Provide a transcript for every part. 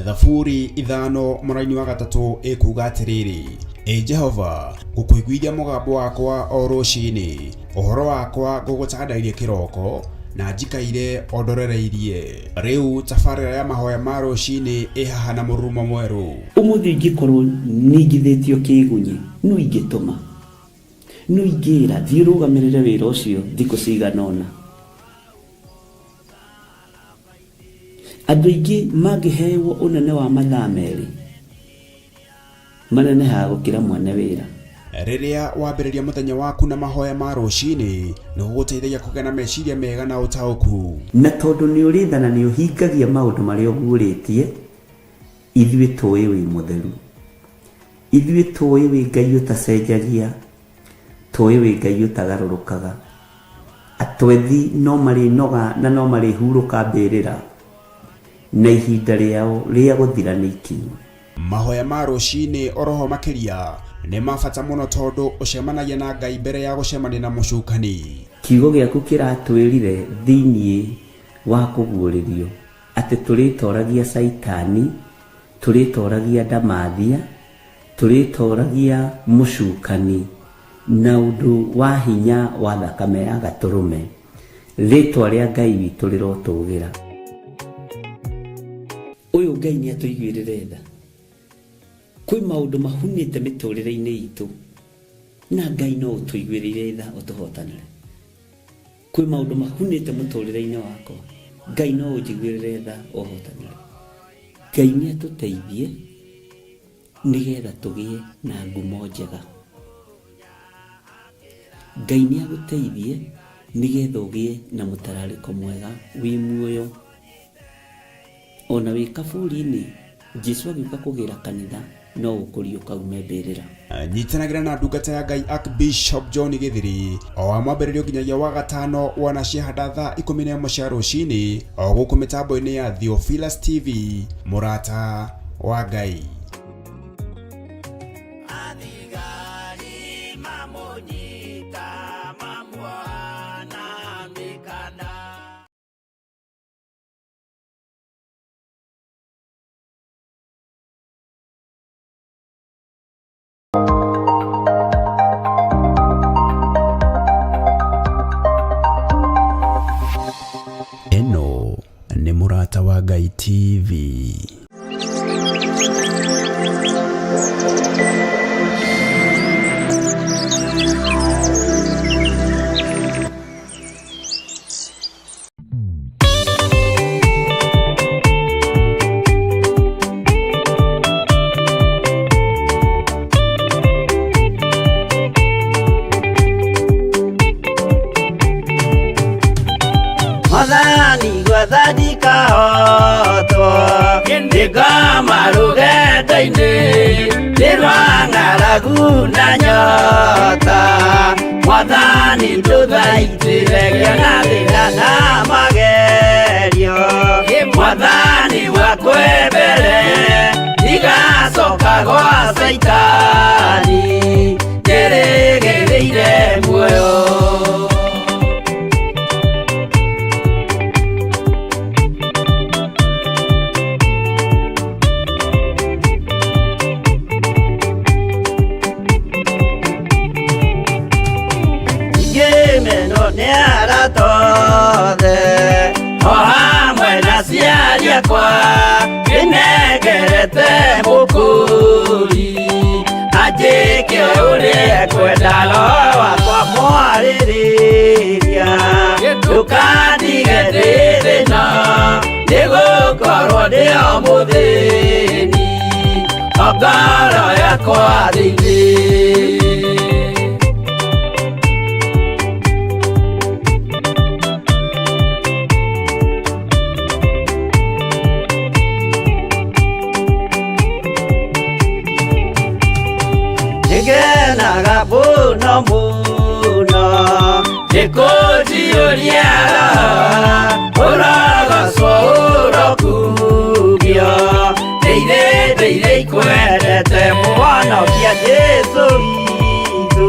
Thaburi 5 mũraini wa 3 ĩkuga atĩrĩrĩ, Ĩ Jehova, ngũkũiguithia mũgambo wakwa o rũcinĩ, ũhoro wakwa ngũgũtandairie kĩroko, na njikaire o ndorereirie. Rĩu tabarĩra ya mahoya ma rũcinĩ ĩ haha na mũrurumo mwerũ. Ũmũthĩ ingĩkorwo ningithĩtio kĩgunyĩ, nũ ingĩtũma? Nũ ingĩra, thiĩ ũrũgamĩrĩre wĩra ũcio thikũ cigana ũna? Andũ aingĩ mangĩhewo ũnene wa mathaa 2, manenehaga gũkĩra mwene wĩra. Rĩrĩa wambĩrĩria mũthenya waku na mahoya ma rũcinĩ, nĩ gũgũteithagia kũgĩa na meciria mega na ũtaũku. Na tondũ nĩ ũrĩ tha na nĩ ũhingagia maũndũ marĩa ũguũrĩtie, ithuĩ tũĩ wĩ mũtheru. Ithuĩ tũĩ wĩ Ngai ũtacenjagia, tũĩ wĩ Ngai ũtagarũrũkaga. Atwethi no marĩnoga na no marĩhurũka mbĩrĩra, na ihinda rĩao rĩa gũthira nĩ ikinyu. Mahoya ma rũcinĩ oroho makĩria nĩ ma bata mũno tondũ ũcemanagia na Ngai mbere ya gũcemania na mũcukani. Kiugo gĩaku kĩratwĩrire thĩinĩ wa kũguũrĩrio atĩ tũrĩtoragia Caitani, tũrĩtoragia ndamathia, tũrĩtoragia mũcukani na ũndũ wa hinya wa thakame ya gatũrũme. Rĩtwa rĩa Ngai witũ rĩrotũgĩra. Ũyũ Ngai nĩ atũiguĩrĩre tha. Kwĩ maũndũ mahunĩte mĩtũrĩre-inĩ itũ na Ngai no ũtũiguĩrĩire tha ũtũhotanĩre. Kwĩ maũndũ mahunĩte mũtũrĩre-inĩ wakwa, Ngai no ũnjiguĩrĩre tha ũhotanĩre. Ngai nĩ atũteithie nĩgetha tũgĩe na ngumo njega. Ngai nĩ agũteithie nĩgetha ũgĩe na mũtararĩko mwega wĩ muoyo. Ona wĩ kaburi-inĩ, Jesu agĩũka kũgĩra kanitha no ũkũriũka ume mbĩrĩra. Nyitanagĩra na ndungata ya Ngai Archbishop John Gĩthiri o wa mwambĩrĩrio nginyagia wa gatano wona ciahanda thaa 11 cia rũcinĩ o gũkũ mĩtambo-inĩ ya Theophilus TV, mũrata wa Ngai. Athigari mamũnyita mamuoha na mĩkanda. Ĩno nĩ Mũrata wa Ngai TV. Mwathani gwetha ndikahotwo, ndĩngoma rũgendo-inĩ, nĩ rwa ng'aragu na nyota. Mwathani ndũthaitĩre ngĩona thĩna na magerio. Mwathani wakwe mbere, ndigacoka gwa Caitani, njĩrĩgĩrĩire muoyo. Ngĩmenwo nĩ arata othe, o hamwe na aciari akwa, ndĩnengerete mũkũri, anjĩke ũrĩa ekwenda, roho wakwa mwarĩrĩria. Ndũkandige ndĩ thĩna, nĩgũkorwo ndĩ o mũthĩni, o ngoro yakwa thĩinĩ. Nĩngenaga mũno mũno nĩkũnjiyũria roho, ũrogocwo ũrokumio, ndĩire ndĩire ikwendete mũhonokia Jesũ witũ.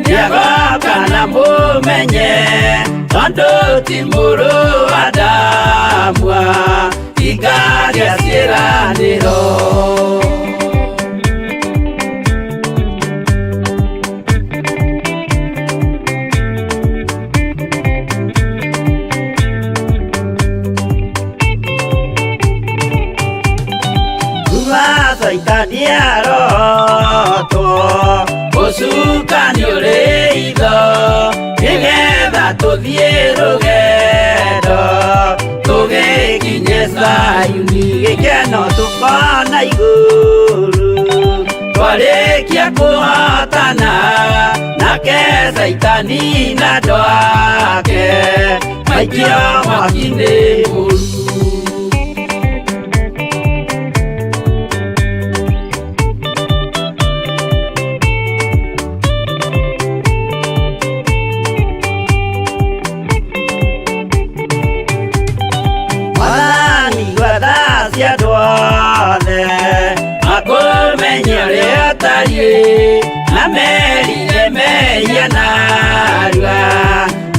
Nĩagoka na mũmenye, tondũ ti mũrũ wa Adamu, Ahingagia ciĩranĩro. Kuma Caitani arotwo, ũcukani ũrĩ itho, nĩgetha tũthiĩ rũgendo tũgĩkinye Zayuni, gĩkeno tũkona igũrũ twarĩkia kũhotana nake Caitani na andũ ake maikio mwaki-inĩ mũru. Mwathani gwetha cia andũ othe makũmenye ũrĩa ũtariĩ, na merire mehia narua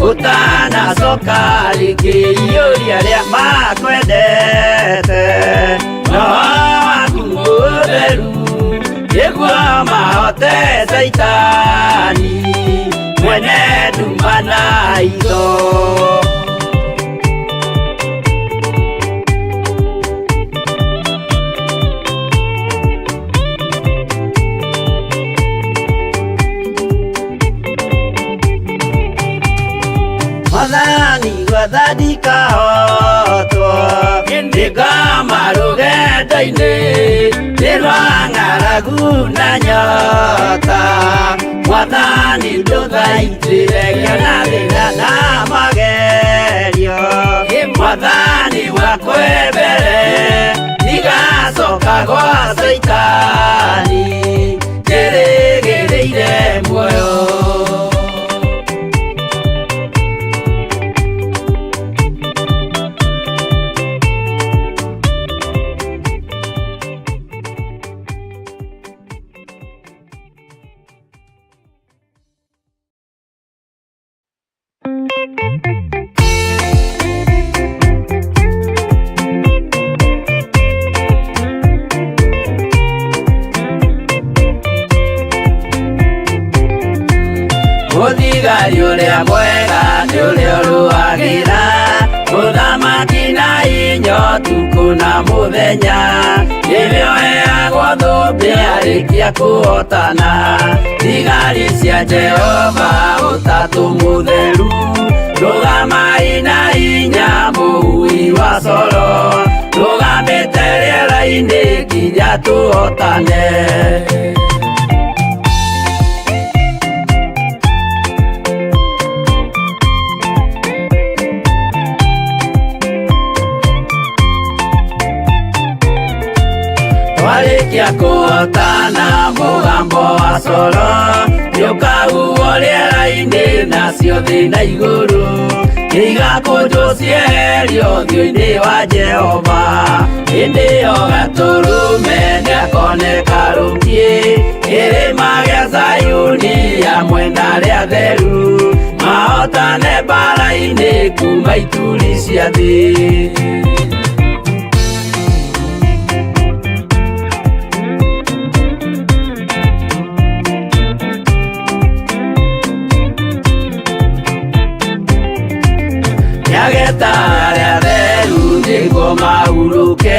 ũtanacoka rĩngĩ. Iyũria arĩa makwendete roho waku mũtheru, nĩguo mahote Caitani mwene nduma na itho. Mwathani gwetha ndikahotwo, nĩngoma rũgendo-inĩ nĩ rwa ng'aragu na nyota. Mwathani ndũthaitĩre ngĩona thĩna na magerio, Mwathani wakwe mbere ndigacoka gwa Caitani, njĩrĩgĩrĩire muoyo. Mũthigari ũrĩa mwega nĩ ũrĩa ũrũagĩra mũthamaki na inya ũtukũ na mũthenya, nĩwe ũheagwo thũmbĩ arĩkia kũhotana. Thigari cia Jehova ũtatũ mũtheru, rũgamai na hinya mũhui wa coro, rũgamĩte rĩera-inĩ nginya tũhotane. Twarĩkia kũhotana mũgambo wa coro nĩũkahuhwo rĩera-inĩ, nacio thĩ na igũrũ nĩigakũnjwo cieherio ũthiũ-inĩ wa Jehova. Hĩndĩ ĩyo Gatũrũme nĩakoneka rũkiĩ kĩrĩma gĩa Zayuni hamwe na arĩa atheru, mahotane mbara-inĩ kuma ituri cia thĩ. Nĩageta arĩa atheru nĩguo mahurũke,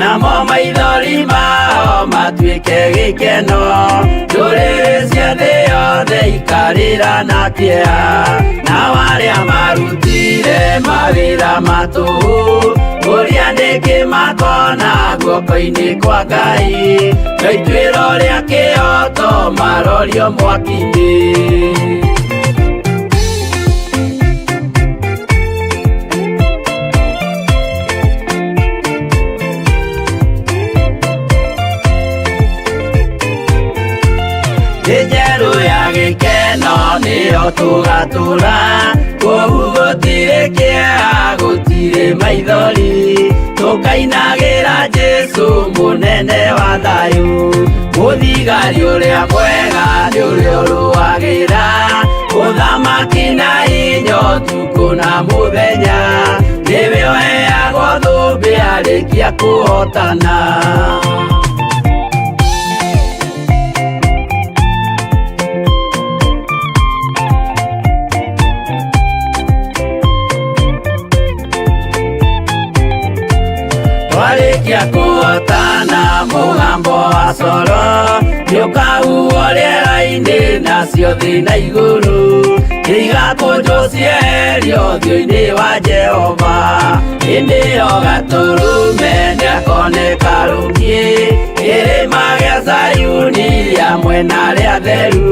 namo maithori mao matuĩke gĩkeno. Ndũrĩrĩ cia thĩ yothe ikarĩra na kĩeha, nao arĩa marutire mawĩra ma tũhũ kũrĩa nĩkĩ makona guoko-inĩ kwa Ngai, na ituĩro rĩa kĩhooto marorio mwaki-inĩ. Thĩ njerũ ya gĩkeno nĩyo tũgatũra, kũu gũtirĩ kĩeha gũtirĩ maithori, tũkainagĩra Jesũ mũnene wa thayũ. Mũthigari ũrĩa mwega nĩ ũrĩa ũrũagĩra ũthamaki na hinya ũtukũ na mũthenya, nĩwe ũheagwo thũmbĩ thũmbĩ arĩkia kũhotana. Twarĩkia kũhotana mũgambo wa coro nĩũkahuhwo rĩera-inĩ nacio thĩ na igũrũ igakũnjwo cieherio ũthiũ-inĩ wa Jehova. Hĩndĩ ĩyo Gatũrũme nĩakoneka rũngĩ kĩrĩma gĩa Zayuni hamwe na arĩa atheru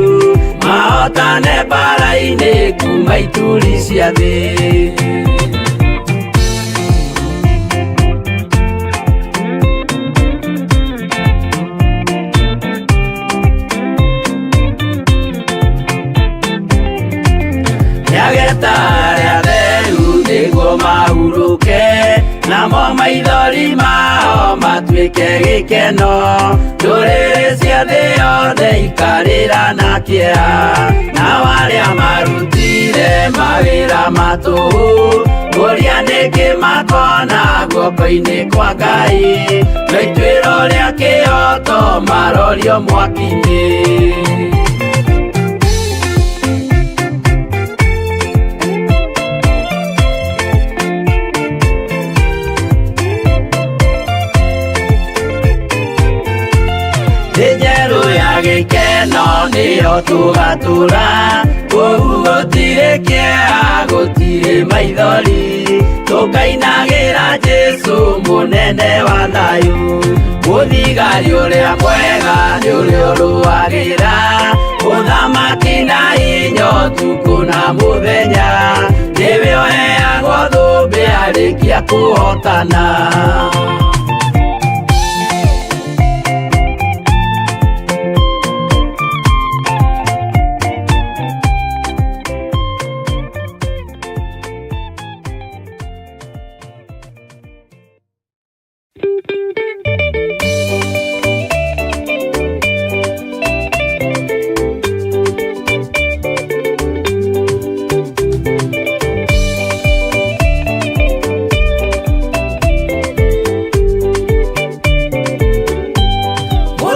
mahotane mbara-inĩ kuma ituri cia thĩ. Nĩageta arĩa atheru nĩguo mahurũke namo maithori mao matuĩke gĩkeno. Ndũrĩrĩ cia thĩ yothe ikarĩra na kĩeha nao arĩa marutire mawĩra ma tũhũ kũria nĩkĩ makona guoko-inĩ kwa Ngai no ituĩro rĩa kĩhooto marorio mwaki-inĩ. Thĩ njerũ ya gĩkeno nĩyo tũgatũra kũu gũtirĩ kĩeha gũtirĩ maithori tũkainagĩra Jesũ mũnene wa thayũ. Mũthigari ũrĩa mwega nĩ ũrĩa ũrũagĩra ũthamaki na hinya ũtukũ na mũthenya nĩwe ũheagwo thũmbĩ arĩkia kũhotana.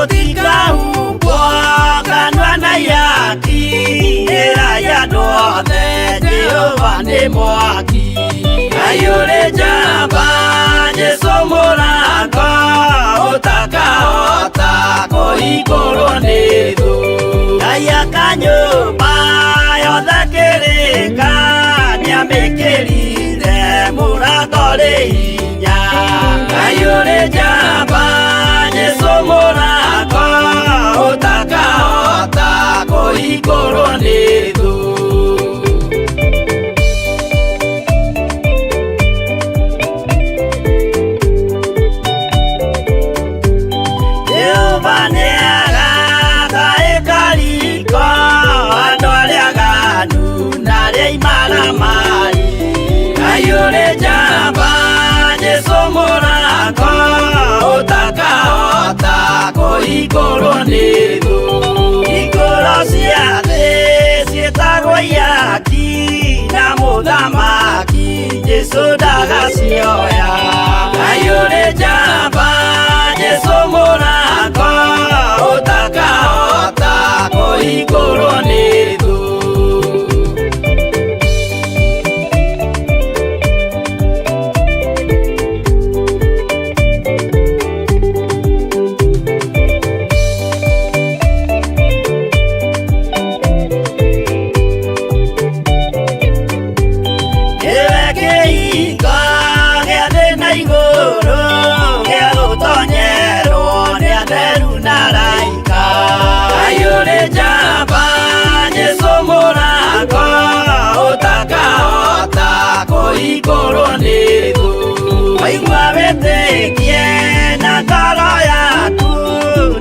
Mũtikahumbwo kanua na ihaki ĩrai andũ othe Jehova nĩ mwaki. Ngai ũrĩ njamba Jesũ mũrango ũtakahota kũhingũrwo nĩ thũ. Ngai aka nyũmba yothe kĩrĩka nĩamĩkĩrire mũrango ũrĩ hinya. Ngai ũrĩ njamba Jesũ mũrango ũtakahota kũhingũrwo nĩ thũ. Jehova nĩagaka ĩkariko andũ arĩa aganu na arĩa imaramari. Ngai ũrĩ njamba Jesũ mũrango ũtakahota kũhingũrwo nĩ thũ. Hingũro cia thĩ ciĩtagwo ihaki na mũthamaki Jesũ ndagacioya. Ngai ũrĩ njamba Jesũ mũrango ũtakahota kũhingũrwo nĩ thũ. Nĩwe kĩhingo gĩa thĩ na igũrũ gĩa gũtonyerwo nĩ atheru na araika. Ngai ũrĩ njamba Jesũ mũrango ũtakahota kũhingũrwo nĩ thũ. Waigua wĩtĩkie na ngoro yaku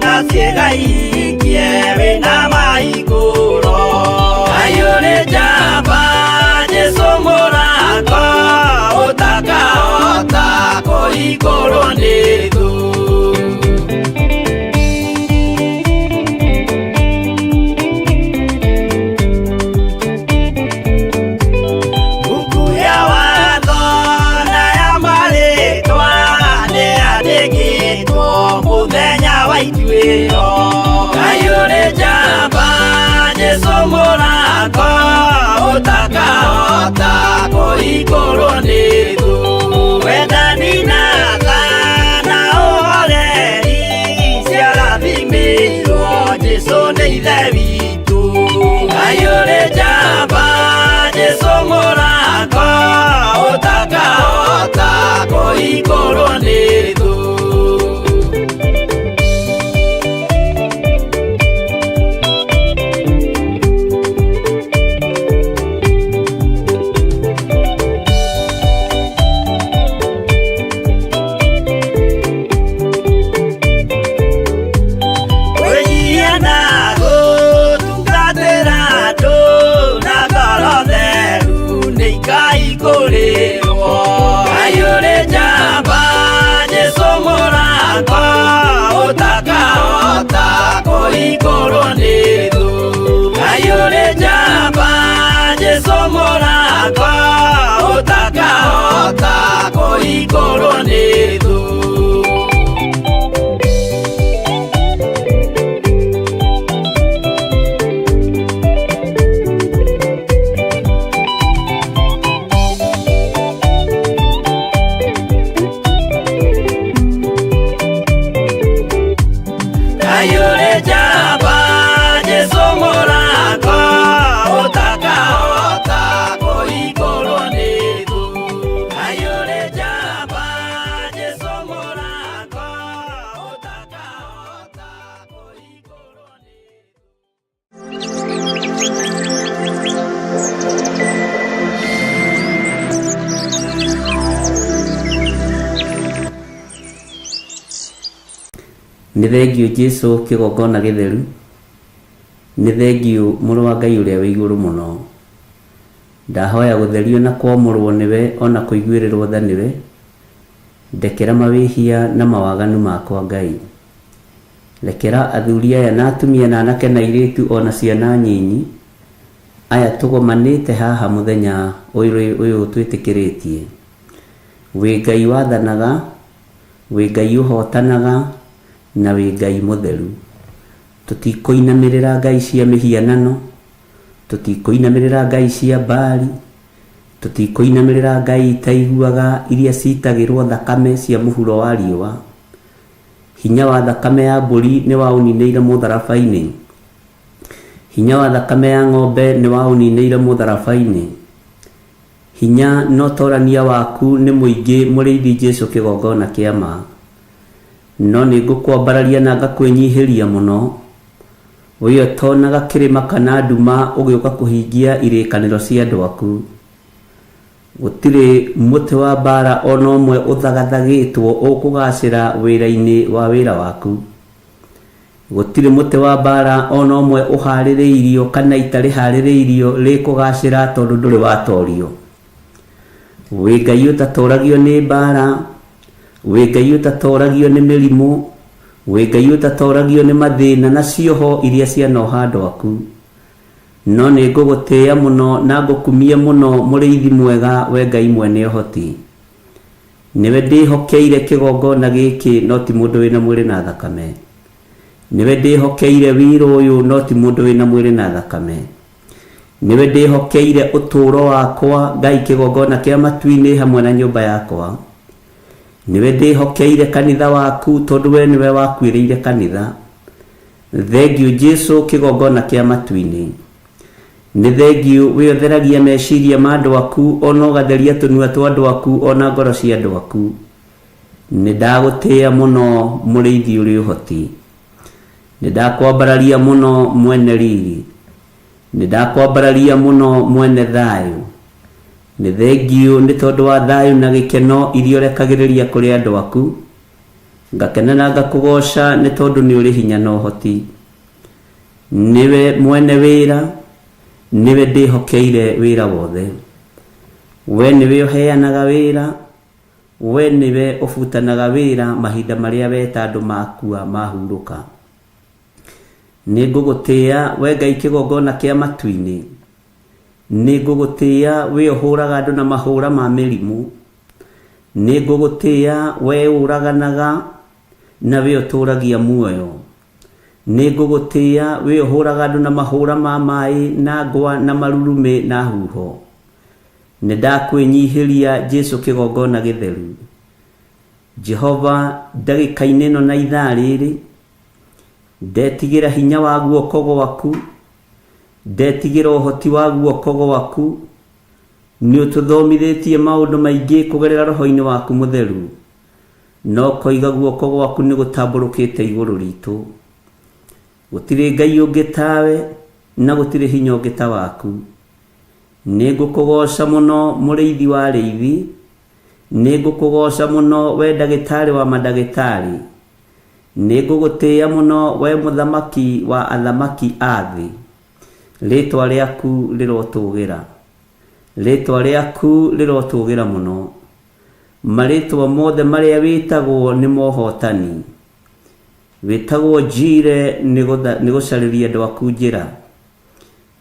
na ciĩga ihingie wĩna mahingũro. Ngai ũrĩ njamba Jesũ mũrango ũtakahota kũhingũrwo nĩ thũ. Buku ya watho na ya marĩtwa Mũrango ũtakahota kũhingũrwo nĩ thũ. Kayure njamba Jesũ mũrango ũtakahota kũhingũrwo nĩ thũ. Kayure njamba Jesũ mũrango ũtakahota kũhingũrwo nĩ thũ. Nĩ thengiũ Jesu kĩgongona gĩtheru, nĩ thengiũ mũrũ wa Ngai ũrĩa wĩ igũrũ mũno. Ndahoya gũtherio na kwamũrwo nĩwe ona kũiguĩrĩrwo tha nĩwe, ndekera mawĩhia na mawaganu makwa Ngai. Rekera athuri aya na atumia na anake na airĩtu ona ciana nyinyi, aya tũgomanĩte haha mũthenya ũyũ twĩtĩkĩrĩtie. Wĩ Ngai wathanaga, wĩ Ngai ũhotanaga, na wĩ Ngai mũtheru. Tũtikũinamĩrĩra ngai cia mĩhianano, tũtikũinamĩrĩra ngai cia Baali, tũtikũinamĩrĩra ngai itaiguaga iria citagĩrwo thakame cia mũhuro wa riũa. Hinya wa thakame ya mbũri nĩ waũninĩire mũtharaba-inĩ. Hinya wa thakame ya ng'ombe nĩ waũninĩire mũtharaba-inĩ. Hinya na ũtorania waku nĩ mũingĩ mũrĩithi Jesu kĩgongona kĩa ma. No nĩ ngũkwambararia na ngakwĩnyihĩria mũno. We ũtonaga kĩrĩma kana nduma ũgĩũka kũhingia irĩkanĩro cia andũ aku. Gũtirĩ mũtĩ wa mbara ona ũmwe ũthagathagĩtwo ũkũgacĩra wĩra-inĩ wa wĩra waku. Gũtirĩ mũtĩ wa mbara ona ũmwe ũharĩrĩirio kana ita rĩharĩrĩirio rĩkũgacĩra tondũ ndũrĩ watorio. Wĩ Ngai ũtatoragio nĩ mbara, wĩ Ngai ũtatoragio nĩ mĩrimũ, wĩ Ngai ũtatoragio nĩ mathĩna na cioho iria cianoha andũ aku. No nĩ ngũgũtĩĩa mũno na ngũkumie mũno mũrĩithi mwega we Ngai mwene ũhoti. Nĩwe ndĩhokeire kĩgongona gĩkĩ no ti mũndũ wĩna mwĩrĩ na thakame. Nĩwe ndĩhokeire wĩra ũyũ no ti mũndũ wĩna mwĩrĩ na thakame. Nĩwe ndĩhokeire ũtũũro wakwa Ngai kĩgongona kĩa matu-inĩ hamwe na nyũmba yakwa. Nĩwe ndĩhokeire kanitha waku tondũ we nĩwe wakuĩrĩire kanitha. Thengiũ Jesu kĩgongona kĩa matu-inĩ. Nĩ thengiũ we ũtheragia meciria ma andũ aku ona ũgatheria tũnua twa andũ aku ona ngoro cia andũ aku. Nĩ ndagũtĩĩa mũno mũrĩithi ũrĩ ũhoti. Nĩ ndakwambararia mũno mwene riri. Nĩ ndakwambararia mũno mwene thayũ. Nĩ thengiũ nĩ tondũ wa thayũ na gĩkeno iria ũrekagĩrĩria kũrĩ andũ aku. Ngakena na ngakũgoca nĩ tondũ nĩ ũrĩ hinya na ũhoti. Nĩwe mwene wĩra, nĩwe ndĩhokeire wĩra wothe. We nĩwe ũheanaga wĩra, we nĩwe ũbutanaga wĩra mahinda marĩa weta andũ makua mahurũka. Nĩ ngũgũtĩĩa we Ngai kĩgongona kĩa matu-inĩ. Nĩ ngũgũtĩĩa we ũhũraga andũ na mahũra ma mĩrimũ. Nĩ ngũgũtĩĩa we ũraganaga na we ũtũragia muoyo. Nĩ ngũgũtĩĩa we ũhũraga andũ na mahũra ma maĩ na ngwa na marurumĩ na huho. Nĩ ndakwĩnyihĩria Jesu kĩgongona gĩtheru. Jehova ndagĩka-inĩ ĩno na ithaa rĩrĩ, ndetigĩra hinya wa guoko gwaku, ndetigĩra ũhoti wa guoko gwaku. Nĩ ũtũthomithĩtie maũndũ maingĩ kũgerera roho-inĩ waku mũtheru. No koiga guoko gwaku nĩ gũtambũrũkĩte igũrũ ritũ. Gũtirĩ Ngai ũngĩ tawe na gũtirĩ hinya ũngĩ ta waku. Nĩ ngũkũgoca mũno mũrĩithi wa arĩithi. Nĩ ngũkũgoca mũno we ndagĩtarĩ wa mandagĩtarĩ. Nĩ ngũgũtĩĩa mũno we mũthamaki wa athamaki a thĩ. Rĩtwa rĩaku rĩrotũgĩra. Rĩtwa rĩaku rĩrotũgĩra mũno. Marĩtwa mothe marĩa wĩtagwo nĩ mohotani. Wĩtagwo Njire nĩ gũcarĩria andũ aku njĩra.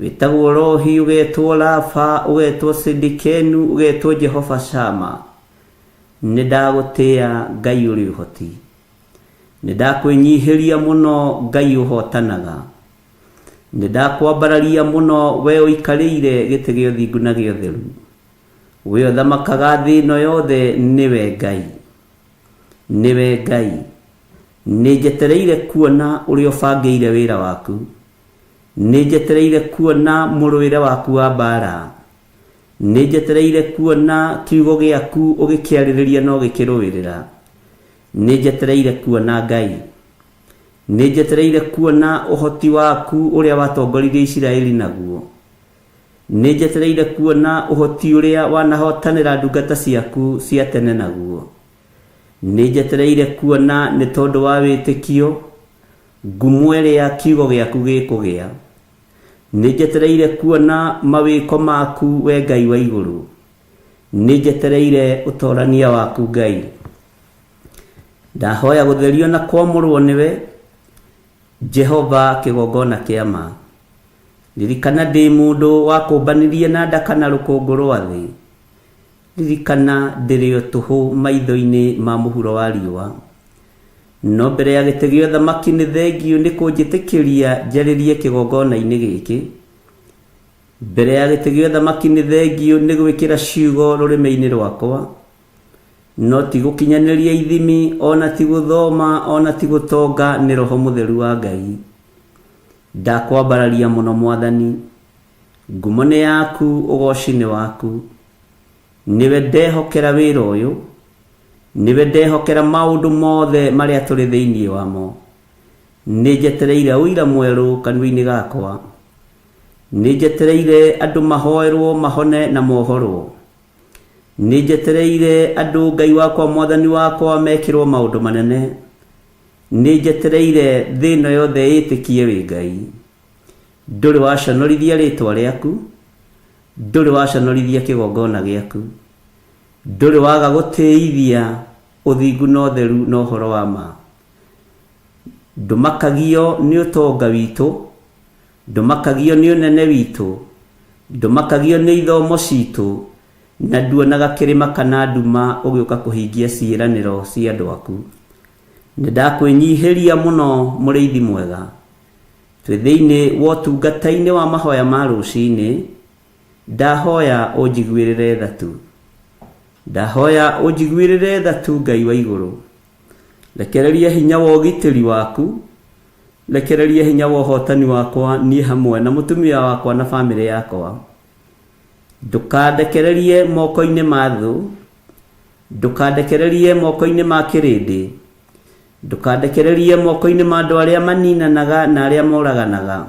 Wĩtagwo Rohi, ũgetwo Rafa, ũgetwo Sidikenu, ũgetwo Jehova Shama. Nĩ ndagũtĩa Ngai ũrĩ ũhoti. Nĩ ndakwĩnyihĩria mũno Ngai ũhotanaga. Nĩ ndakwambararia mũno we ũikarĩire gĩtĩ gĩa ũthingu na gĩa ũtheru. We ũthamakaga thĩ ĩno yothe nĩwe Ngai. Nĩwe Ngai. Nĩ njetereire kuona ũrĩa ũbangĩire wĩra waku. Nĩ njetereire kuona mũrũĩre waku wa mbaara. Nĩ njetereire kuona kiugo gĩaku ũgĩkĩarĩrĩria na ũgĩkĩrũĩrĩra. Nĩ njetereire kuona Ngai. Nĩ njetereire kuona ũhoti waku ũrĩa watongoririe Isiraeli naguo. Nĩ njetereire kuona ũhoti ũrĩa wanahotanĩra ndungata ciaku cia tene naguo. Nĩ njetereire kuona nĩ tondũ wa wĩtĩkio ngumo ĩrĩa kiugo gĩaku gĩkũgĩa. Nĩ njetereire kuona mawĩko maku we Ngai wa igũrũ. Nĩ njetereire ũtorania waku Ngai. Ndahoya gũtherio na kwamũrwo nĩwe Jehova kĩgongona kĩa ma. Ririkana ndĩ mũndũ wakũmbanirie na ndaka na rũkũngũ rwa thĩ. Ririkana ndĩrĩ o tũhũ maitho-inĩ ma mũhuro wa riũa. No mbere ya gĩtĩ gĩa ũthamaki nĩ thengiũ nĩ kũnjĩtĩkĩria njarĩrie kĩgongona-inĩ gĩkĩ. Mbere ya gĩtĩ gĩa ũthamaki nĩ thengiũ nĩ gwĩkĩra ciugo rũrĩmĩ-inĩ rwakwa. No ti gũkinyanĩria ithimi, ona ti gũthoma, ona ti gũtonga, nĩ Roho Mũtheru wa Ngai. Ndakwambararia mũno Mwathani. Ngumo nĩ yaku, ũgoci nĩ waku. Nĩwe ndehokera wĩra ũyũ. Nĩwe ndehokera maũndũ mothe marĩa tũrĩ thĩinĩ wamo. Nĩ njetereire ũira mwerũ kanua-inĩ gakwa. Nĩ njetereire andũ mahoerwo mahone na mohorwo. Nĩ njetereire andũ Ngai wakwa Mwathani wakwa mekĩrwo maũndũ manene. Nĩ njetereire thĩ ĩno yothe ĩtĩkie wĩ Ngai. Ndũrĩ waconorithia rĩtwa rĩaku, ndũrĩ waconorithia kĩgongona gĩaku, ndũrĩ waga gũtĩithia ũthingu na ũtheru na ũhoro wa ma. Ndũmakagio nĩ ũtonga witũ, ndũmakagio nĩ ũnene witũ, ndũmakagio nĩ ithomo citũ, na nduonaga kĩrĩma kana nduma ũgĩũka kũhingia ciĩranĩro cia andũ aku. Nĩ ndakwĩnyihĩria mũno mũrĩithi mwega. Twĩ thĩinĩ wa ũtungata-inĩ wa mahoya ma rũcinĩ, ndahoya ũnjiguĩrĩre tha tu. Ndahoya ũnjiguĩrĩre tha tu Ngai wa igũrũ. Rekereria hinya wa ũgitĩri waku, rekereria hinya wa ũhotani wakwa niĩ hamwe na mũtumia wakwa na bamĩrĩ yakwa. Ndũkandekererie moko-inĩ ma thũ, ndũkandekererie moko-inĩ ma kĩrĩndĩ, ndũkandekererie moko-inĩ ma andũ arĩa maninanaga na arĩa moraganaga.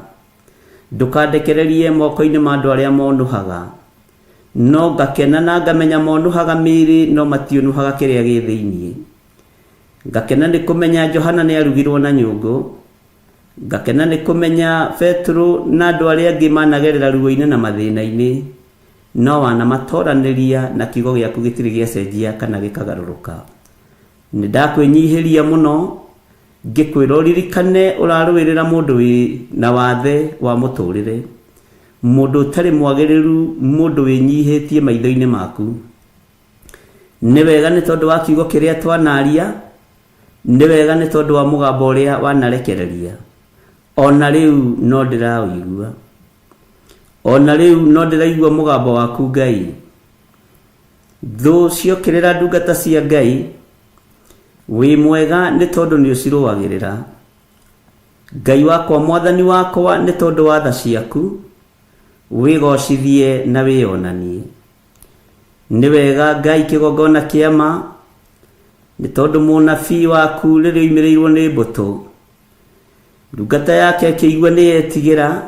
Ndũkandekererie moko-inĩ ma andũ arĩa monũhaga. No ngakena na ngamenya monũhaga mĩĩrĩ no matiũnũhaga kĩrĩa gĩ thĩinĩ. Ngakena nĩ kũmenya Johana nĩ arugirwo na nyũngũ. Ngakena nĩ kũmenya Petero na andũ arĩa angĩ managerera ruo-inĩ na mathĩna-inĩ, no wanamatoranĩria na kiugo gĩaku gĩtirĩ gĩacenjia kana gĩkagarũrũka. Nĩ ndakwĩnyihĩria mũno ngĩkwĩra ũririkane ũrarũĩrĩra mũndũ wĩ na wathe wa mũtũrĩre, mũndũ ũtarĩ mwagĩrĩru, mũndũ wĩnyihĩtie maitho-inĩ maku. Nĩ wega nĩ tondũ wa kiugo kĩrĩa twanaria, nĩ wega nĩ tondũ wa mũgambo ũrĩa wanarekereria. Ona rĩu no ndĩraũigua. Ona rĩu no ndĩraigua mũgambo waku Ngai. Thũ ciokĩrĩra ndungata cia Ngai, wĩ mwega nĩ tondũ nĩ ũcirũagĩrĩra. Ngai wakwa Mwathani wakwa nĩ tondũ wa tha ciaku, wĩgocithie na wĩonanie. Nĩ wega Ngai kĩgongona kĩa ma, nĩ tondũ mũnabii waku rĩrĩa oimĩrĩirwo nĩ mbũtũ, ndungata yake ĩkĩigua nĩ yetigĩra,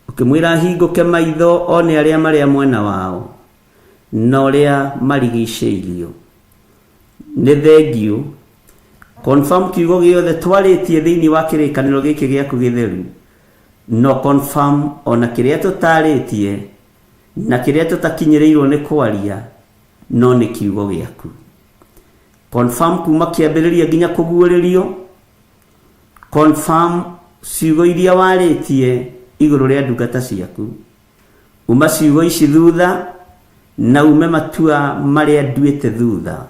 ũkĩmwĩra ahingũke maitho one arĩa marĩa mwena wao na ũrĩa marigicĩirio. Nĩ thengiũ. Confirm kiugo gĩothe twarĩtie thĩinĩ wa kĩrĩkanĩro gĩkĩ gĩaku gĩtheru, no confirm ona kĩrĩa tũtarĩtie na kĩrĩa tũtakinyĩrĩirwo nĩ kwaria, no nĩ kiugo gĩaku. Confirm kuma kĩambĩrĩria nginya kũguũrĩrio. Confirm ciugo iria warĩtie Igũrũ rĩa ndungata ciaku. Uma ciugo ici thutha na ume matua marĩa nduĩte thutha.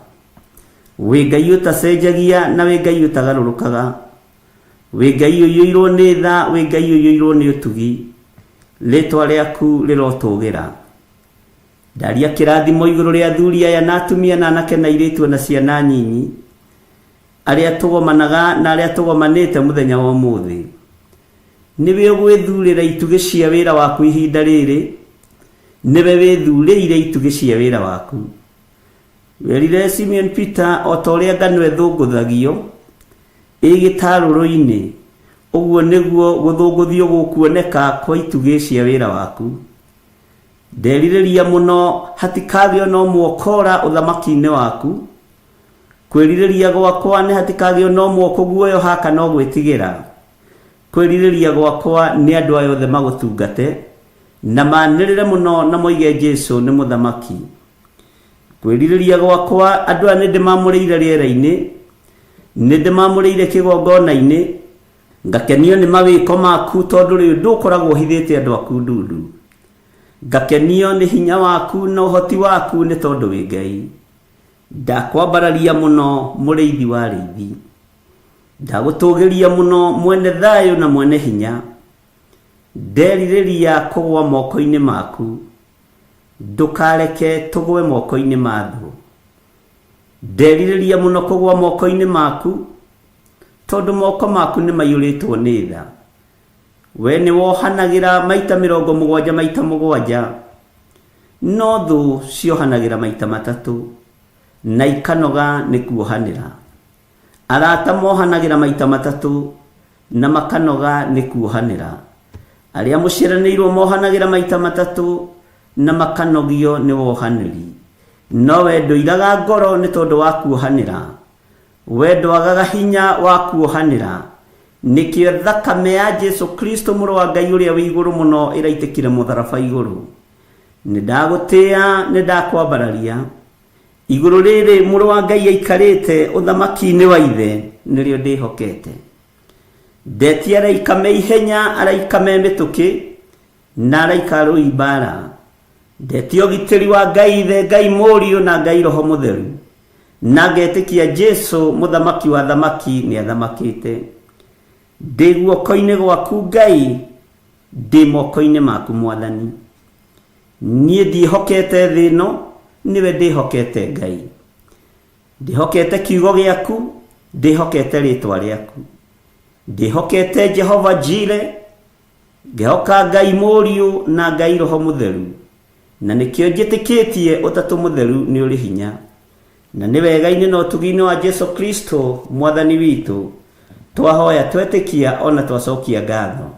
Wĩ Ngai ũtacenjagia na wĩ Ngai ũtagarũrũkaga. Wĩ Ngai ũiyũirwo nĩ tha, wĩ Ngai ũiyũirwo nĩ ũtugi. Rĩtwa rĩaku rĩrotũgĩra. Ndaria kĩrathimo igũrũ rĩa athuri aya na atumia na anake na airĩtu na ciana nyinyi, arĩa tũgomanaga na arĩa tũgomanĩte mũthenya wa ũmũthĩ. Nĩwe ũgwĩthurĩra itugĩ cia wĩra waku ihinda rĩrĩ, nĩwe wĩthurĩire itugĩ cia wĩra waku. Werire Simeon Peter o ta ũrĩa ngano ĩthũngũthagio ĩ gĩtarũrũ-inĩ, ũguo nĩguo gũthũngũthio gũkuoneka kwa itugĩ cia wĩra waku. Nderirĩria mũno hatikagĩo na ũmwe ũkora ũthamaki-inĩ waku. Kwĩrirĩria gwakwa nĩ hatikagĩo na ũmwe ũkũguoyoha kana ũgwĩtigĩra. Kwĩrirĩria gwakwa nĩ andũ aya othe magũtungate na manĩrĩre mũno na moige Jesu nĩ mũthamaki. Kwĩrirĩria gwakwa andũ aya nĩ ndĩmamũrĩire rĩera-inĩ, nĩ ndĩmamũrĩire kĩgongona-inĩ, ngakenio nĩ mawĩko maku tondũ rĩu ndũkoragwo ũhithĩte andũ aku ndundu. Ngakenio nĩ hinya waku na ũhoti waku nĩ tondũ wĩ Ngai. Ndakwambararia mũno mũrĩithi wa arĩithi. Ndagũtũgĩria mũno mwene thayũ na mwene hinya. Nderirĩria kũgwa moko-inĩ maku. Ndũkareke tũgwe moko-inĩ ma thũ. Nderirĩria mũno kũgwa moko-inĩ maku, tondũ moko maku nĩ maiyũrĩtwo nĩ tha. We nĩ wohanagĩra maita 70 maita 7, no thũ ciohanagĩra maita 3, na ikanoga nĩ kuohanĩra. Arata mohanagĩra maita 3, na makanoga nĩ kuohanĩra. Arĩa mũciaranĩirwo mohanagĩra maita 3, na makanogio nĩ wohanĩri. No we ndũiraga ngoro nĩ tondũ wa kuohanĩra. We ndwagaga hinya wa kuohanĩra. Nĩkĩo thakame ya Jesu Kristo mũrũ wa Ngai ũrĩa wĩ igũrũ mũno ĩraitĩkire mũtharaba igũrũ. Nĩ ndagũtĩĩa, nĩ ndakwambararia. Igũrũ rĩrĩ mũrũ wa Ngai aikarĩte ũthamaki-inĩ wa ithe nĩrĩo ndĩhokete. Ndetia araika me ihenya, araika me mĩtũkĩ, na araika arũi mbara. Ndetia ũgitĩri wa Ngai ithe, Ngai mũriũ na Ngai roho mũtheru. Na ngetĩkia Jesu mũthamaki wa thamaki nĩ athamakĩte. Ndĩ guoko-inĩ gwaku Ngai, ndĩ moko-inĩ maku Mwathani. Niĩ ndiĩhokete thĩ ĩno, nĩwe ndĩhokete Ngai. Ndĩhokete kiugo gĩaku, ndĩhokete rĩtwa rĩaku. Ndĩhokete Jehova Jire, ngehoka Ngai mũriũ na Ngai roho mũtheru. Na nĩkĩo njĩtĩkĩtie ũtatũ mũtheru nĩ ũrĩ hinya. Na nĩ wega-inĩ na ũtugi-inĩ wa Jesu Kristo Mwathani witũ, twahoya twetĩkia ona twacokia ngatho.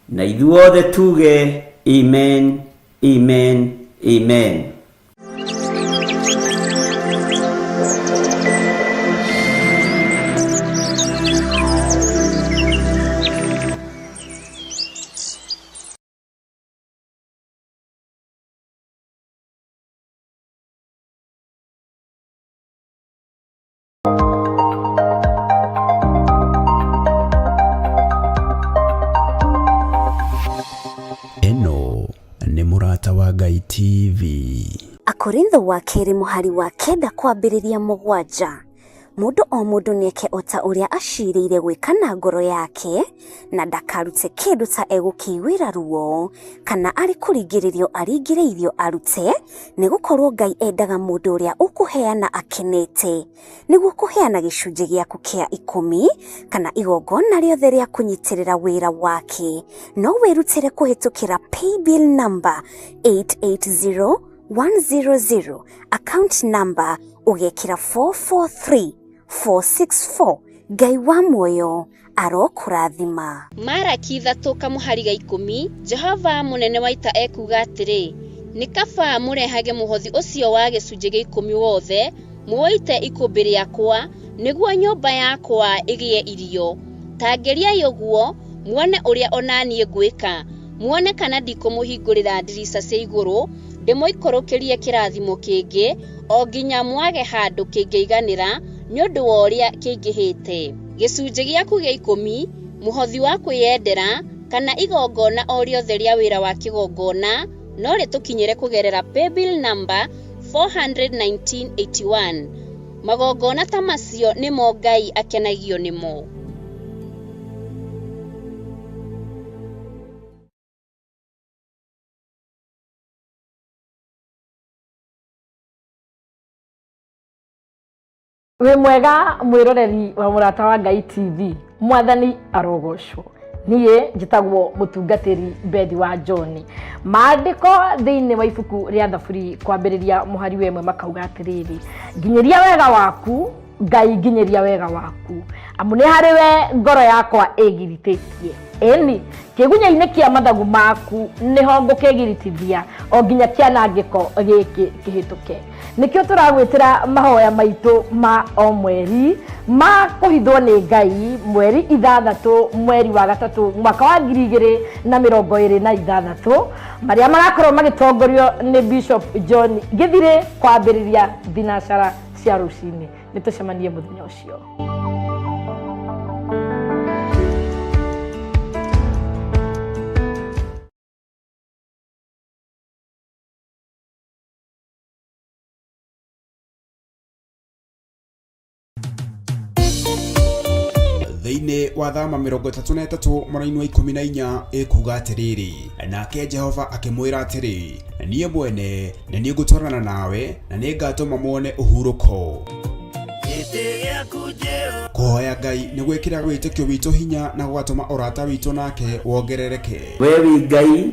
Na ithuothe tuge amen, amen, amen. Ĩno nĩ Mũrata wa Ngai TV. Akorintho wa kerĩ mũhari wa 9 kwambĩrĩria 7. Mũndũ o mũndũ nĩeke o ta ũrĩa acirĩire gwĩka na ngoro yake, na ndakarute kĩndũ ta egũkĩiguĩra ruo, kana arĩ kũringĩrĩrio aringĩrĩirio arute, nĩgũkorwo Ngai endaga mũndũ ũrĩa ũkũheana akenete. Nĩguo kũheana gĩcunjĩ gĩaku kĩa 10 kana igongona rĩothe rĩa kũnyitĩrĩra wĩra wake, no wĩrutĩre kũhĩtũkĩra paybill number 880100, account number ũgekĩra 443464. Ngai wa muoyo arokũrathima. Maraki 3 kamũhari ga 10, Jehova mũnene wa ita ekuuga atĩrĩ, nĩ kaba mũrehage mũhothi ũcio wa gĩcunjĩ gĩa 10 wothe, mũũite ikũmbĩ rĩakwa, nĩguo nyũmba yakwa ĩgĩe irio. Ta ngeriai ũguo, muone ũrĩa ona niĩ ngwĩka, muone kana ndikũmũhingũrĩra ndirica cia igũrũ, ndĩmũikũrũkĩrie kĩrathimo kĩngĩ, o nginya mwage handũ kĩngĩiganĩra nĩ ũndũ wa ũrĩa kĩingĩhĩte. Gĩcunjĩ gĩaku gĩa 10, mũhothi wa kwĩyendera, kana igongona o rĩothe rĩa wĩra wa kĩgongona no rĩtũkinyĩre kũgerera paybill number 41981. Magongona ta macio nĩmo Ngai akenagio nĩmo. Wĩ mwega mwĩroreri wa Mũrata wa Ngai TV, Mwathani arogocwo. Niĩ njĩtagwo mũtungatĩri Bethi wa John. Maandĩko thĩinĩ wa ibuku rĩa Thaburi kwambĩrĩria mũhari wa ĩmwe makauga atĩrĩrĩ, nginyĩria wega waku Ngai, nginyĩria wega waku, amu nĩ harĩ we ngoro yakwa ĩgiritĩtie. Ĩni, kĩgunya-inĩ kĩa mathagu maku nĩho ngũkĩgiritithia o nginya kĩanangĩko gĩkĩ kĩhĩtũke. Nĩkĩo tũragwĩtĩra mahoya maitũ ma o mweri ma kũhithwo nĩ Ngai, mweri 6 mweri wa 3 mwaka wa 2026, marĩa magakorwo magĩtongorio nĩ Bishop John Gĩthirĩ kwambĩrĩria thinacara cia rũcinĩ. Nĩ tũcemanie mũthenya ũcio. Thĩinĩ wa thama 33 mũraini wa 14 ĩkuga atĩrĩrĩ, nake Jehova akĩmwĩra atĩrĩ, niĩ mwene nĩ niĩ ngũtwarana nawe na nĩ ngatũma muone ũhurũko. Kũhoya Ngai nĩ gwĩkĩra wĩtĩkio witũ hinya na gũgatũma ũrata witũ nake wongerereke. We wĩ Ngai,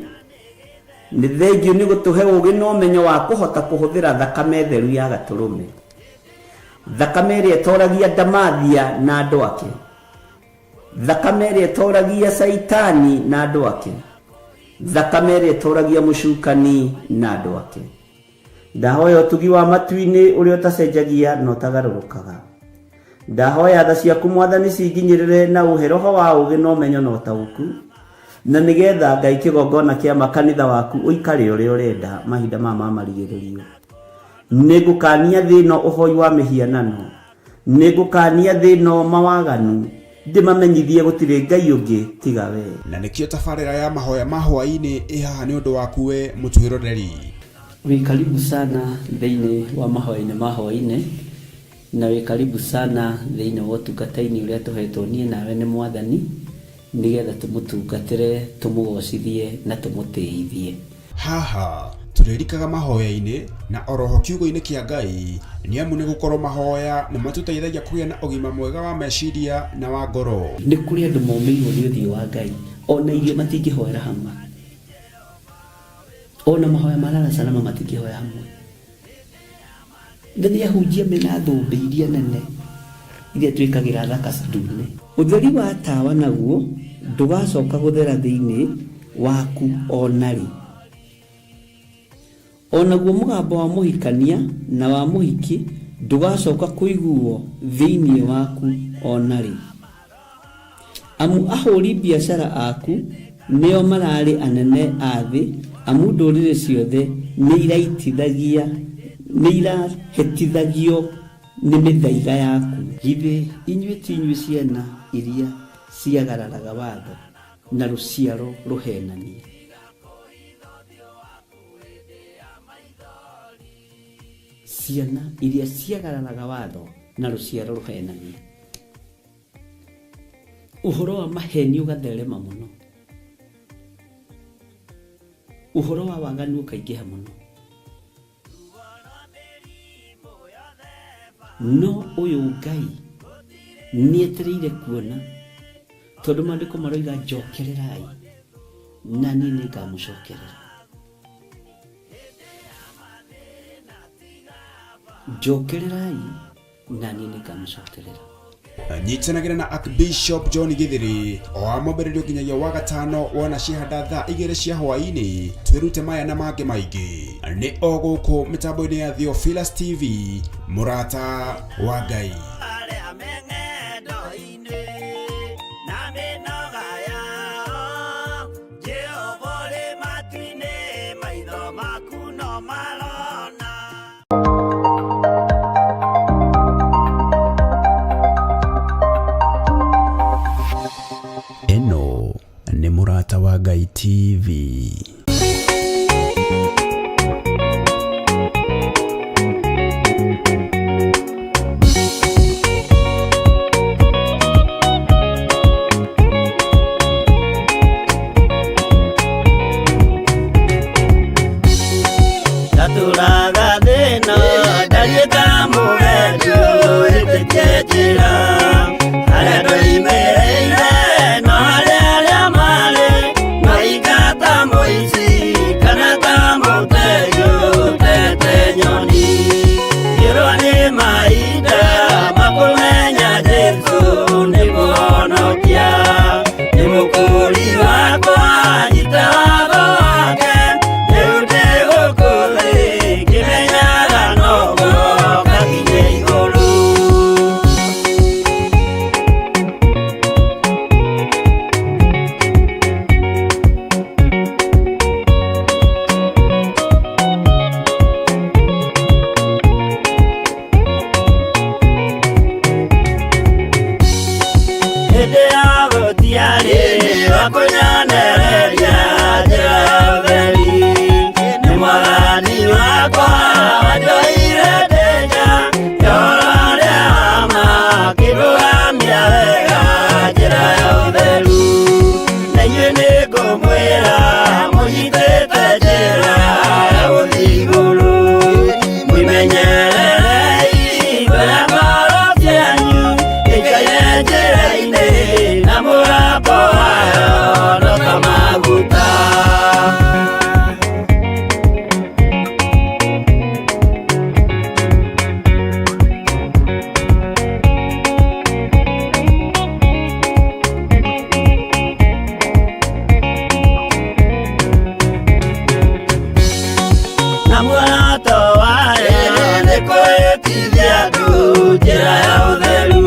nĩ thengiũ nĩ gũtũhe ũũgĩ na ũmenyo wa kũhota kũhũthĩra thakame theru ya Gatũrũme, thakame ĩrĩa ĩtoragia Ndamathia na andũ ake, thakame ĩrĩa ĩtoragia Caitani na andũ ake, thakame ĩrĩa ĩtoragia mũcukani na andũ ake. Ndahoya ũtugi wa matu-inĩ ũrĩa ũtacenjagia na ũtagarũrũkaga. Ndahoya tha ciaku Mwathani cinginyĩrĩre na ũhe roho wa ũũgĩ na ũmenyo na ũtaũku, na nĩgetha Ngai kĩgongona kĩa makanitha waku ũikare ũrĩa ũrenda mahinda maya ma marigĩrĩrio. Nĩngũkania thĩ ĩno ũhoi wa mĩhianano, nĩngũkania thĩ ĩno mawaganu, ndĩmamenyithie gũtirĩ Ngai ũngĩ tiga we. Na nĩkĩo tabarĩra ya mahoya ma hwaĩ-inĩ ĩ haha nĩ ũndũ waku we mũtwĩroreri. Wĩ karibu sana thĩinĩ wa mahoya-inĩ ma hwaĩ-inĩ, na wĩ karibu sana thĩinĩ wa ũtungata-inĩ ũrĩa tũhetwo niĩ nawe nĩ Mwathani, nĩgetha tũmũtungatĩre, tũmũgocithie na tũmũtĩithie. Haha tũrĩrikaga mahoya-inĩ na oroho kiugo-inĩ kĩa Ngai, nĩ amu nĩ gũkorwo mahoya nĩ matũteithagia kũgĩa na ũgima mwega wa meciria na wa ngoro. Nĩ kũrĩ andũ momĩirwo nĩ ũthiũ wa Ngai, ona irio matingĩhoera hamwe, ona mahoya ma lala salama matingĩhoya hamwe. Na nĩ ahunjia mena thũmbĩ iria nene iria twĩkagĩra thaka ndune. Ũtheri wa tawa naguo ndũgacoka gũthera thĩinĩ waku o na rĩ. O naguo mũgambo wa mũhikania na wa mũhiki ndũgacoka kũiguo thĩinĩ waku o na rĩ. Amu ahũri biacara aku nĩo mararĩ anene a thĩ, amu ndũrĩrĩ ciothe nĩiraitithagia, nĩirahĩtithagio nĩ mĩthaiga yaku. Githĩ inyuĩ ti inyuĩ ciana iria ciagararaga watho, na rũciaro rũheenania? Ciana iria ciagararaga watho, na rũciaro rũheenania. Ũhoro wa maheni ũgatherema mũno, ũhoro wa waganu ũkaingĩha mũno. No ũyũ Ngai nĩetereire kuona, tondũ maandĩko maroiga njokererai na niĩ nĩngamũcokerera. Njokererai na niĩ nĩngamũcokerera. Nyitanagĩra na Archbishop John Githiri o wa mwambĩrĩrio nginyagia wa gatano wona ciahanda thaa 2 cia hwaĩ-inĩ, twĩrute maya na mangĩ maingĩ nĩ o gũkũ mĩtambo-inĩ ya Theophilus TV, mũrata wa Ngai. Arĩa me ng'endo-inĩ na mĩnoga yao, Jehova ũrĩ matu-inĩ, maitho maku no marona. Ĩno nĩ Mũrata Ndatũraga thĩna ndariĩ ta mũgendi ũhĩtĩtie njĩra harĩa ndoimĩrĩire no harĩa arĩa marĩ maingata mũici kana ta mũtegi ũtete nyoni ngĩrwo nĩ mahinda makũmenya Jesũ nĩ mũhonokia nĩ mũkũũri wakwa nyita watho wake rĩu ndĩ gũkũ thĩ ngĩmenyaga noguo ngakinye igũrũ. Hĩndĩ ya gũtiarĩ wa kũnyonereria njĩra ya ũtheri nĩ mwathani wakwa wanjoire ndĩ nja ya ũhoro ũrĩa wa ma akĩndũgamia wega njĩra ya ũtheru na inyuĩ nĩngũmwĩra mũnyitĩte njĩra ya gũthiĩ igũrũ mwĩmenyererei ngoro ngoro cianyu ikaire njĩra-inĩ na mũgambo wayo no ta maguta. Na muoroto wayo nĩ kwĩhĩtithia andũ njĩra ya ũtheru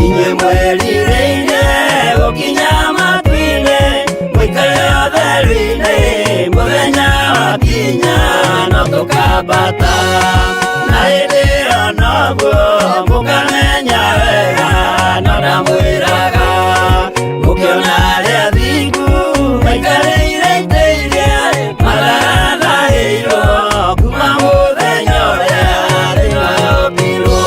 inyuĩ mwĩrirĩirie gũkinya matu-inĩ mũikare ũtheru-inĩ mũthenya wakinya no tũkambata na hĩndĩ ĩyo noguo mũkamenya wega no ndamwĩraga mũkĩona arĩa athingu maikarĩire itĩ iria matarathahĩirwo kuma mũthenya ũrĩa thĩ yombirwo.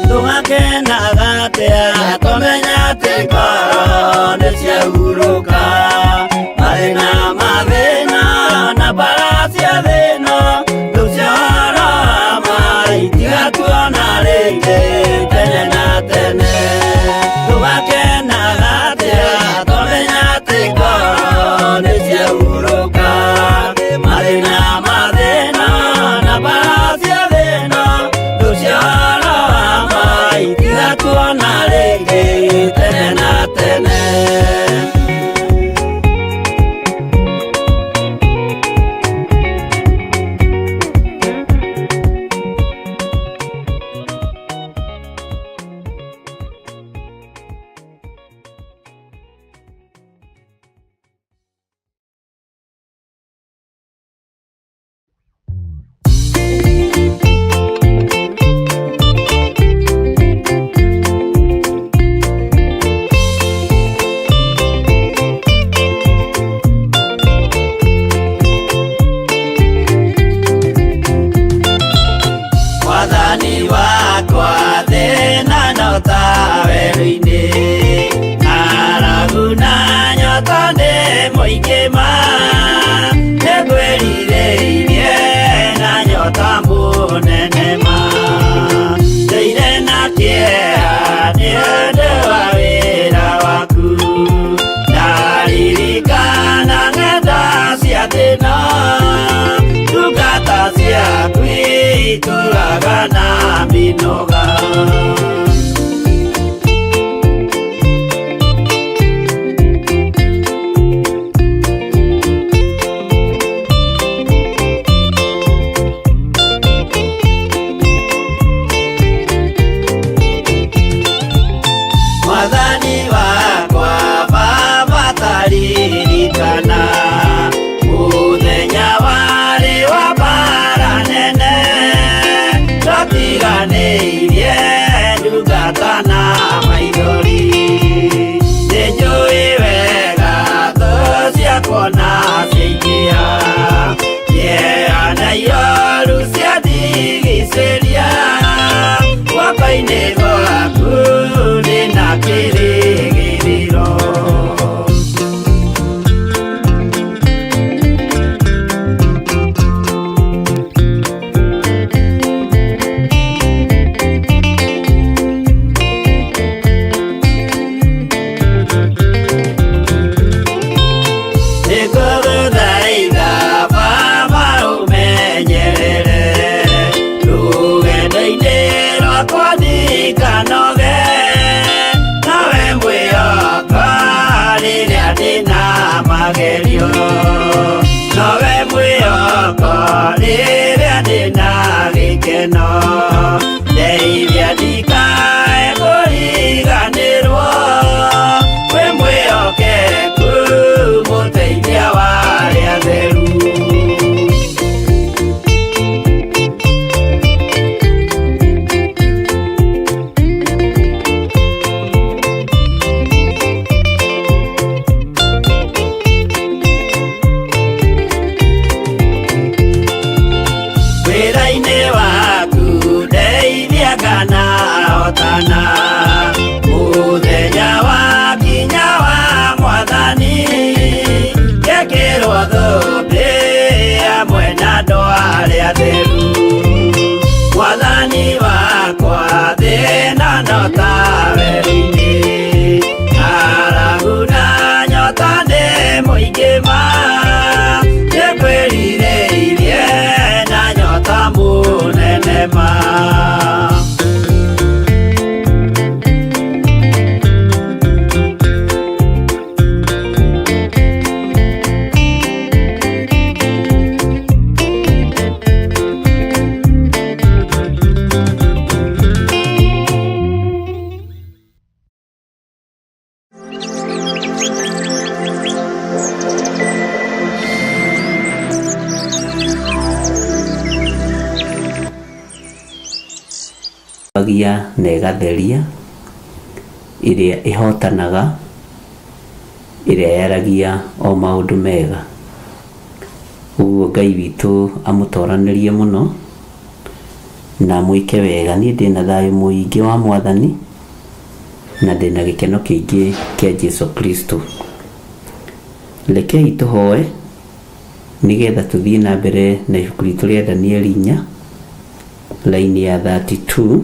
Tũgakenaga atĩa tũmenya atĩ ngoro nĩ ciahurũka mathĩna mathĩna na mbara cia thĩna rĩu cia ũhoro wa ma itigatuona rĩngĩ tene na tene tũgakenaga atĩa tũmenya atĩ ngoro nĩ ciahurũka mathĩna mathĩna na mbara cia thĩna rĩu cia ũhoro wa ma itigatuona rĩngĩ tene na tene. Mwathani wakwa thĩna no ta werũ-inĩ ng'aragu na nyota nĩ mũingĩ ma nĩngwĩrirĩirie na nyota mũnene ma ndĩire na kĩeha nĩ ũndũ wa wĩra waku ndaririkana ng'enda cia thĩna ndungata ciaku itũraga na mĩnoga. Mwathani wakwa Baba taririkana mũthenya warĩ wa mbara nene twatiganĩirio Theru. Mwathani wakwa thĩna no ta werũ-inĩ, ng'aragu na nyota nĩ mũingĩ ma, nĩngwĩrirĩirie na nyota mũnene ma. Bagia na ĩgatheria, ĩrĩa ĩhotanaga, ĩrĩa yaragia o maũndũ mega. Ũguo Ngai witũ amũtoranĩrie mũno na amwĩke wega. Niĩ ndĩna thayũ mũingĩ wa Mwathani na ndĩna gĩkeno kĩingĩ kĩa Jesu Kristo. Rekei tũhoe nĩgetha tũthiĩ na mbere na ibuku ritũ rĩa Danieli 4 raini ya 32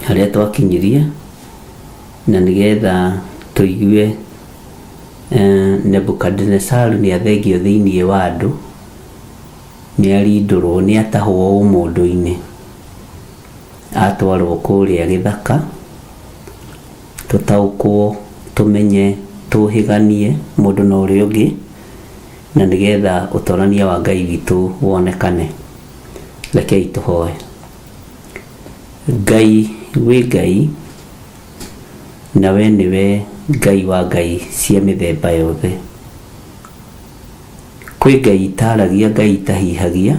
harĩa twakinyirie, na nĩgetha tũigue Nebukadinesaru nĩ athengio thĩinĩ wa andũ, nĩ arindũrwo, nĩ atahwo ũmũndũ-inĩ, atwarwo kũrĩa gĩthaka, tũtaũkwo, tũmenye, tũhĩganie mũndũ na ũrĩa ũngĩ, na nĩgetha ũtorania wa Ngai witũ wonekane. Rekei tũhoe. Ngai wĩ Ngai, na we nĩwe Ngai wa ngai cia mĩthemba yothe. Kwĩ ngai itaragia, ngai itahihagia,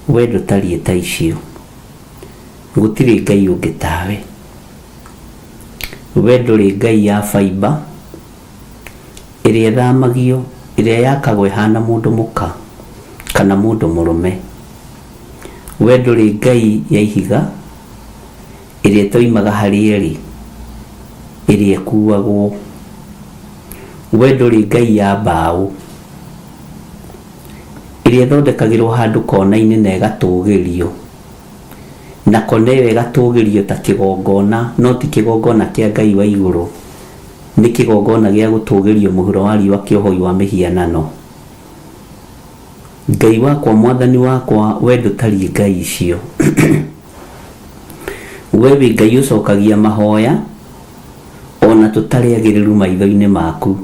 we ndũtariĩ ta icio. Gũtirĩ ngai ũngĩ tawe. We ndũrĩ ngai ya baimba, ĩrĩa ĩthamagio, ĩrĩa yakagwo ĩhana mũndũ mũka kana mũndũ mũrũme. We ndũrĩ ngai ya ihiga, ĩrĩa ĩtoimaga harĩa ĩrĩ, ĩrĩa ĩkuagwo. We ndũrĩ ngai ya mbaũ, ĩrĩa ĩthondekagĩrwo handũ kona-inĩ na ĩgatũgĩrio, na kona ĩyo ĩgatũgĩrio ta kĩgongona, no ti kĩgongona kĩa Ngai wa igũrũ, nĩ kĩgongona gĩa gũtũgĩrio mũhuro wa riũa kĩa ũhoi wa mĩhianano. Ngai wakwa, Mwathani wakwa, we ndũtariĩ ngai icio. We wĩ Ngai ũcokagia mahoya, ona tũtarĩ agĩrĩru maitho-inĩ maku.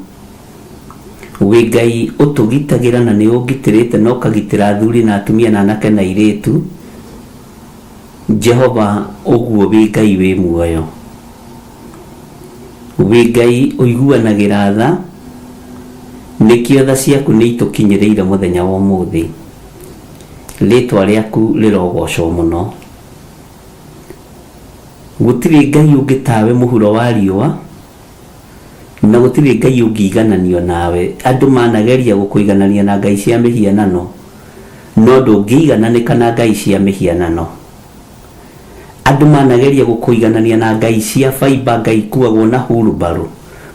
Wĩ Ngai ũtũgitagĩra na nĩ ũngitĩrĩte na ũkagitĩra athuri na atumia na anake na airĩtu. Jehova, ũguo wĩ Ngai wĩ muoyo. Wĩ Ngai ũiguanagĩra tha, nĩkĩo tha ciaku nĩ itũkinyĩrĩire mũthenya wa ũmũthĩ. Rĩtwa rĩaku rĩrogocwo mũno. Gũtirĩ Ngai ũngĩ tawe mũhuro wa riũa, na gũtirĩ Ngai ũngĩigananio nawe. Andũ manageria gũkũiganania na ngai cia mĩhianano, no ndũngĩigananĩka na ngai cia mĩhianano. Andũ manageria gũkũiganania na ngai cia baimba, ngai ikuagwo na hurumbarũ,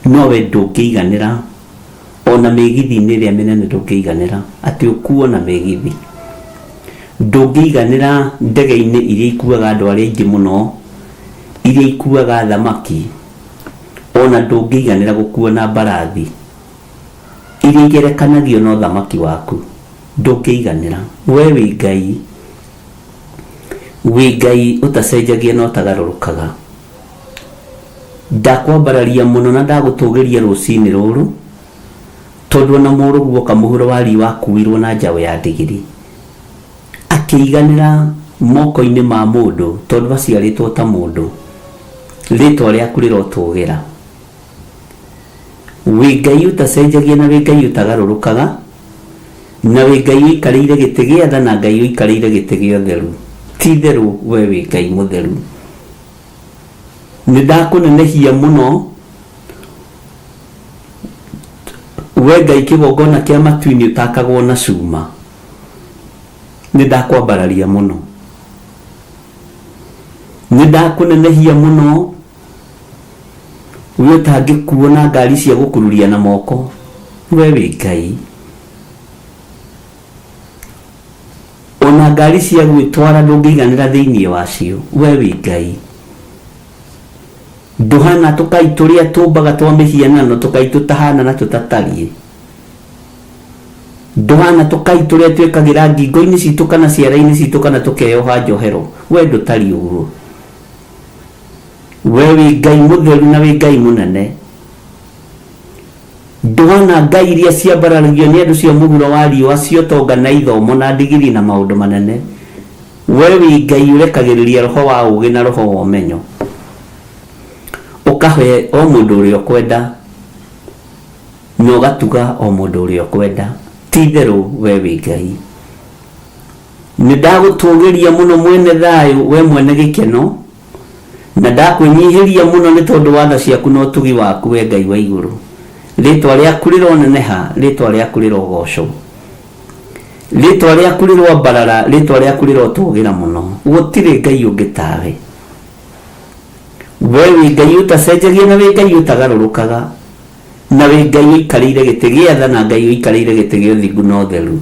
no we ndũngĩiganĩra. Ona mĩgithi-inĩ ĩrĩa mĩnene ndũngĩiganĩra, atĩ ũkuo na mĩgithi. Ndũngĩiganĩra ndege-inĩ iria ikuaga andũ arĩa aingĩ mũno, iria ikuaga thamaki, ona ndũngĩiganĩra gũkuo na mbarathi iria igerekanagio na ũthamaki waku. Ndũngĩiganĩra. We wĩ Ngai. Wĩ Ngai ũtacenjagia na ũtagarũrũkaga. Ndakwambararia mũno na ndagũtũgĩria rũcinĩ rũrũ, tondũ ona mũrũguo oka mũhuro wa riũa akuirwo na njaũ ya ndigiri, akĩiganĩra moko-inĩ ma mũndũ tondũ aciarĩtwo ta mũndũ. Rĩtwa rĩaku rĩrotũgĩra. Wĩ Ngai ũtacenjagia na wĩ Ngai ũtagarũrũkaga, na wĩ Ngai ũikarĩire gĩtĩ gĩa tha na Ngai ũikarĩire gĩtĩ gĩa ũtheru. Ti-itherũ we wĩ Ngai mũtheru. Nĩ ndakũnenehia mũno, we Ngai kĩgongona kĩa matu-inĩ ũtakagwo na cuma. Nĩ ndakwambararia mũno. Nĩ ndakũnenehia mũno, we ũtangĩkuo na ngari cia gũkururia na moko. We wĩ Ngai. Ona ngari cia gwĩtwara ndũngĩiganĩra thĩinĩ wacio. We wĩ Ngai. Ndũhana tũkai tũrĩa tũmbaga twa mĩhianano, tũkai tũtahana na tũtatariĩ. Ndũhana tũkai tũrĩa twĩkagĩra ngingo-inĩ citũ kana ciara-inĩ citũ kana tũkeyoha njohero. We ndũtariĩ ũguo. We wĩ Ngai mũtheru na wĩ Ngai mũnene. Ndũhana ngai iria ciambararagio nĩ andũ cia mũhuro wa riũa cia ũtonga na ithomo na ndigiri na maũndũ manene. We wĩ Ngai ũrekagĩrĩria roho wa ũũgĩ na roho wa ũmenyo, ũkahe o mũndũ ũrĩa ũkwenda, na ũgatuga o mũndũ ũrĩa ũkwenda. Ti-itherũ we wĩ Ngai. Nĩndagũtũũgĩria mũno mwene thayũ, we mwene gĩkeno, Na ndakwĩnyihĩria mũno nĩ tondũ wa tha ciaku na ũtugi waku, wee Ngai wa igũrũ. Rĩĩtwa rĩaku rĩroneneha, rĩĩtwa rĩaku rĩrogoocwo. Rĩĩtwa rĩaku rĩroambarara, rĩĩtwa rĩaku rĩrotũũgĩra mũno. Gũtirĩ Ngai ũngĩ tawe. Wee wĩ Ngai ũtacenjagia na wĩ Ngai ũtagarũrũkaga, na wĩ Ngai ũikarĩire gĩtĩ gĩa tha na Ngai ũikarĩire gĩtĩ gĩa ũthingu na ũtheru.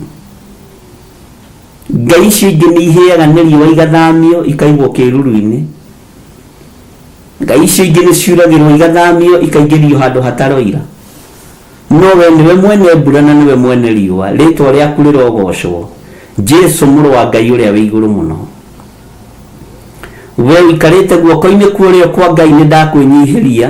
Ngai icio ingĩ nĩ ihĩaga nĩ riũa igathamio ikaigwo kĩĩruru-inĩ. Ngai icio ingĩ nĩ ciuragĩrwo igathamio ikaingĩrio handũ hataroira. No we nĩwe mwene mbura na nĩwe mwene riũa. Rĩĩtwa rĩaku rĩrogoocwo, Jesu mũrũ wa Ngai ũrĩa wĩ igũrũ mũno. We ũikarĩte guoko-inĩ kwa ũrĩo kwa Ngai nĩ ndakwĩnyihĩria,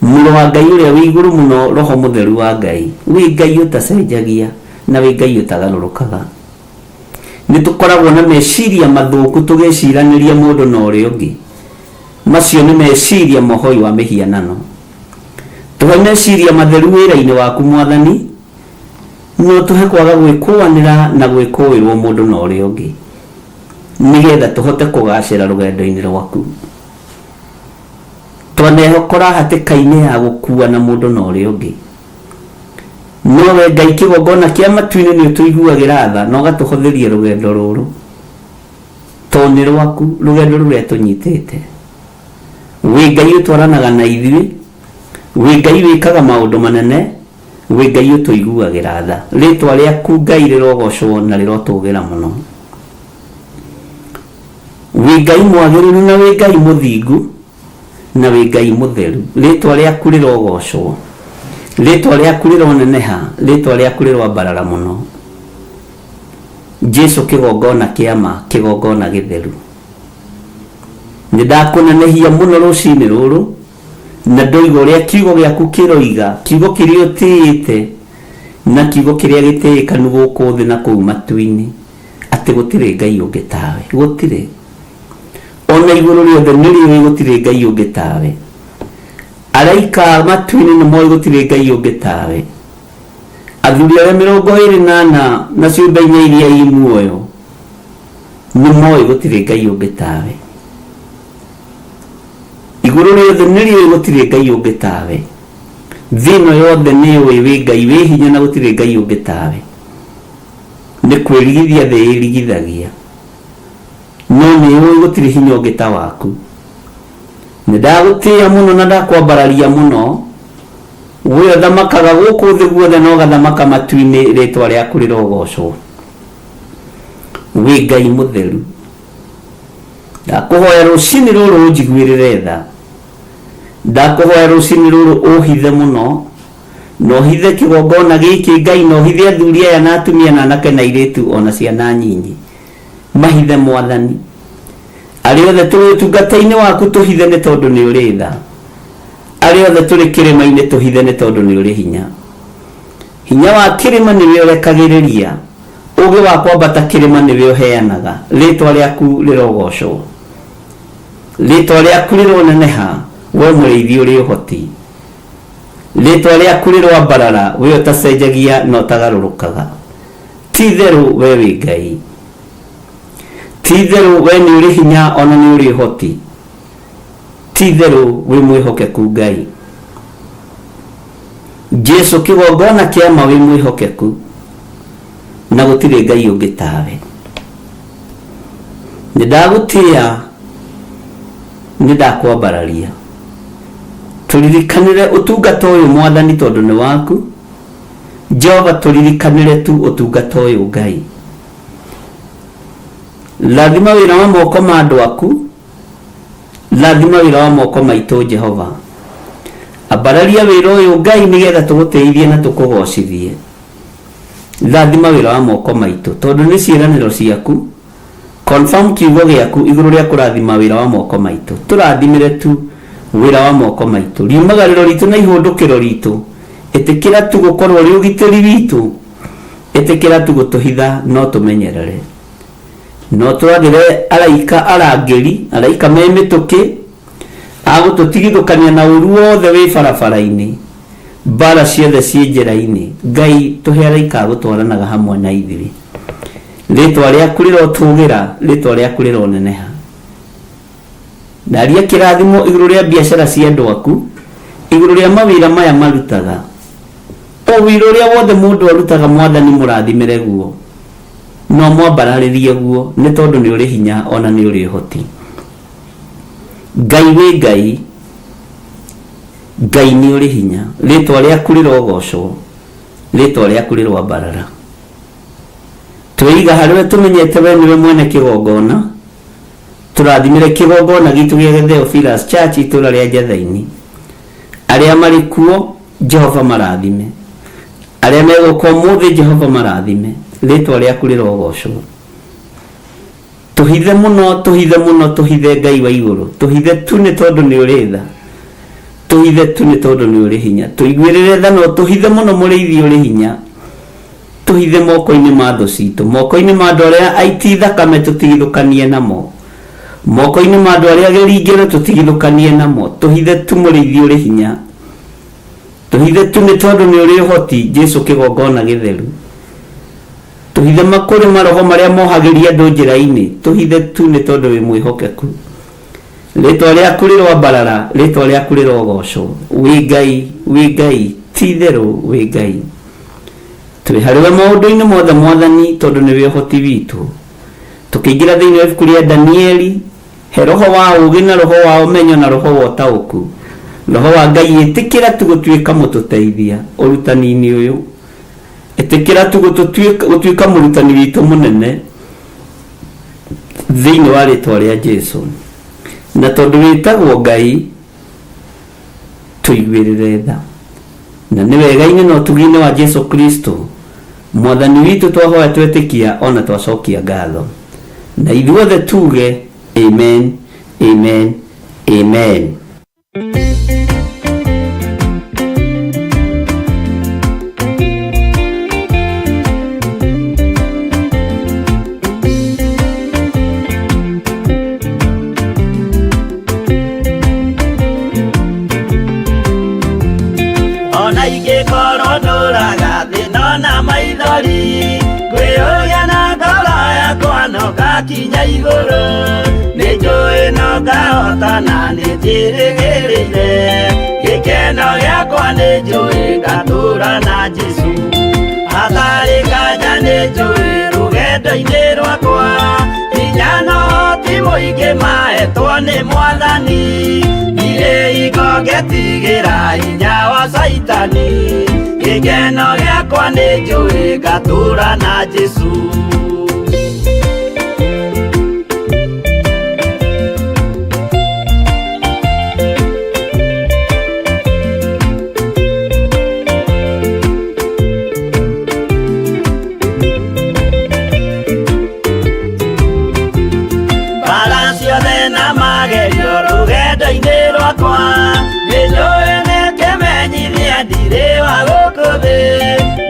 Mũrũ wa Ngai ũrĩa wĩ igũrũ mũno, Roho Mũtheru wa Ngai. Wĩ Ngai ũtacenjagia na wĩ Ngai ũtagarũrũkaga. Nĩ tũkoragwo na meciria mathũku tũgĩciranĩria mũndũ na ũrĩa ũngĩ. Macio nĩ meciria ma ũhoi wa mĩhianano. Tũhe meciria matheru wĩra-inĩ waku Mwathani, na ũtũhe kwaga gwĩkũanĩra na gwĩkũĩrwo mũndũ na ũrĩa ũngĩ, nĩgetha tũhote kũgacĩra rũgendo-inĩ rwaku. Twanehokora hatĩka-inĩ ya gũkuana mũndũ na ũrĩa ũngĩ. No we Ngai kĩgongona kĩa matu-inĩ nĩ ũtũiguagĩra tha na ũgatũhũthĩria rũgendo rũrũ. Tondũ nĩ rwaku rũgendo rũrĩa tũnyitĩte. Wĩ Ngai ũtwaranaga na ithuĩ, wĩ Ngai wĩkaga maũndũ manene, wĩ Ngai ũtũiguagĩra tha. Rĩtwa rĩaku Ngai rĩrogocwo na rĩrotũgĩra mũno. Wĩ Ngai mwagĩrĩru na wĩ Ngai mũthingu na wĩ Ngai mũtheru. Rĩtwa rĩaku rĩrogocwo. Rĩtwa rĩaku rĩroneneha. Rĩtwa rĩaku rĩroambarara mũno. Jesu kĩgongona kĩa ma, kĩgongona gĩtheru. Nĩ ndakũnenehia mũno rũcinĩ rũrũ na ndoiga ũrĩa kiugo gĩaku kĩroiga, kiugo kĩrĩa ũtĩĩte na kiugo kĩrĩa gĩtĩĩkanu gũkũ thĩ na kũu matu-inĩ. Atĩ gũtirĩ Ngai ũngĩ tawe. Gũtirĩ. O na igũrũ rĩothe nĩ rĩũĩ gũtirĩ Ngai ũngĩ tawe. Araika a matu-inĩ nĩ moĩ gũtirĩ Ngai ũngĩ tawe. Athuri arĩa 24 na ciũmbe inya iria i muoyo nĩ moĩ gũtirĩ Ngai ũngĩ tawe. Igũrũ rĩothe nĩ rĩũĩ gũtirĩ Ngai ũngĩ tawe. Thĩ ĩno yothe nĩ yũĩ wĩ Ngai wĩ hinya na gũtirĩ Ngai ũngĩ tawe. Nĩ kwĩrigithia thĩ ĩrigithagia, no nĩũĩ gũtirĩ hinya ũngĩ ta waku. Nĩndagũtĩĩa mũno na ndakwambararia mũno, wee ũthamakaga gũkũ thĩ guothe na ũgathamaka matu-inĩ, rĩĩtwa rĩaku rĩrogoocwo. Wĩ Ngai mũtheru. Ndakũhoya rũcinĩ rũrũ ũnjiguĩrĩre tha. Ndakũhoya rũcinĩ rũrũ ũhithe mũno. Na ũhithe kĩgongona gĩkĩ, Ngai, na ũhithe athuri aya na atumia na anake na airĩtu o na ciana nyinyi. Mahithe, Mwathani. Arĩa othe tũrĩ ũtungata-inĩ waku tũhithe nĩ tondũ nĩ ũrĩ tha. Arĩa othe tũrĩ kĩrĩma-inĩ tũhithe nĩ tondũ nĩ ũrĩ hinya. Hinya wa kĩrĩma nĩwe ũrekagĩrĩria, ũũgĩ wa kwambata kĩrĩma nĩwe ũheanaga. Rĩĩtwa rĩaku rĩrogoocwo. Rĩĩtwa rĩaku rĩroneneha, wee mũrĩithi ũrĩ ũhoti. Rĩĩtwa rĩaku rĩroambarara, wee ũtacenjagia na ũtagarũrũkaga. Ti-itherũ wee wĩ Ngai. Ti-itherũ wee nĩ ũrĩ hinya o na nĩ ũrĩ ũhoti. Ti-itherũ wĩ mwĩhokeku Ngai. Jesu kĩgongona kĩa ma wĩ mwĩhokeku, na gũtirĩ Ngai ũngĩ tawe. Nĩ ndagũtĩĩa, nĩ ndakwambararia. Tũririkanĩre ũtungata ũyũ Mwathani tondũ nĩ waku. Jehova tũririkanĩre tu ũtungata ũyũ Ngai. Rathima wĩra wa moko ma andũ aku, rathima wĩra wa moko maitũ Jehova. Ambararia wĩra ũyũ Ngai nĩgetha tũgũtĩithie na tũkũgocithie. Rathima wĩra wa moko maitũ tondũ nĩ ciĩranĩro ciaku. Confirm kiugo gĩaku igũrũ rĩa kũrathima wĩra wa moko maitũ. Tũrathimĩre tu wĩra wa moko maitũ. Riumagarĩro ritũ na ihũndũkĩro ritũ. Ĩtĩkĩra tu gũkorwo rĩ ũgitĩri witũ. Ĩtĩkĩra tu gũtũhitha no tũmenyerere. No twathĩre araika arangĩri, araika me mĩtũkĩ, a gũtũtigithũkania na ũru wothe wĩ barabara-inĩ, mbara ciothe ciĩ njĩra-inĩ. Ngai tũhe araika a gũtwaranaga hamwe na ithuĩ. Rĩtwa rĩaku rĩrotũgĩra, rĩtwa rĩaku rĩroneneha. Ndaria kĩrathimo igũrũ rĩa biacara cia andũ aku, igũrũ rĩa mawĩra maya marutaga. O wĩra ũrĩa wothe mũndũ arutaga Mwathani mũrathimĩre guo. No mwambararĩrie guo nĩ tondũ nĩ ũrĩ hinya ona nĩ ũrĩ ũhoti. Ngai wĩ Ngai, Ngai nĩ ũrĩ hinya. Rĩtwa rĩaku rĩrogocwo, rĩtwa rĩaku rĩroambarara. Twĩiga harĩ we tũmenyete we nĩwe mwene kĩgongona. Tũrathimĩre kĩgongona gitũ gĩa Theophilus Church itũra rĩa Njatha-inĩ. Arĩa marĩ kuo Jehova marathime. Arĩa megũka ũmũthĩ Jehova marathime. Rĩtwa rĩaku rĩrogocwo. Tũhithe mũno, tũhithe mũno, tũhithe Ngai wa igũrũ. Tũhithe tu nĩ tondũ nĩ ũrĩ tha. Tũhithe tu nĩ tondũ nĩ ũrĩ hinya. Tũiguĩrĩre tha na ũtũhithe mũno mũrĩithi ũrĩ hinya. Tũhithe moko-inĩ ma thũ citũ, moko-inĩ ma andũ arĩa aiti thakame tũtigithũkanie namo. Moko-inĩ ma andũ arĩa gĩringĩro tũtigithũkanie namo. Tũhithe tu mũrĩithi ũrĩ hinya. Tũhithe tu nĩ tondũ nĩ ũrĩ ũhoti, Jesu kĩgongona gĩtheru. Tũhithe makũrĩ maroho marĩa mohagĩria andũ njĩra-inĩ. Tũhithe tu nĩ tondũ wĩ mwĩhokeku. Rĩtwa rĩaku rĩroambarara, rĩtwa rĩaku rĩrogocwo. Wĩ Ngai, wĩ Ngai, ti itherũ wĩ Ngai. Twĩ harĩ we maũndũ-inĩ mothe Mwathani tondũ nĩwe ũhoti witũ. Tũkĩingĩra thĩinĩ wa ibuku rĩa Danieli, he roho wa ũũgĩ na roho wa ũmenyo na roho wa ũtaũku. Roho wa Ngai ĩtĩkĩra tu gũtuĩka mũtũteithia ũrutani-inĩ ũyũ. Ĩtĩkĩra tu gũtuĩka mũrutani witũ mũnene thĩinĩ wa rĩtwa rĩa Jesu. Na tondũ wĩtagwo Ngai, tũiguĩrĩre tha. Na nĩ wega-inĩ na ũtugi-inĩ wa Jesu Kristo Mwathani witũ twahoya twetĩkia ona twacokia ngatho. Na ithuothe tuge amen, amen, amen. Ona ingĩkorwo ndũraga thĩ no na maithori, ngwĩyũria na ngoro yakwa no ngakinya igũrũ. Nĩ njũĩ no ngahotana nĩ njĩrĩgĩrĩire, gĩkeno gĩakwa nĩ njũĩ ngatũũra na Jesũ. Hatarĩ nganja nĩ njũĩ rũgendo-inĩ rwakwa, hinya no ti mũingĩ mahetwo nĩ Mwathani. Ndirĩ hingo ngetigĩra hinya wa Caitani, gĩkeno gĩakwa nĩ njũĩ ngatũũra na Jesũ. Mbara ciothe na magerio rũgendo-inĩ rwakwa, nĩ njũĩ nĩ kĩmenyithia ndirĩ wa gũkũ thĩ.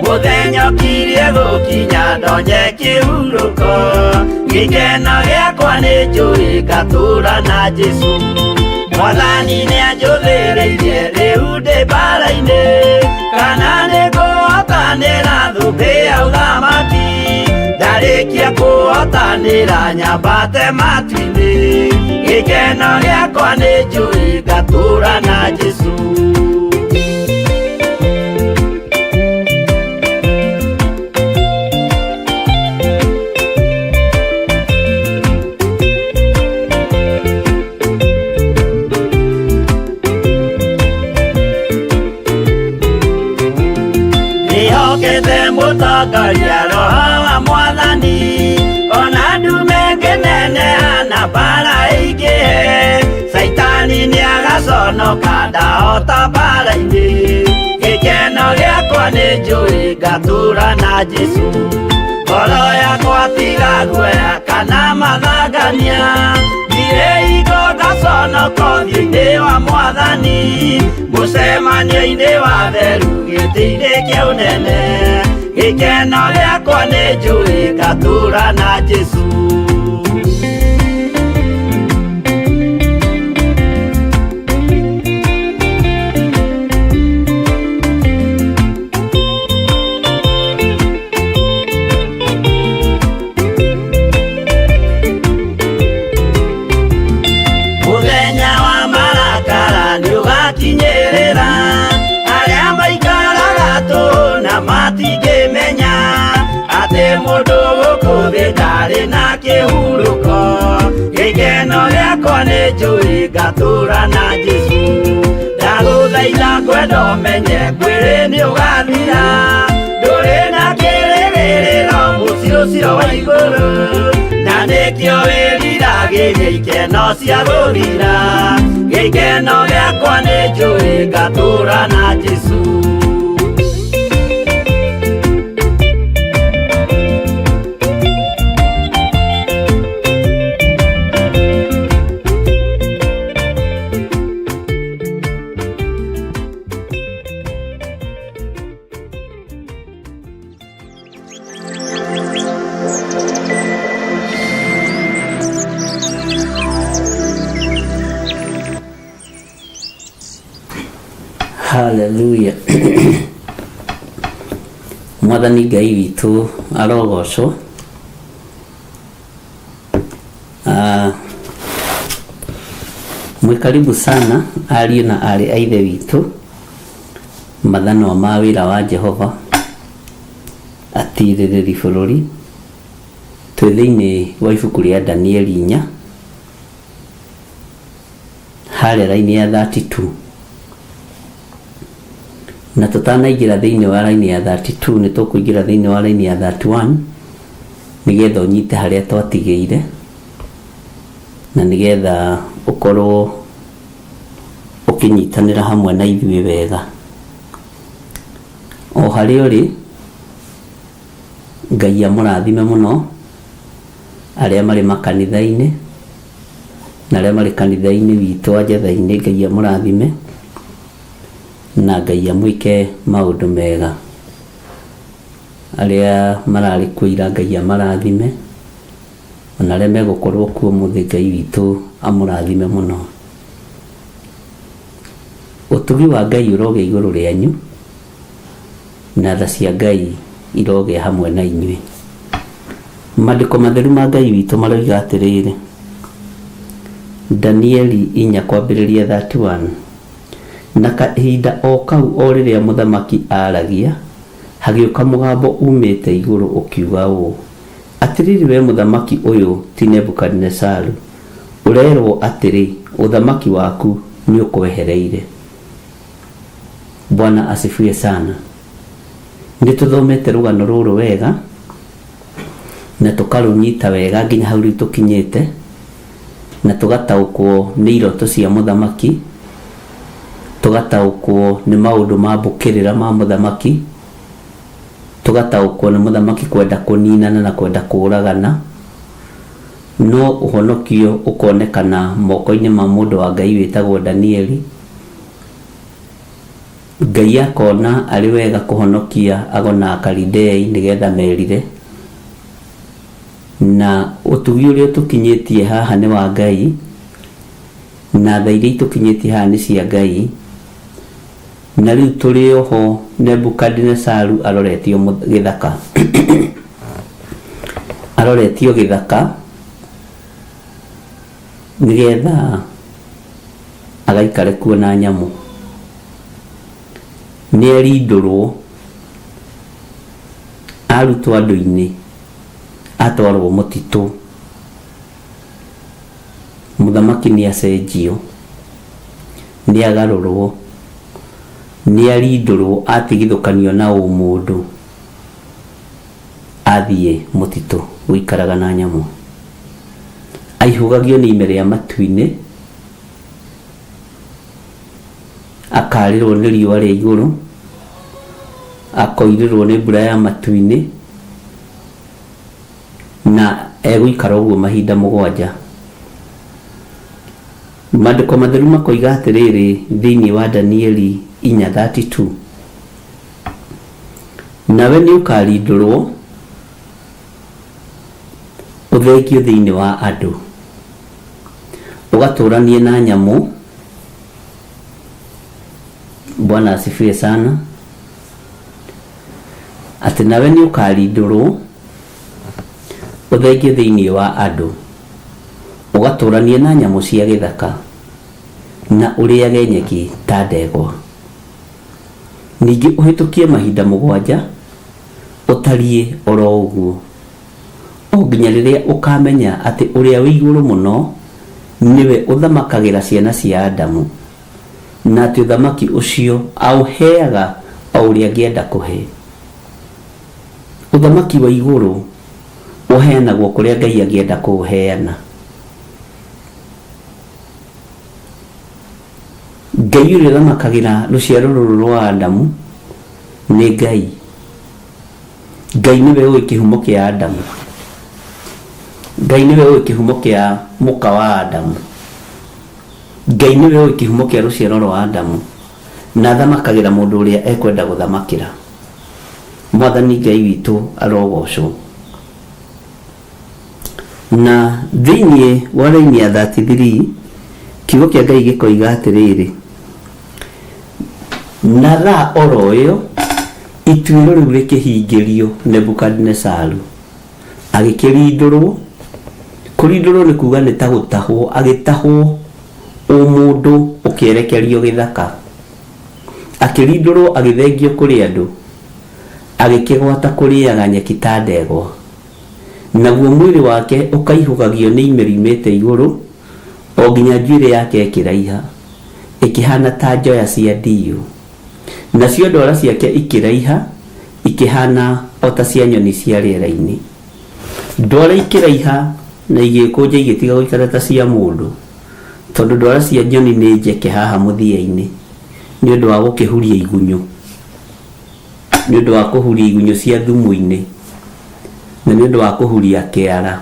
Mũthenya ũkirie gũkinya ndonye kĩhurũko, gĩkeno gĩakwa nĩ njũĩ ngatũũra na Jesũ. Mwathani nĩanjũthĩrĩirie rĩu ndĩ mbara-inĩ, kana nĩngũhotanĩra thũmbĩ ya ũthamaki. Ndarĩkia kũhotanĩra nyambate matu-inĩ, gĩkeno gĩakwa nĩ njũĩ ngatũũra na Jesũ. Ndĩhokete mũtongoria roho wa Mwathani, ona ndume ngĩne ona mbara ĩingĩhe Caitani nĩagaconoka ndahota mbara-inĩ Gĩkeno gĩakwa nĩ njũĩ ngatũra na Jesũ Ngoro yakwa tiga guoya kana mathangania Ndirĩ hingo ngaconoka ũthiũ-inĩ wa Mwathani Mũcemanio-inĩ wa theru gĩtĩ-inĩ kĩa ũnene Gĩkeno gĩakwa nĩ njũĩ ngatũra na Jesũ Mũthenya wa marakara nĩũgakinyĩrĩra Arĩa maikaraga tũhũ na matingĩmenya Atĩ mũndũ gũkũ thĩ ndarĩ na kĩhurũko Gĩkeno gĩakwa nĩ njũĩ ngatũra na Jesũ Ndagũthaitha ngwenda ũmenye mwĩrĩ nĩũgathira Ndũrĩ na kĩrĩgĩrĩro mũciĩ ũcio wa igũrũ Na nĩkĩo wĩriragĩria ikeno cia gũthira Gĩkeno gĩakwa nĩ njũĩ ngatũra na Jesũ Haleluya. Mwathani Ngai witũ arogocwo. Mwĩ karibu sana ariũ na aarĩ a Ithe witũ mathanwa ma wĩra wa Jehova atirĩrĩri bũrũri. Twĩ thĩinĩ wa ibuku rĩa Danieli 4 harĩa raini ya 32 na tutanaingĩra thĩinĩ wa raini ya 32 nĩ tũkũingĩra thĩinĩ wa raini ya 31 nĩgetha ũnyite harĩa twatigĩire na nĩgetha ũkorwo ũkĩnyitanĩra hamwe na ithuĩ wega. O harĩa ũrĩ, Ngai amũrathime mũno arĩa marĩ makanitha-inĩ na arĩa marĩ kanitha-inĩ witũ wa Njetha-inĩ, Ngai amũrathime na Ngai amwĩke maũndũ mega. Arĩa mararĩ kuo ira Ngai amarathime, ona arĩa megũkorwo kuo ũmũthĩ Ngai witũ amũrathime mũno. Ũtugi wa Ngai ũrogĩa igũrũ rĩanyu na tha cia Ngai irogĩa hamwe na inyuĩ. Maandĩko matheru ma Ngai witũ maroiga atĩrĩrĩ, Danieli 4 kwambĩrĩria 31 na kahinda o kau o rĩrĩa mũthamaki aaragia, hagĩũka mũgambo umĩte igũrũ ũkiuga ũũ, atĩrĩrĩ we mũthamaki ũyũ ti Nebukadinesaru, ũrerwo atĩrĩ, ũthamaki waku nĩũkwehereire. Bwana asifiwe sana. Nĩ tũthomete rũgano rũrũ wega na tũkarũnyita wega nginya hau rĩu tũkinyĩte na tũgataũkwo nĩ iroto cia mũthamaki, tũgataũkwo nĩ maũndũ ma mbũkĩrĩra ma mũthamaki, tũgataũkwo nĩ mũthamaki kwenda kũninana na kwenda kũũragana, no ũhonokio ũkonekana moko-inĩ ma mũndũ wa Ngai wĩtagwo Danieli. Ngai akona arĩ wega kũhonokia ago na Akalidei nĩgetha merire, na ũtugi ũrĩa ũtũkinyĩtie haha nĩ wa Ngai, na tha iria itũkinyĩtie haha nĩ cia Ngai. Na rĩu tũrĩ oho Nebukadinesaru aroretio gĩthaka aroretio gĩthaka nĩgetha agaikare kuo na nyamũ. Nĩ erindũrwo arutwo andũ-inĩ atwarwo mũtitũ. Mũthamaki nĩ acenjio, nĩ agarũrwo, nĩ arindũrwo, atigithũkanio na ũmũndũ, athiĩ mũtitũ gũikaraga na nyamũ. Aihũgagio nĩ ime rĩa matu-inĩ, akarĩrwo nĩ riũa rĩa igũrũ, akoirĩrwo nĩ mbura ya matu-inĩ, na egũikara ũguo mahinda mũgwanja. Maandĩko matheru makoiga atĩrĩrĩ thĩinĩ wa Danieli 4:32, nawe nĩ ũkarindũrwo ũthengio thĩinĩ wa andũ, ũgatũranie na nyamũ. Bwana asifiwe sana. Atĩ nawe nĩ ũkarindũrwo ũthengio thĩinĩ wa andũ, ũgatũranie na nyamũ cia gĩthaka, na ũrĩage nyeki ta ndegwa. Ningĩ ũhĩtũkie mahinda mũgwanja ũtariĩ oro ũguo, o nginya rĩrĩa ũkamenya atĩ Ũrĩa wĩ Igũrũ Mũno nĩwe ũthamakagĩra ciana cia Adamu, na atĩ ũthamaki ũcio aũheaga o ũrĩa angĩenda kũhe. Ũthamaki wa igũrũ ũheanagwo kũrĩa Ngai angĩenda kũũheana. Ngai ũrĩa ũthamakagĩra rũciaro rũrũ rwa Adamu nĩ Ngai. Ngai nĩwe ũĩ kĩhumo kĩa Adamu. Ngai nĩwe ũĩ kĩhumo kĩa mũka wa Adamu. Ngai nĩwe ũĩ kĩhumo kĩa rũciaro rwa Adamu. Na athamakagĩra mũndũ ũrĩa ekwenda gũthamakĩra. Mwathani Ngai witũ arogocwo. Na thĩinĩ wa raini ya 33 kiugo kĩa Ngai gĩkoiga atĩrĩrĩ, na thaa oro ĩyo ituĩro rĩu rĩkĩhingĩrio Nebukadinesaru, agĩkĩrindũrwo. Kũrindũrwo nĩ kuga nĩ ta gũtahwo, agĩtahwo ũmũndũ ũkĩerekerio gĩthaka. Akĩrindũrwo agĩthengio kũrĩ andũ, agĩkĩgwata kũrĩaga nyeki ta ndegwa. Naguo mwĩrĩ wake ũkaihũgagio nĩ ime riumĩte igũrũ, o nginya njuĩrĩ yake ĩkĩraiha, ĩkĩhaana ta njoya cia ndiyũ. Nacio ndwara ciake ikĩraiha, ikĩhaana o ta cia nyoni cia rĩera-inĩ. Ndwara ikĩraiha na igĩĩkũnja igĩtiga gũikara ta cia mũndũ, tondũ ndwara cia nyoni nĩ njeke haha mũthia-inĩ, nĩ ũndũ wa gũkĩhuria igunyũ. Nĩ ũndũ wa kũhuria igunyũ cia thumu-inĩ, na nĩ ũndũ wa kũhuria kĩara,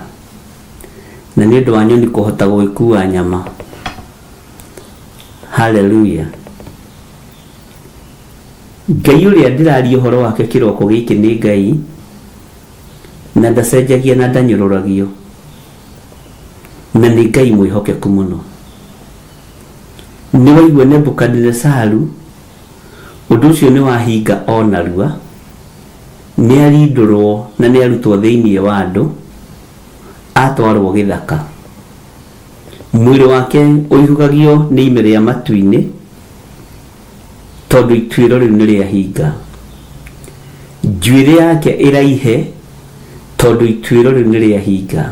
na nĩ ũndũ wa nyoni kũhota gũgĩkua nyama. Haleluya! Ngai ũrĩa ndĩraria ũhoro wake kĩroko gĩkĩ nĩ Ngai, na ndacenjagia na ndanyũrũragio, na nĩ Ngai mwĩhokeku mũno. Nĩ waigua Nebukadinesaru Ũndũ ũcio nĩ wahinga o narua, nĩ arindũrwo na nĩ arutwo thĩinĩ wa andũ, atwarwo gĩthaka. Mwĩrĩ wake ũihũgagio nĩ ime rĩa matu-inĩ, tondũ ituĩro rĩu nĩ rĩahinga. Njuĩrĩ yake ĩraihe, tondũ ituĩro rĩu nĩ rĩahinga.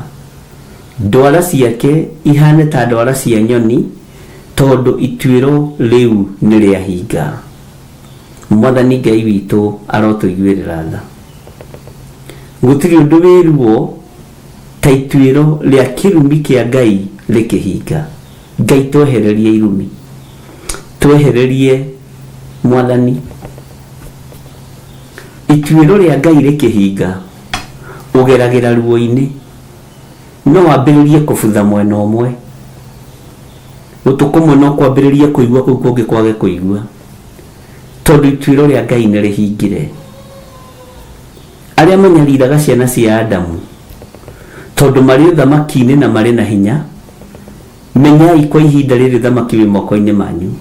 Ndwara ciake ihane ta ndwara cia nyoni, Tondũ ituĩro rĩu nĩ rĩahinga. Mwathani Ngai witũ arotũiguĩrĩra tha. Gũtirĩ ũndũ wĩ ruo ta ituĩro rĩa kĩrumi kĩa Ngai rĩkĩhinga. Ngai twehererie irumi. Twehererie Mwathani. Ituĩro rĩa Ngai rĩkĩhinga, ũgeragĩra ruo-inĩ. No wambĩrĩrie kũbutha mwena ũmwe. Gũtũ kũmwe no kwambĩrĩrie kũigua kũu kũngĩ kwage kũigua. Tondũ ituĩro rĩa Ngai nĩ rĩhingire. Arĩa manyariraga ciana cia Adamu, tondũ marĩ ũthamaki-inĩ na marĩ na hinya, menyai kwa ihinda rĩrĩ ũthamaki wĩ moko-inĩ manyu.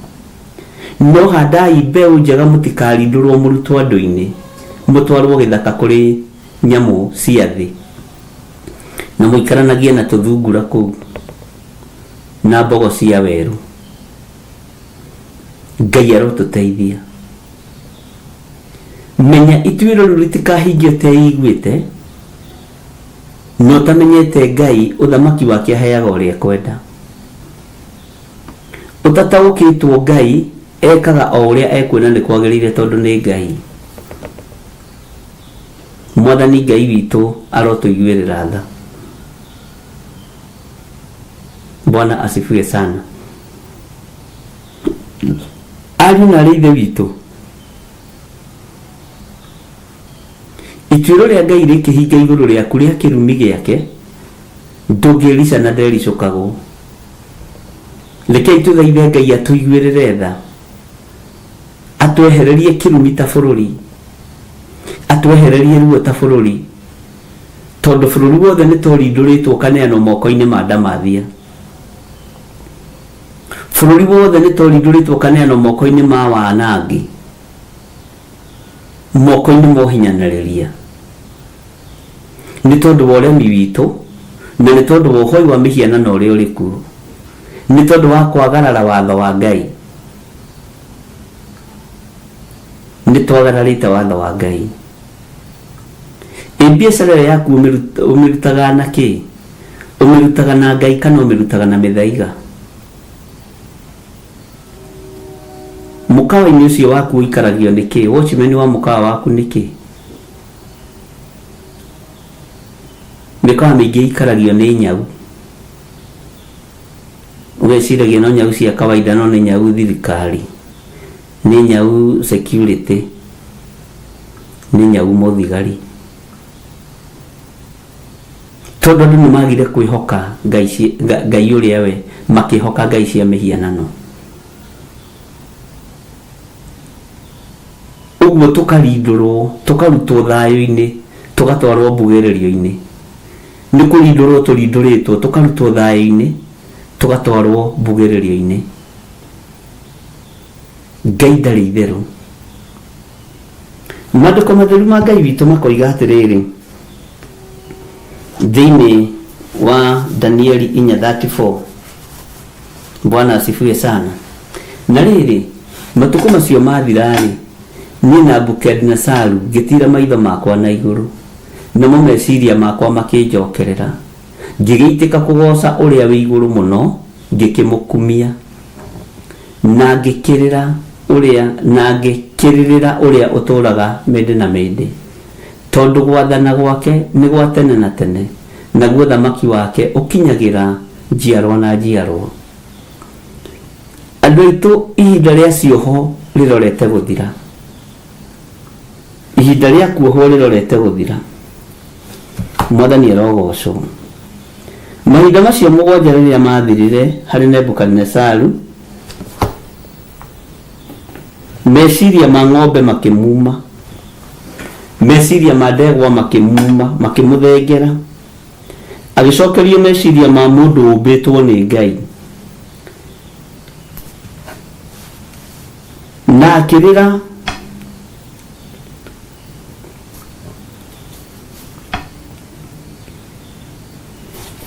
No handai mbeũ njega mũtikarindũrwo mũrutwo andũ-inĩ, mũtwarwo gĩthaka kũrĩ nyamũ cia thĩ. Na mũikaranagie na tũthungura kũu, na mbogo cia werũ. Ngai arotũteithia. Menya ituĩro rĩu rĩtikahingio ũteiguĩte, na ũtamenyete Ngai ũthamaki wake aheaga ũrĩa ekwenda. Ũtataũkĩtwo Ngai ekaga o ũrĩa ekuona nĩ kwagĩrĩire tondũ nĩ Ngai. Mwathani Ngai witũ arotũiguĩrĩra tha. Bwana asifiwe sana. Ariũ na arĩ ithe witũ, ituĩro rĩa Ngai rĩkĩhinga igũrũ rĩaku rĩa kĩrumi gĩake, ndũngĩrica na ndericũkagwo. Rekei tũthaithe Ngai atũiguĩrĩre tha, atwehererie kĩrumi ta bũrũri, atwehererie ruo ta bũrũri, tondũ bũrũri wothe nĩ torindũrĩtwo ũkaneanwo moko-inĩ ma ndamathia. Bũrũri wothe nĩ torindũrĩtwo ũkaneanwo moko-inĩ ma wanangi, moko-inĩ ma ũhinyanĩrĩria, nĩ tondũ wa ũremi witũ, na nĩ tondũ wa ũhoi wa mĩhianano ũrĩa ũrĩ kuo, nĩ tondũ wa kwagarara watho wa Ngai. Nĩ twagararĩte watho wa Ngai. Ĩ biacara ĩyo yaku ũmĩrutaga na kĩ? Ũmĩrutaga na Ngai kana ũmĩrutaga na mĩthaiga? Mũkawa-inĩ ũcio waku ũikaragio nĩ kĩ? Watchman wa mũkawa waku nĩ kĩ? Mĩkawa mĩingĩ ĩikaragio nĩ nyau. Ũgeciragia no nyau cia kawaida no nĩ nyau thirikari, nĩ nyau security, nĩ nyau mũthigari. Tondũ andũ nĩ magire kwĩhoka ngai, ngai ũrĩa we, makĩhoka ngai cia mĩhianano. Ũguo tũkarindũrwo, tũkarutwo thayũ-inĩ, tũgatwarwo mbugĩrĩrio-inĩ. Nĩ kũrindũrwo tũrindũrĩtwo, tũkarutwo thayũ-inĩ, tũgatwarwo mbugĩrĩrio-inĩ. Ngai ndarĩ itherũ. Maandĩko matheru ma Ngai witũ makoiga atĩrĩrĩ, thĩinĩ wa Danieli 4:34, Bwana asifiwe sana. Na rĩrĩ, matukũ macio mathira-rĩ, niĩ Nabukadnesaru ngĩtiira maitho makwa na igũrũ, namo meciria makwa makĩnjokerera, ngĩgĩitĩka kũgooca Ũrĩa wĩ Igũrũ Mũno, ngĩkĩmũkumia, na ngĩkĩrĩra ũrĩa na ngĩkĩrĩrĩra ũrĩa ũtũũraga mĩndĩ na mĩndĩ, tondũ gwathana gwake nĩ gwa tene na tene, naguo ũthamaki wake ũkinyagĩra njiarwa na njiarwa. Andũ aitũ, ihinda rĩa cioho rĩrorete gũthira. Ihinda rĩa kuohwo rĩrorete gũthira. Mwathani arogocwo. Mahinda macio mũgwanja rĩrĩa maathirire harĩ Nebukadinesaru, meciria ma ng'ombe makĩmuma, meciria ma ndegwa makĩmuma, makĩmũthengera. Agĩcokerio meciria ma mũndũ ũmbĩtwo nĩ Ngai. Na akĩrĩra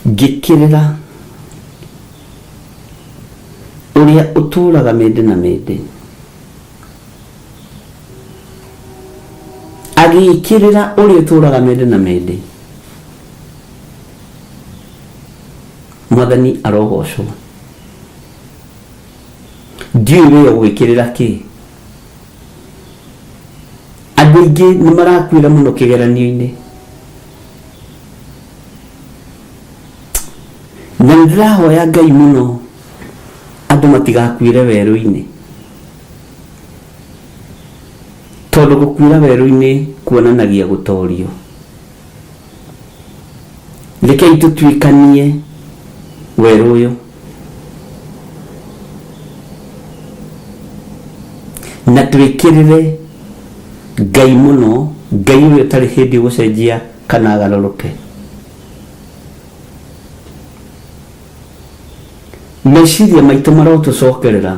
ngĩkĩrĩra ũrĩa ũtũũraga mĩndĩ na mĩndĩ. Agĩkĩrĩra ũrĩa ũtũũraga mĩndĩ na mĩndĩ. Mwathani arogocwo. Ndiũĩ wee ũgwĩkĩrĩra kĩ. Andũ aingĩ nĩ marakuĩra mũno kĩgeranio-inĩ. Na nĩ ndĩrahoya Ngai mũno andũ matigakuĩre werũ-inĩ. Tondũ gũkuĩra werũ-inĩ kuonanagia gũtorio. Rekei tũtuĩkanie werũ ũyũ na twĩkĩrĩre Ngai mũno, Ngai ũrĩa ũtarĩ hĩndĩ ũgũcenjia kana agarũrũke. Meciria maitũ marotũcokerera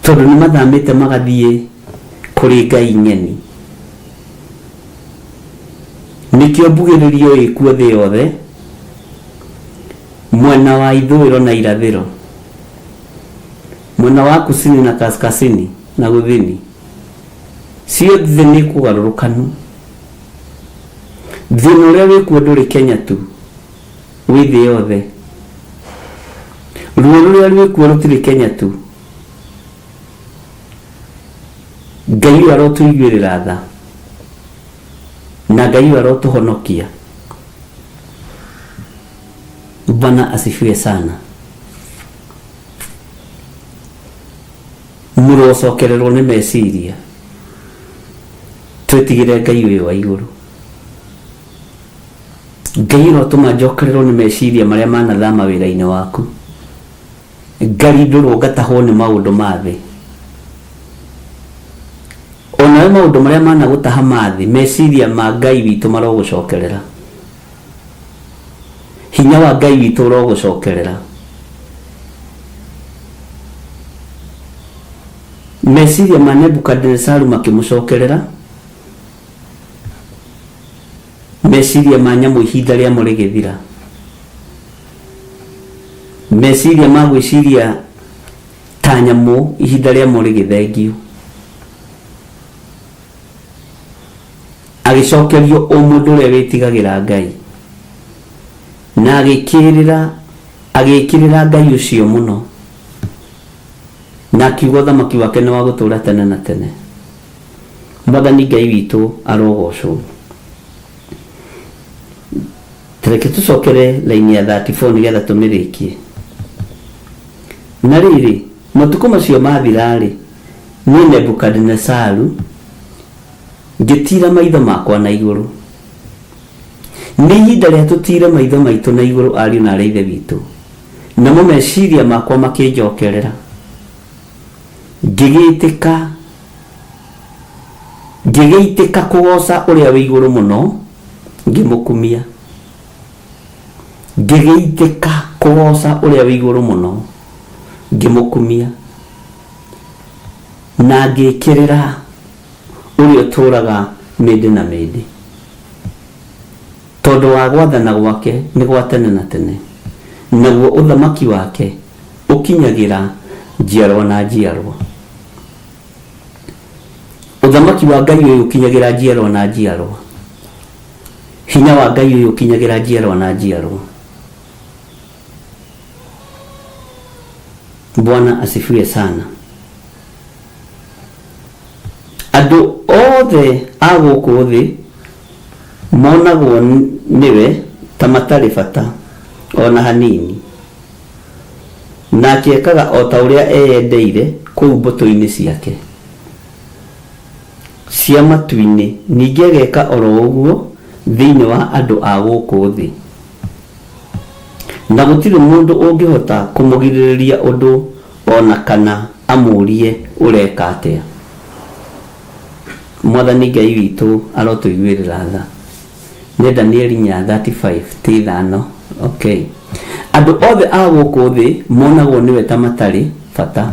tondũ nĩ mathamĩte magathiĩ kũrĩ ngai ng'eni. Nĩkĩo mbugĩrĩrio ĩkuo thĩ yothe, mwena wa ithũĩro na irathĩro, mwena wa kusini na kaskasini na gũthini, ciothe nĩ kũgarũrũkanu. Thĩna ũrĩa wĩkuo ndũrĩ Kenya tu, wĩ thĩ yothe. Ruo rũrĩa rwĩkuo rũtirĩ Kenya tu. Ngai ũyũ arotũiguĩrĩra tha, na Ngai ũyũ arotũhonokia. Bwana asifiwe sana. Mũrocokererwo nĩ meciria, twĩtigĩre Ngai ũyũ wa igũrũ. Ngai ũrotũma njokererwo nĩ meciria marĩa manathama wĩra-inĩ waku, ngarindũrwo ngatahwo nĩ maũndũ ma thĩ. Onawe maũndũ marĩa managũtaha ma thĩ, meciria ma Ngai witũ marogũcokerera, hinya wa Ngai witũ ũrogũcokerera. Meciria ma Nebukadinesaru makĩmũcokerera, meciria ma nyamũ ihinda rĩamo rĩgĩthira, meciria ma gwĩciria ta nyamũ ihinda rĩamo rĩgĩthengio. Agĩcokerio o mũndũ ũrĩa wĩtigagĩra Ngai, na agĩkĩrĩra agĩkĩrĩra Ngai ũcio mũno, na akiuga ũthamaki wake nĩ wa gũtũũra tene na tene. Mwathani Ngai witũ arogocwo. Reke tũcokere laini ya 34 nĩgetha tũmĩrĩkie. Na rĩrĩ, matukũ macio mathira-rĩ, niĩ Nebukadinesaru ngĩtiira maitho makwa na igũrũ. Nĩ ihinda rĩa tũtiire maitho maitũ na igũrũ, ariũ na aarĩ a Ithe witũ, namo meciria makwa makĩnjokerera. Ngĩgĩĩtĩka ngĩgĩitĩka kũgooca Ũrĩa wĩ Igũrũ Mũno, ngĩmũkumia. Ngĩgĩitĩka kũgooca Ũrĩa wĩ Igũrũ Mũno, ngĩmũkumia, na ngĩkĩrĩra Ũrĩa ũtũũraga mĩndĩ na mĩndĩ, tondũ wa gwathana gwake nĩ gwa tene na tene, naguo ũthamaki wake ũkinyagĩra njiarwa na njiarwa. Ũthamaki wa Ngai ũyũ ũkinyagĩra njiarwa na njiarwa. Hinya wa Ngai ũyũ ũkinyagĩra njiarwa na njiarwa. Bwana asifiwe sana. Andũ othe a gũkũ thĩ monagwo nĩwe ta matarĩ bata o na hanini, nake ekaga o ta ũrĩa eyendeire kũu mbũtũ-inĩ ciake cia matu-inĩ, ningĩ ageka o ro ũguo thĩinĩ wa andũ a gũkũ thĩ. Na gũtirĩ mũndũ ũngĩhota kũmũgirĩrĩria ũndũ o na kana amũũrie, Ũreka atĩa? Mwathani Ngai witũ arotũiguĩrĩra tha. Nĩ Danieli 4:35 ti ithano. Okay. Andũ othe a gũkũ thĩ monagwo nĩwe ta matarĩ bata.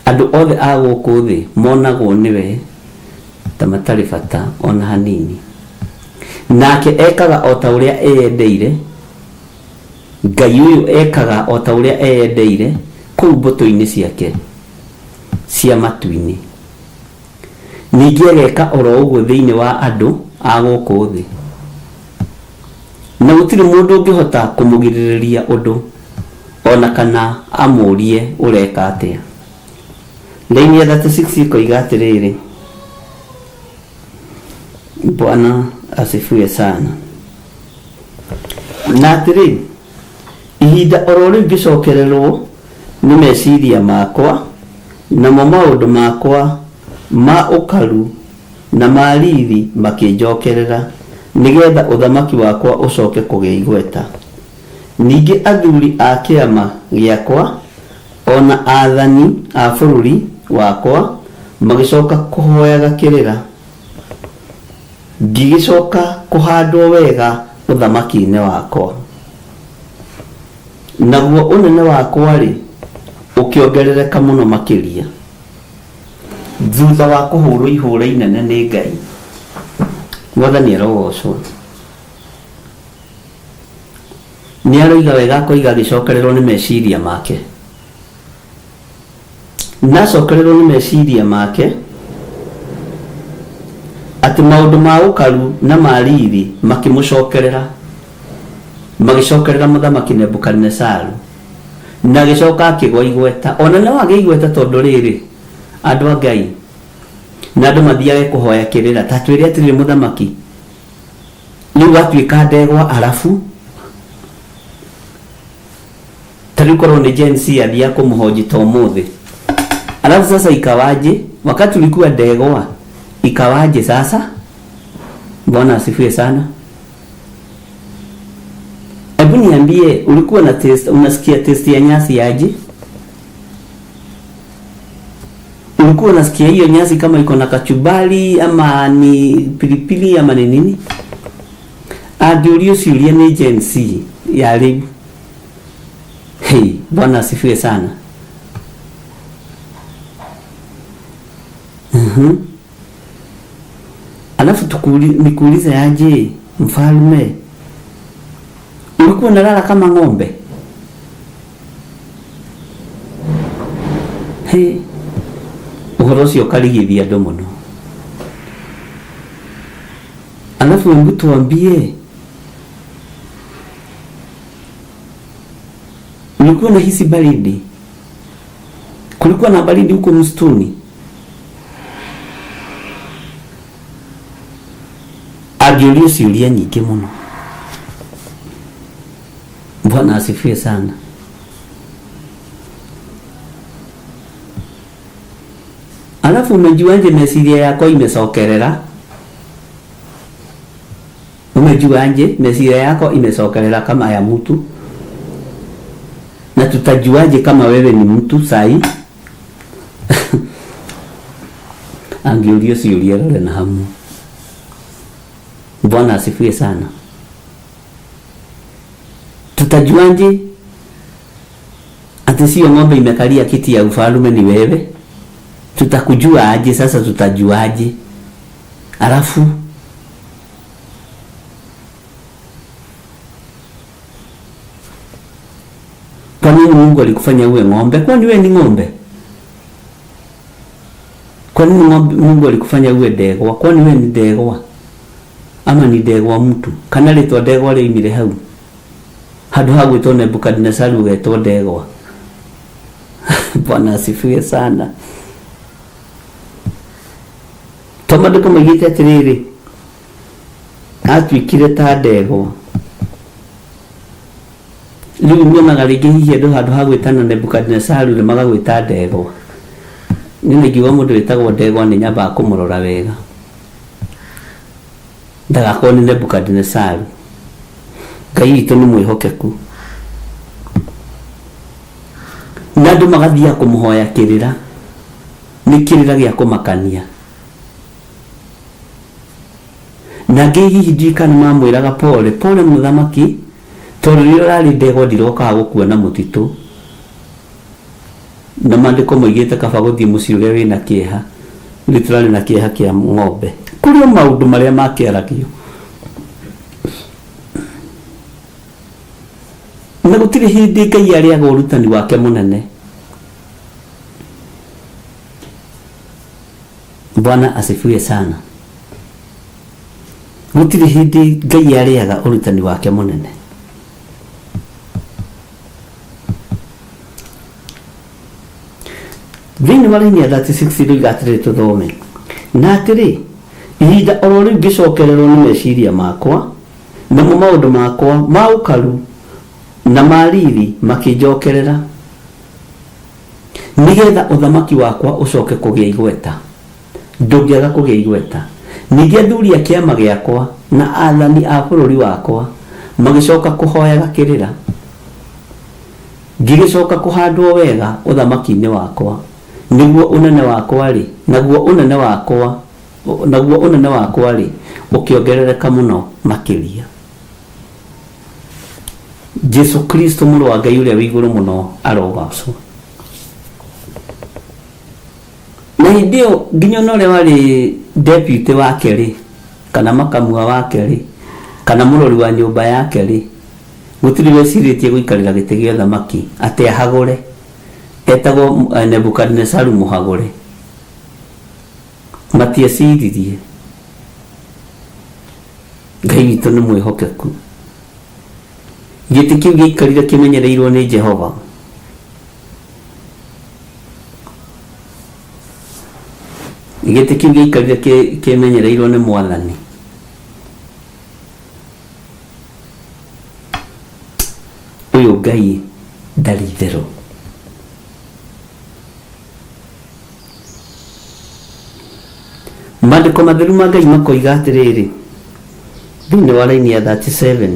Andũ othe a gũkũ thĩ monagwo nĩwe ta matarĩ bata o na hanini. Nake ekaga o ta ũrĩa eyendeire, Ngai ũyũ ekaga o ta ũrĩa eyendeire kũu mbũtũ-inĩ ciake cia matu-inĩ. Ningĩ ageka o ro ũguo thĩinĩ wa andũ a gũkũ thĩ. Na gũtirĩ mũndũ ũngĩhota kũmũgirĩrĩria ũndũ, o na kana amũũrie, Ũreka atĩa? Raini ya 36 ĩkoiga atĩrĩrĩ, Bwana asifiwe sana. Na atĩrĩ, ihinda o ro rĩu ngĩcokererũo nĩ meciria makwa, namo maũndũ makwa ma ũkaru na ma riri makĩnjokerera, nĩ getha ũthamaki wakwa ũcoke kũgĩa igweta. Ningĩ athuri a kĩama gĩakwa, o na aathani a bũrũri wakwa magĩcoka kũ'hoyaga kĩrĩra. Ngĩgĩcoka kũhandwo wega ũthamaki-inĩ wakwa, naguo ũnene wakwa-rĩ, ũkĩongerereka mũno makĩria. Thutha wa kũhũrwo ihũra inene nĩ Ngai, Mwathani arogocwo. Nĩ aroiga wega akoiga agĩcokererwo nĩ meciria make. Na acokererwo nĩ meciria make atĩ maũndũ ma ũkaru na ma riri makĩmũcokerera, magĩcokerera Mũthamaki Nebukadinesaru, na agĩcoka akĩgwa igweta. O na no agĩe igweta tondũ rĩrĩ, andũ a Ngai, na andũ mathiage kũhoya kĩrĩra, ta twĩre atĩrĩrĩ mũthamaki, Rĩu watuĩka ndegwa arabu ta rĩu korwo nĩ Gen Z athiaga kũmũhoji ta ũmũthĩ alafu sasa ikawaje wakati ulikuwa ndegwa ikawaje sasa Bwana asifiwe sana hebu niambie ulikuwa na taste unasikia taste ya nyasi aje ulikuwa unasikia hiyo nyasi kama iko na kachumbari ama ni pilipili ama ni nini angĩũrio ciũria nĩ Gen Z ya rĩu hey, Bwana asifiwe sana Alafu nikuulize aje mfalme, ulikuwa unalala kama ng'ombe? He, ũhoro ũcio ũkarigithia andũ mũno. Alafu hebu tuambie, ulikuwa unahisi baridi? Kulikuwa na baridi huko msituni? Angĩũrio ciũria nyingĩ mũno. Bwana asifiwe sana. Alafu umejuaje meciria yako imecokerera? Umejuaje meciria yako imecokerera kama ya mtu? Na tutajuaje kama wewe ni mtu sai? Angĩũrio ciũria rore na hamu. Bwana asifiwe sana. Tutajuaje ati sio ng'ombe imekalia kiti ya ufalme ni wewe? Tutakujua aje sasa? Tutajuaje? Alafu kwa nini Mungu alikufanya uwe ng'ombe? Kwani wewe ni ng'ombe? Kwa nini Mungu alikufanya uwe ndegwa? Kwani wewe ni ndegwa? Ama ni ndegwa mtu? Kana rĩtwa ndegwa rĩoimire hau? Handũ ha gwĩtwo Nebukadnezari ũgetwo ndegwa. Bwana asifiwe sana. To maandĩko maigĩte atĩrĩrĩ, atuĩkire ta ndegwa. Rĩu nyonaga rĩngĩ hihi andũ handũ ha gwĩtana Nebukadnezari nĩ magagwĩta ndegwa. Niĩ ingiuga mũndũ wĩtagwo ndegwa nĩ nyambaga kũmũrora wega, ndagakorwo nĩ Nebukadnezari. Ngai witũ nĩ mwĩhokeku, na andũ magathiaga kũmũhoya kĩrĩra, nĩ kĩrĩra gĩa kũmakania. Na angĩ hihi ndiũĩ kana mamwĩraga pole pole mũthamaki, tondũ rĩrĩa ũrarĩ ndegwa ndirokaga gũkuona mũtitũ. Na maandĩko moigĩte kaba gũthiĩ mũciĩ ũrĩa wĩna kĩeha, rĩu tũrarĩ na kĩeha kĩa ng'ombe. Kũrĩ o maũndũ marĩa makĩaragio, na gũtirĩ hĩndĩ Ngai arĩaga ũrutani wake mũnene. Bwana asifiwe sana. Gũtirĩ hĩndĩ Ngai arĩaga ũrutani wake mũnene. Thĩinĩ wa raini ya 36 rĩu atĩrĩ tũthome, na atĩrĩ, ihinda oro rĩu ngĩcokererwo nĩ meciria makwa, namo maũndũ makwa ma ũkaru na ma riri makĩnjokerera, nĩgetha ũthamaki wakwa ũcoke kũgĩa igweta. Ndũngĩaga kũgĩa igweta. Ningĩ athuri a kĩama gĩakwa na athani a bũrũri wakwa magĩcoka kũhoyaga kĩrĩra, ngĩgĩcoka kũhandwo wega ũthamaki-inĩ wakwa, nĩguo ũnene wakwa rĩ, naguo ũnene wakwa, naguo ũnene wakwa rĩ, ũkĩongerereka mũno makĩria. Jesu Kristo mũrũ wa Ngai ũrĩa wĩ igũrũ mũno arogocwo. Na hĩndĩ ĩyo nginya ona ũrĩa warĩ deputy wake rĩ, kana makamua wake rĩ, kana mũrori wa nyũmba yake rĩ, gũtirĩ wecirĩtie gũikarĩra gĩtĩ gĩa ũthamaki atĩ ahagũre. Etagwo Nebukadnezaru mũhagũre. Matieciririe. Ngai witũ nĩ mwĩhokeku. Gĩtĩ kĩu gĩaikarire kĩmenyereirwo nĩ Jehova. Gĩtĩ kĩu gĩaikarire kĩmenyereirwo nĩ Mwathani. Ngai ndarĩ itherũ. Maandĩko matheru ma Ngai makoiga atĩrĩrĩ thĩinĩ wa raini ya 37,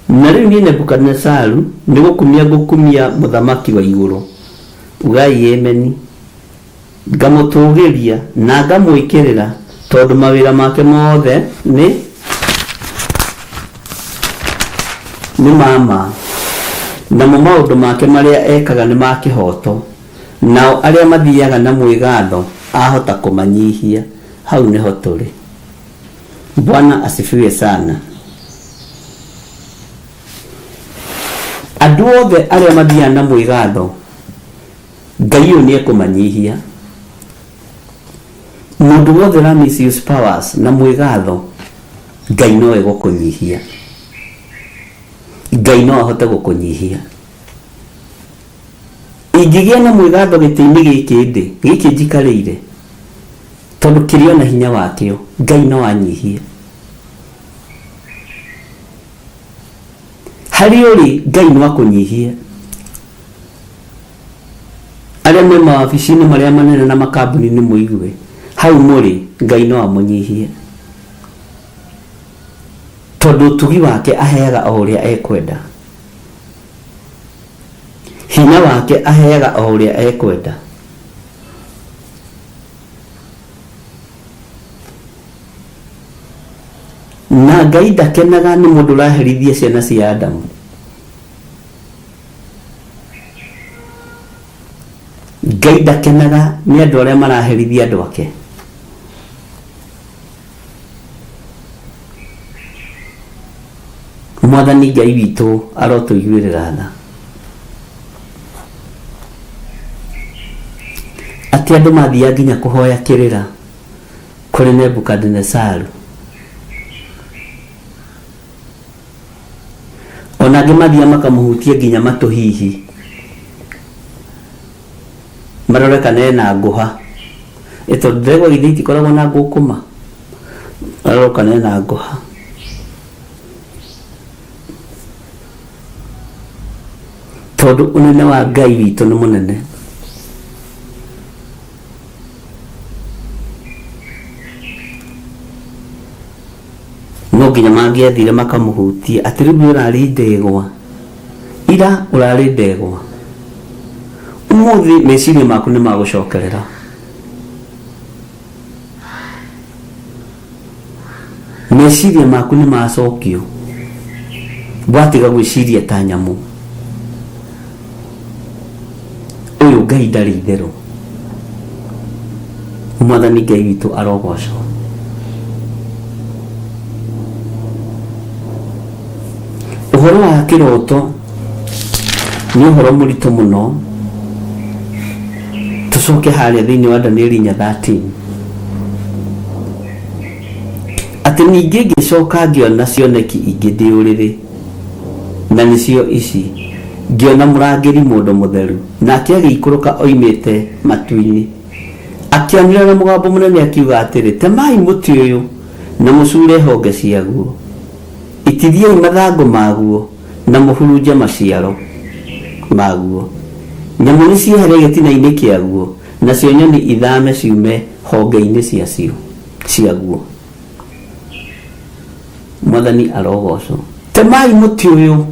na rĩu niĩ Nebukadinezaru nĩ gũkumia ngũkumia mũthamaki wa igũrũ, ugai ameni, ngamũtũũgĩria na ngamwĩkĩrĩra, tondũ mawĩra make mothe nĩ nĩ ma ma, namo maũndũ make marĩa ekaga nĩ ma kĩhooto, nao arĩa mathiaga na mwĩgatho ahota kũmanyihia. Hau nĩho tũrĩ. Bwana asifiwe sana. Andũ othe arĩa mathiaga na mwĩgatho, Ngai ũyũ nĩ ekũmanyihia. Mũndũ wothe ũra misuse powers na mwĩgatho, Ngai no egũkũnyihia. Ngai no ahote gũkũnyihia. Ingĩgĩa na mwĩgatho gĩtĩ-inĩ gĩkĩ ndĩ, gĩkĩ njikarĩire, tondũ kĩrĩ o na hinya wakĩo, Ngai no anyihie. Harĩa ũrĩ, Ngai no akũnyihie. Arĩa me mawabici-inĩ marĩa manene na makambuni-inĩ mũigue, hau mũrĩ, Ngai no amũnyihie. Tondũ ũtugi wake aheaga o ũrĩa ekwenda. Hinya wake aheaga o ũrĩa ekwenda. Na Ngai ndakenaga nĩ mũndũ ũraherithia ciana cia Adamu. Ngai ndakenaga nĩ andũ arĩa maraherithia andũ ake. Mwathani Ngai witũ arotũiguĩrĩra tha. Atĩ andũ mathiaga nginya kũhoya kĩrĩra kũrĩ Nebukadinesaru. Ona angĩ mathiaga makamũhutia nginya matũ hihi. Marore kana ena ngũha. Ĩ tondũ ndegwa githĩ itikoragwo na ngũkũma? Marore kana ena ngũha. Tondũ ũnene wa Ngai witũ nĩ mũnene. No nginya mangĩathire makamũhutie atĩ rĩu we ũrarĩ ndegwa. Ira ũrarĩ ndegwa. Ũmũthĩ meciria maku nĩ magũcokerera. Meciria maku nĩ macokio. Watiga gwĩciria ta nyamũ. Ũyũ Ngai ndarĩ itherũ. Mwathani Ngai witũ arogocwo. Ũhoro wa kĩroto nĩ ũhoro mũritũ mũno. Tũcoke harĩa thĩinĩ wa Danieli 4:13 atĩ ningĩ ngĩcoka ngĩona cioneki ingĩ ndĩ ũrĩrĩ, na nĩcio ici, ngĩona mũrangĩri mũndũ mũtheru, nake agĩikũrũka oimĩte matu-inĩ, akĩanĩrĩra na mũgambo mũnene akiuga atĩrĩ, Temai mũtĩ ũyũ, na mũcuure honge ciaguo, itithiai mathangũ maguo, na mũhurunje maciaro maguo. Nyamũ nĩciehere gĩtina-inĩ kĩaguo, nacio nyoni ithame ciume honge-inĩ ciacio, ciaguo. Mwathani arogocwo. Temai mũtĩ ũyũ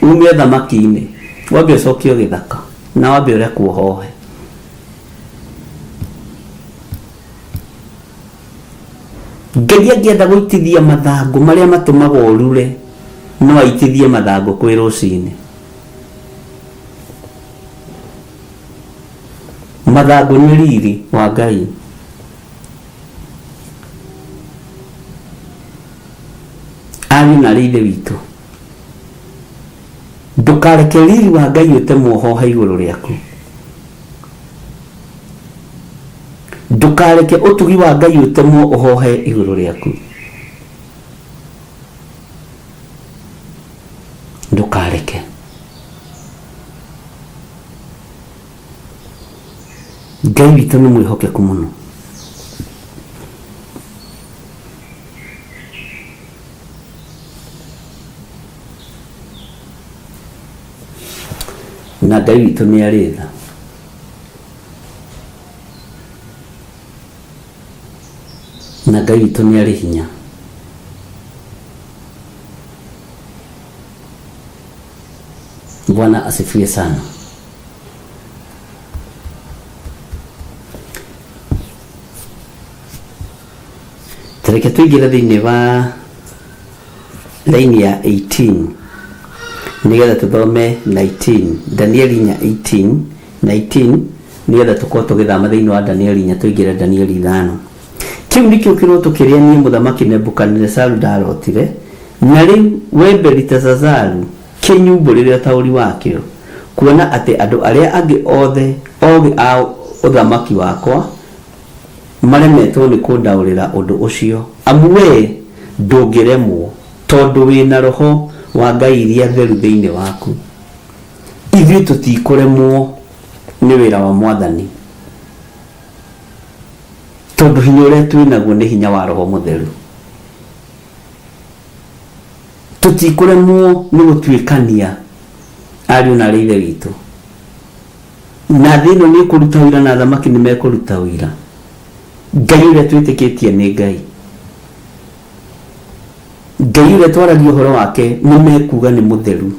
ume ũthamaki-inĩ, wambe ũcokio gĩthaka, na wambe ũrekwo ũhohe. Ngai angĩenda gũitithia mathangũ marĩa matũmaga ũrure, no aitithie mathangũ kwĩ rũcinĩ. Mathangũ nĩ riri wa Ngai. Ariũ na arĩ ithe witũ, ndũkareke riri wa Ngai ũtemwo ũhohe igũrũ rĩaku. Ndũkareke ũtugi wa Ngai ũtemwo ũhohe igũrũ rĩaku. Ndũkareke. Ngai witũ nĩ mwĩhokeku mũno. Na Ngai witũ nĩ arĩ tha. Na Ngai witũ nĩ arĩ hinya. Bwana asifiwe sana. Tareke tũingĩre thĩinĩ wa laini ya 18 nĩgetha tũthome 19 Danieli 4 18 19 nĩgetha tũkorwo tũgĩthama thĩinĩ wa Danieli 4 tũingĩre Danieli 5. Kĩu nĩkĩo kĩroto kĩrĩa niĩ mũthamaki Nebukadinezaru ndarotire, na rĩu we Beliteshazaru kĩnyumbũrĩre ũtaũri wakĩo, kuona atĩ andũ arĩa angĩ othe ogĩ a ũthamaki wakwa maremetwo nĩ kũndaũrĩra ũndũ ũcio, amu wee ndũngĩremwo, tondũ wĩ na roho wa ngai iria theru thĩinĩ waku. Ithuĩ tũtikũremwo nĩ wĩra wa Mwathani, tondũ hinya ũrĩa twĩ naguo nĩ hinya wa Roho Mũtheru. Tũtikũremwo nĩ gũtuĩkania ariũ na aarĩ a Ithe witũ. Na thĩ ĩno nĩ ĩkũruta ũira na athamaki nĩ mekũruta ũira. Ngai ũrĩa twĩtĩkĩtie nĩ Ngai. Ngai ũrĩa twaragia ũhoro wake nĩ mekuga nĩ mũtheru.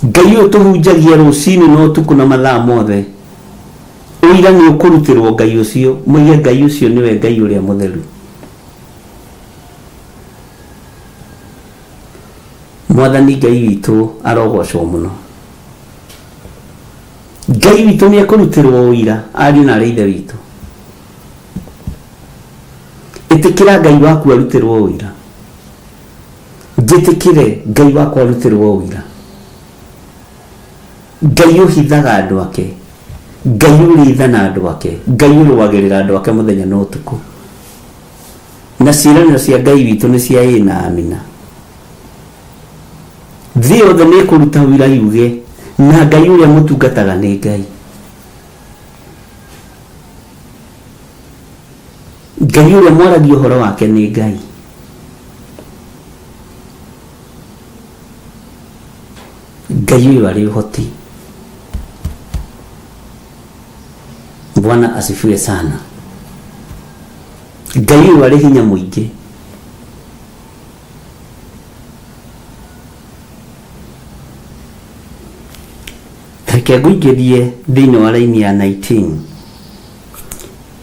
Ngai ũyũ tũhunjagia rũcinĩ na ũtukũ na mathaa mothe, ũira nĩ ũkũrutĩrwo Ngai ũcio, moige Ngai ũcio nĩwe Ngai ũrĩa mũtheru. Mwathani Ngai witũ arogocwo mũno. Ngai witũ nĩ ekũrutĩrwo ũira, ariũ na arĩ ithe witũ. Ĩtĩkĩra Ngai waku arutĩrwo ũira. Njĩtĩkĩre Ngai wakwa arutĩrwo ũira. Ngai ũhithaga andũ ake, Ngai ũrĩ tha na andũ ake, Ngai ũrũagĩrĩra andũ ake mũthenya na ũtukũ. Na ciĩranĩro cia Ngai witũ nĩ cia ĩĩ na amina. Thĩ yothe nĩ ĩkũruta ũira yuge, na Ngai ũrĩa mũtungataga nĩ Ngai. Ngai ũrĩa mwaragia ũhoro wake nĩ Ngai. Ngai ũyũ arĩ ũhoti. Bwana asifiwe sana. Ngai ũyũ arĩ hinya mũingĩ. Reke ngũingĩrie thĩinĩ wa raini ya 19.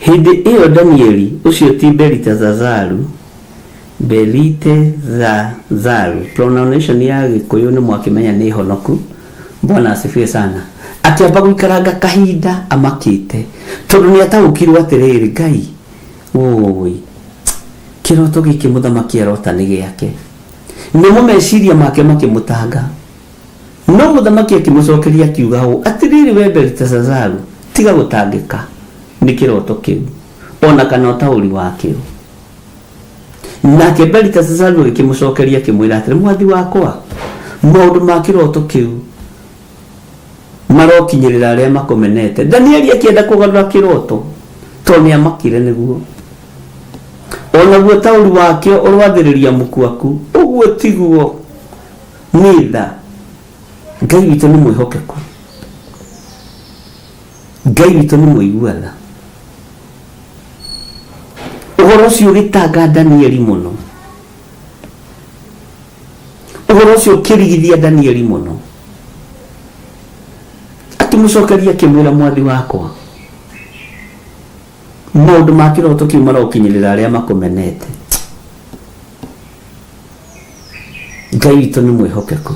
Hĩndĩ ĩyo Danieli, ũcio ti Belitezazaru, Belitezazaru, pronunciation ya Gĩkũyũ nĩ mwakĩmenya nĩ honoku, Bwana asifiwe sana, akĩamba gũikaranga kahinda amakĩte, tondũ nĩ ataũkirwo atĩrĩrĩ, Ngai, wũi, kĩroto gĩkĩ mũthamaki arota nĩ gĩake. Namo meciria make makĩmũtanga. No mũthamaki akĩmũcokeria akiuga ũũ, Atĩrĩrĩ wee Beliteshazaru, tiga gũtangĩka nĩ kĩroto kĩu, o na kana ũtaũri wakĩo. Nake Beliteshazaru agĩkĩmũcokeria akĩmwĩra atĩrĩ, Mwathi wakwa, maũndũ ma kĩroto kĩu marokinyĩrĩra arĩa makũmenete. Danieli akĩenda kũgarũra kĩroto tondũ nĩ amakire nĩguo. O naguo ũtaũri wakĩo ũroathĩrĩria muku aku. Ũguo tiguo. Nĩ tha. Ngai witũ nĩ mwĩhokeku. Ngai witũ nĩ mũigua tha. Ũhoro ũcio ũgĩtanga Danieli mũno. Ũhoro ũcio ũkĩrigithia Danieli mũno. Akĩmũcokeria akĩmwĩra, mwathi wakwa, maũndũ ma kĩroto kĩu marokinyĩrĩra arĩa makũmenete. Ngai witũ nĩ mwĩhokeku.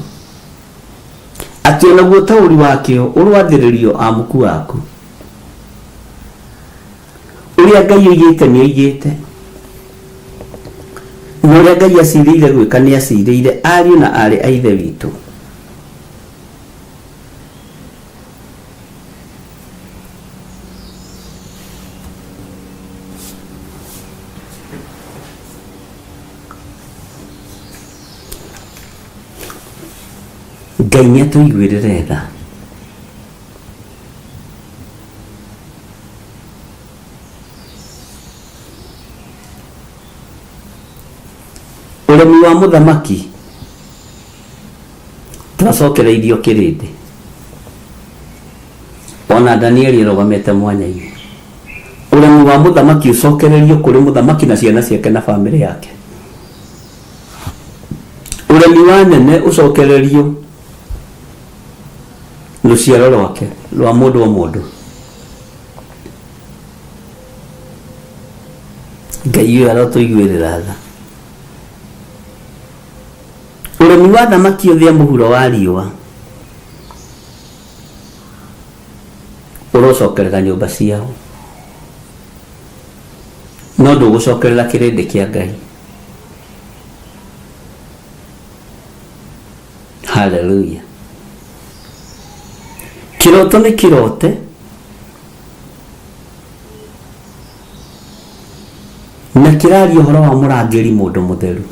Atĩ o naguo ũtaũri wakĩo ũrwathĩrĩrio amuku aku. Ũrĩa Ngai oigĩte nĩ oigĩte. Na ũrĩa Ngai acirĩire gwĩka nĩ acirĩire ariũ na aarĩ a Ithe witũ. Ngai nĩ atũiguĩrĩre tha. Ũremi wa mũthamaki. Twacokereirio kĩrĩndĩ. Ona Danieli arũgamĩte mwanya-inĩ. Ũremi wa mũthamaki ũcokererio kũrĩ mũthamaki na ciana ciake na bamĩrĩ yake. Ũremi wa nene ũcokererio rũciaro rwake rwa mũndũ o mũndũ. Ngai ũyũ arotũiguĩrĩra tha. Ũremi wa thamaki othe a mũhuro wa riũa ũrocokerera nyũmba ciao, no ndũgũcokerera kĩrĩndĩ kĩa Ngai. Haleluya! Kĩroto nĩ kĩrote na kĩraria ũhoro wa mũrangĩri mũndũ mũtheru.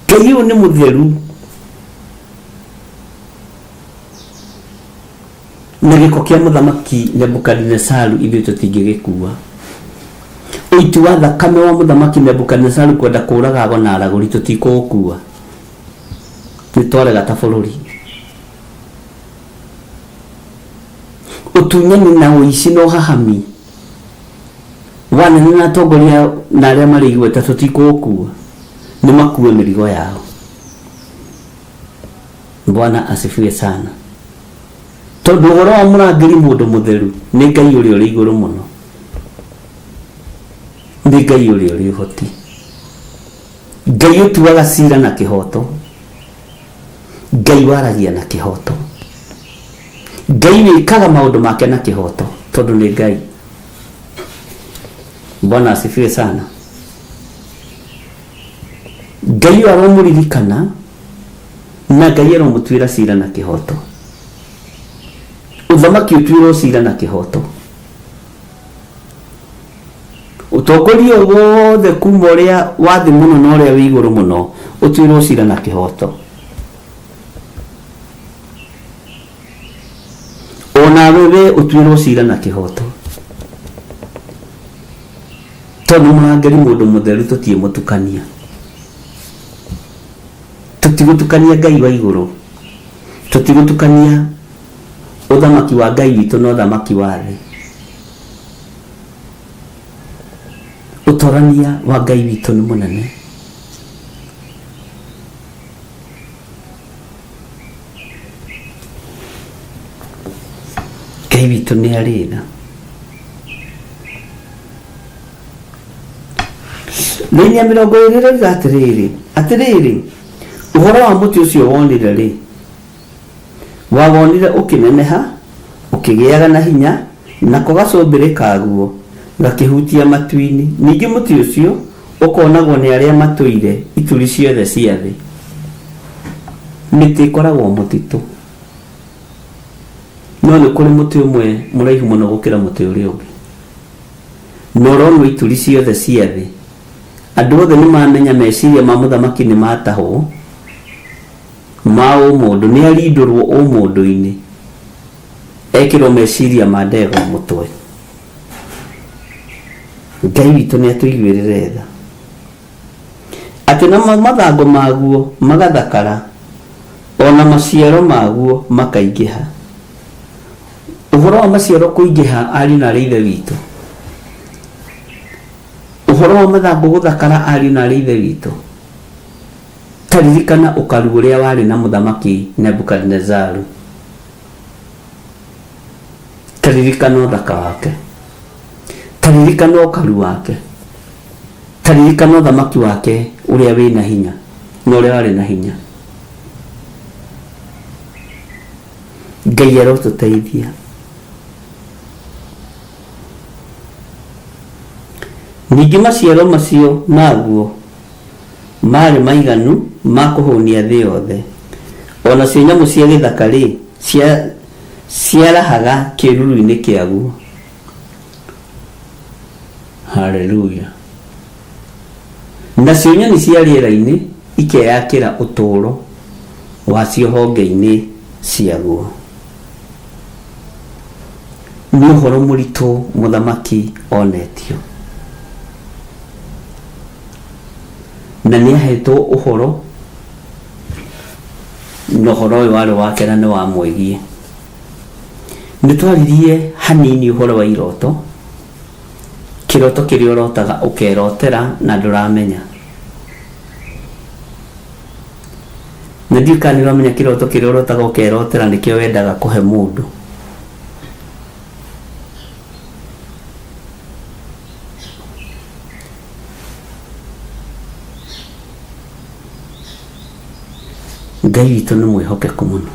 Ngai ũyũ nĩ mũtheru na gĩko kĩa mũthamaki Nebukadinesaru ithuĩ tũtingĩgĩkua. Ũiti wa thakame wa mũthamaki Nebukadinesaru kwenda kũraga ago na aragũri tũtikũũkua. Nĩ twarega ta bũrũri. Ũtunyani na ũici na ũhahami wa anene na atongoria na arĩa marĩ igweta tũtikũũkua. Nĩ makue mĩrigo yao. Bwana asifiwe sana. Tondũ ũhoro wa mũrangĩri mũndũ mũtheru nĩ Ngai ũrĩa ũrĩ igũrũ mũno. Nĩ Ngai ũrĩa ũrĩ ũhoti. Ngai ũtuaga cira na kĩhoto. Ngai waragia na kĩhoto. Ngai wĩkaga maũndũ make na kĩhoto tondũ nĩ Ngai. Bwana asifiwe sana. Ngai ũyũ aromũririkana na Ngai aromũtuĩra cira na kĩhoto. Ũthamaki ũtuĩrwo cira na kĩhoto. Ũtongoria o wothe kuma ũrĩa wa thĩ mũno na ũrĩa wĩ igũrũ mũno ũtuĩrwo cira na kĩhoto. O nawe we ũtuĩrwo cira na kĩhoto. Tondũ mũrangĩri mũndũ mũtheru tũtiĩ mũtukania. Tũtigũtukania Ngai wa igũrũ. Tũtigũtukania ũthamaki wa Ngai witũ na ũthamaki wa thĩ. Ũtorania wa Ngai witũ nĩ mũnene. Ngai witũ nĩ arĩ tha. Raini ya 20 ĩroiga atĩrĩrĩ, atĩrĩrĩ, ũhoro wa mũtĩ ũcio wonire-rĩ, Wawonire ũkĩneneha, ũkĩgĩaga na hinya, nako gacũmbĩrĩ kaguo gakĩhutia matu-inĩ, ningĩ mũtĩ ũcio ũkonagwo nĩ arĩa matũire ituri ciothe cia thĩ. Mĩtĩ ĩkoragwo mũtitũ, no nĩ kũrĩ mũtĩ ũmwe mũraihu mũno gũkĩra mũtĩ ũrĩa ũngĩ, na ũronwo ituri ciothe cia thĩ. Andũ othe nĩmamenya meciria ma mũthamaki nĩmatahwo. Ma ũmũndũ, nĩ arindũrwo ũmũndũ-inĩ, ekĩrwo meciria ma ndegwa mũtwe. Ngai witũ nĩ atũiguĩrĩre tha. Atĩ namo mathangũ maguo magathakara, o na maciaro maguo makaingĩha. Ũhoro wa maciaro kũingĩha ariũ na aarĩ a Ithe witũ, ũhoro wa mathangũ gũthakara ariũ na aarĩ a Ithe witũ, Ta ririkana ũkaru ũrĩa warĩ na Mũthamaki Nebukadinezaru. Ta ririkana ũthaka wake. Ta ririkana ũkaru wake. Ta ririkana ũthamaki wake ũrĩa wĩ na hinya na ũrĩa warĩ na hinya. Ngai arotũteithia. Ningĩ maciaro macio maguo maarĩ maiganu ma kũhũnia thĩ yothe. O nacio nyamũ cia gĩthaka-rĩ, ciarahaga kĩĩruru-inĩ kĩaguo. Haleluya! Nacio nyoni cia rĩera-inĩ ikeyakĩra ũtũũro wacio honge-inĩ ciaguo. Nĩ ũhoro mũritũ mũthamaki onetio. Na nĩ ahetwo ũhoro Na ũhoro ũyũ warĩ wake na nĩ wamwĩgiĩ. Nĩ twaririe hanini ũhoro wa iroto, kĩroto kĩrĩa ũrotaga ũkerotera na ndũramenya. Na ndiũĩ kana nĩ ũramenya kĩroto kĩrĩa ũrotaga ũkerotera nĩkĩo wendaga kũhe mũndũ. Ngai witũ nĩ mwĩhokeku mũno.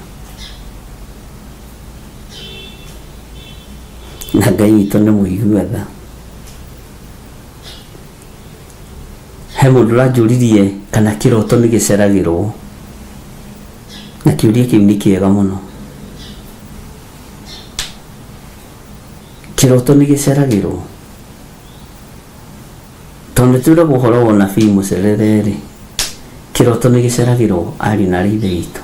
Na Ngai witũ nĩ mũigua tha. He mũndũ ũranjũririe kana kĩroto nĩ gĩceragĩrwo. Na kĩũria kĩu nĩ kĩega mũno. Kĩroto nĩ gĩceragĩrwo. Tondũ nĩ twĩragwo ũhoro wa ũnabii mũcerere-rĩ, kĩroto nĩ gĩceragĩrwo ariũ na aarĩ a Ithe witũ.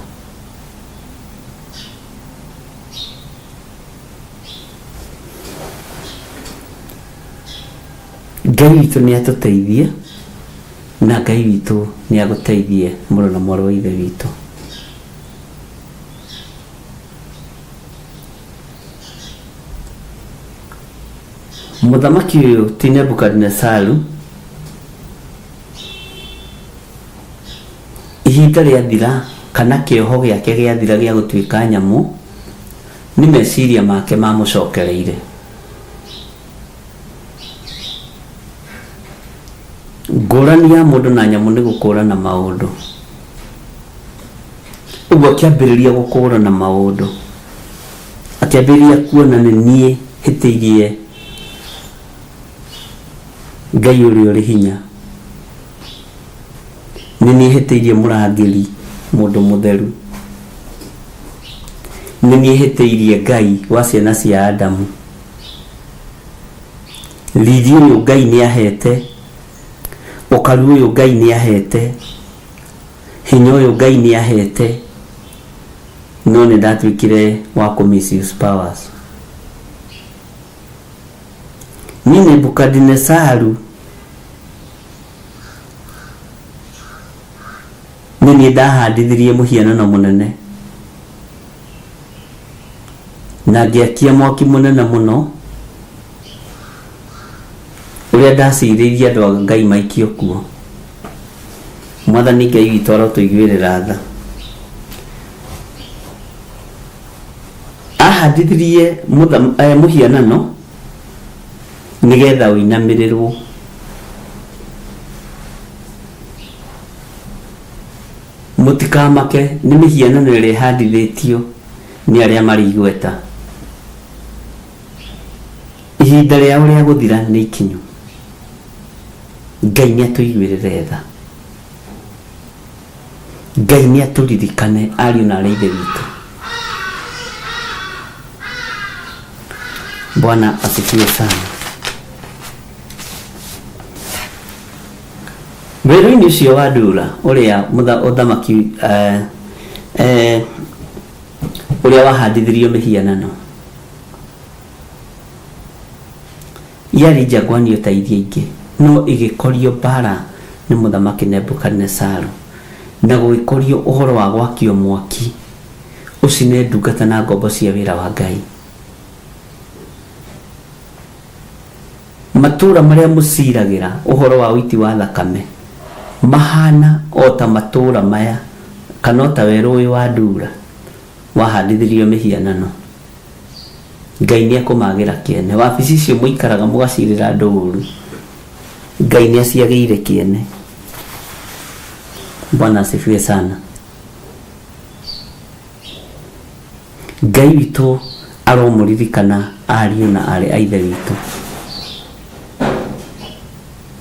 Ngai witũ nĩ atũteithie na Ngai witũ nĩ agũteithie mũrũ na mwarĩ wa Ithe witũ. Mũthamaki ũyũ ti Nebukadinezaru, ihinda rĩathira kana kĩoho gĩake gĩathira gĩa gũtuĩka nyamũ, nĩ meciria make mamũcokereire. Ngũrani ya mũndũ na nyamũ nĩ gũkũrana maũndũ. Ũguo akĩambĩrĩria gũkũrana maũndũ. Akĩambĩrĩria kuona nĩ niĩ hĩtĩirie Ngai ũrĩa ũrĩ hinya. Nĩ niĩ hĩtĩirie mũrangĩri mũndũ mũtheru. Nĩ niĩ hĩtĩirie Ngai wa ciana cia Adamu. Riri ũyũ Ngai nĩ ahete, ũkaru ũyũ Ngai nĩ ahete, hinya ũyũ Ngai nĩ ahete, no nĩ ndatuĩkire wa kũ misuse powers. Niĩ Nebukadinesaru nĩ niĩ ndahandithirie mũhianano mũnene na ngĩakia mwaki mũnene mũno ũrĩa ndacirĩirie andũ a Ngai maikio kuo. Mwathani Ngai witũ arotũiguĩrĩra tha. Ahandithirie mũhianano nĩgetha ũinamĩrĩrwo. Mũtikamake nĩ mĩhianano ĩrĩa ĩhandithĩtio nĩ arĩa marĩ igweta. Ihinda rĩao rĩa gũthira nĩ ikinyu. Ngai nĩ atũiguĩrĩre tha. Ngai nĩ atũririkane ariũ na aarĩ a Ithe witũ. Bwana asifiwe sana. Werũ-inĩ ũcio wa Dura ũrĩa ũthamaki eh, eh, ũrĩa wahandithirio mĩhianano yarĩ njagwani o ta iria ingĩ no ĩgĩkorio mbara nĩ mũthamaki Nebukadinesaru na gũgĩkorio ũhoro wa gwakio mwaki ũcine ndungata na ngombo cia wĩra wa Ngai. Matũũra marĩa mũciiragĩra ũhoro wa ũiti wa thakame mahaana o ta matũũra maya, kana o ta werũ ũyũ wa Dura wahandithĩrio mĩhianano. Ngai nĩekũmaagĩra kĩene. Wabici icio mũikaraga mũgaciirĩra andũ ũũru, Ngai nĩaciagĩire kĩene. Bwana asifiwe sana. Ngai witũ aromũririkana ariũ na aarĩ a Ithe witũ.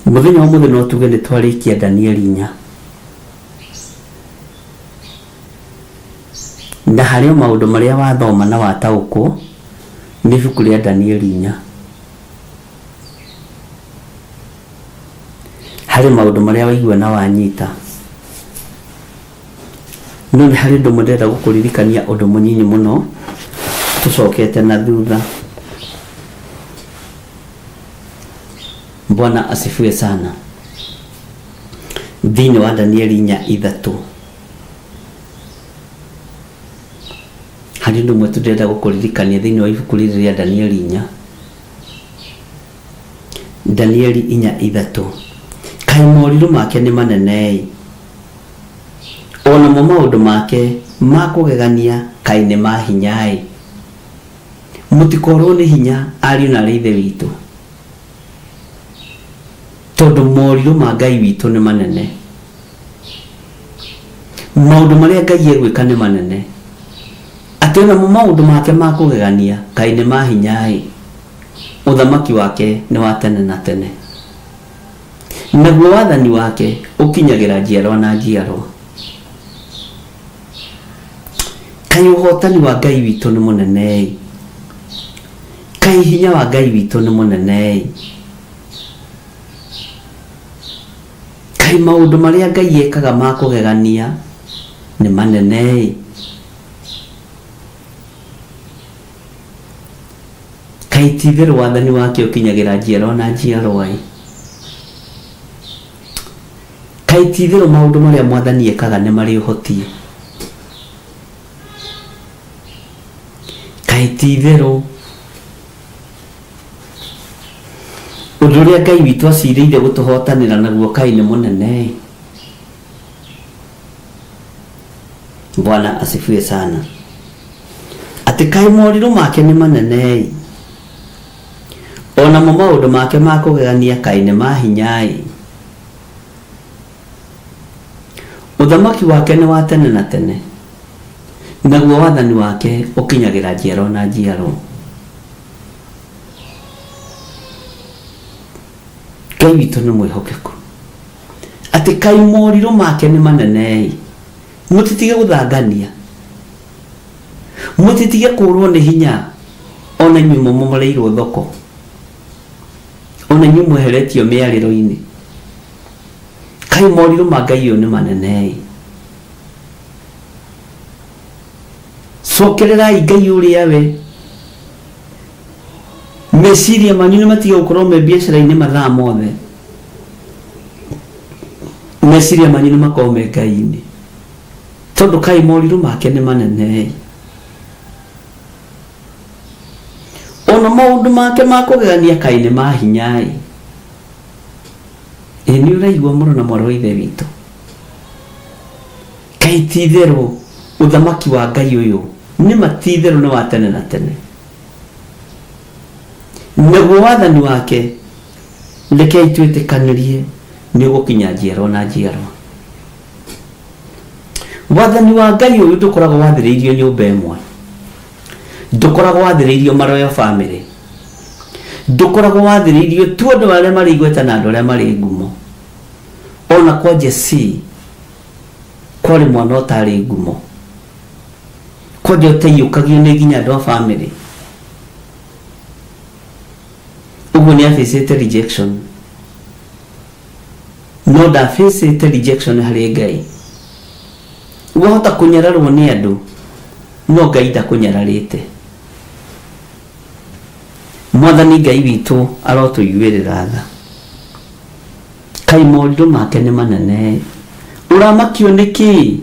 Mũthenya wa ũmũthĩ no tuge nĩ twarĩkia Danieli inya. Na harĩ o maũndũ marĩa wathoma na wataũkwo nĩ ibuku rĩa Danieli inya. Harĩ maũndũ marĩa waigua na wanyita. No nĩ harĩ ũndũ ũmwe ndĩrenda gũkũririkania ũndũ mũnyinyi mũno tũcokete na thutha. Bwana asifiwe sana. Thĩinĩ wa Danieli 4:3. Harĩ ũndũ ũmwe tu ndĩrenda gũkũririkania thĩinĩ wa ibuku rĩrĩ rĩa Danieli inya. Danieli 4:3. Kaĩ morirũ make nĩ manene-ĩ, o namo maũndũ make ma kũgegania kaĩ nĩ ma hinya-ĩ. Mũtikorwo nĩ hinya ariũ na aarĩ a Ithe witũ, tondũ morirũ ma Ngai witũ nĩ manene. Maũndũ marĩa Ngai egwĩka nĩ manene, atĩ onamo maũndũ make ma kũgegania kaĩ nĩ ma hinya-ĩ. Ũthamaki wake nĩ wa tene na tene, naguo wathani wake ũkinyagĩra njiarwa na njiarwa. Kaĩ ũhotani wa Ngai witũ nĩ mũnene-ĩ! Kaĩ hinya wa Ngai witũ nĩ mũnene-ĩ! Kaĩ maũndũ marĩa Ngai ekaga ma kũgegania nĩ manene-ĩ! Kaĩ ti-itherũ wathani wake ũkinyagĩra njiarwa na njiarwa-ĩ! Kaĩ ti-itherũ maũndũ marĩa Mwathani ekaga nĩ marĩ ũhoti-ĩ! Kaĩ ti-itherũ ũndũ ũrĩa Ngai witũ acirĩire gũtũhotanĩra naguo kaĩ nĩ mũnene-ĩ! Bwana asifiwe sana. Atĩ kaĩ morirũ make nĩ manene-ĩ! O namo maũndũ make ma kũgegania kaĩ nĩ ma hinya-ĩ! Ũthamaki wake nĩ wa tene na tene, naguo wathani wake ũkinyagĩra njiarwa na njiarwa. Ngai witũ nĩ mwĩhokeku. Atĩ kaĩ morirũ make nĩ manene-ĩ! Mũtitige gũthangania, mũtitige kũũrwo nĩ hinya, o na inyuĩ mũmomoreirwo thoko, o na inyuĩ mweheretio mĩarĩro-inĩ. Kaĩ morirũ ma Ngai ũyũ nĩ manene-ĩ! Cokererai Ngai ũrĩa we. Meciria manyu nĩ matige gũkorwo me biacara-inĩ mathaa mothe. Meciria manyu nĩ makorwo me Ngai-inĩ. Tondũ kaĩ morirũ make nĩ manene-ĩ! Ona maũndũ make ma kũgegania kaĩ nĩ ma hinya-ĩ! Ĩ nĩ ũraigua mũrũ na mwarĩ wa Ithe witũ? Kaĩ ti itherũ ũthamaki wa Ngai ũyũ nĩ ma ti itherũ nĩ wa tene na tene? Naguo wathani wake, rekei twĩtĩkanĩrie, nĩ ũgũkinya njiarwa na njiarwa. Wathani wa Ngai ũyũ ndũkoragwo wathĩrĩirio nyũmba ĩmwe, ndũkoragwo wathĩrĩirio maroyal family, ndũkoragwo wathĩrĩirio tu andũ arĩa marĩ igweta na andũ arĩa marĩ ngumo. Ona kwa Jesse kwarĩ mwana ũtarĩ ngumo, kwanja ũtaiyũkagio nĩ nginya andũ a family. Ũguo nĩ abĩcĩte rejection. No ndabĩcĩte rejection harĩ Ngai. Wahota kũnyararwo nĩ andũ, no Ngai ndakũnyararĩte. Mwathani Ngai witũ arotũiguĩrĩra tha. Kaĩ morirũ make nĩ manene-ĩ! Ũramakio nĩ kĩĩ?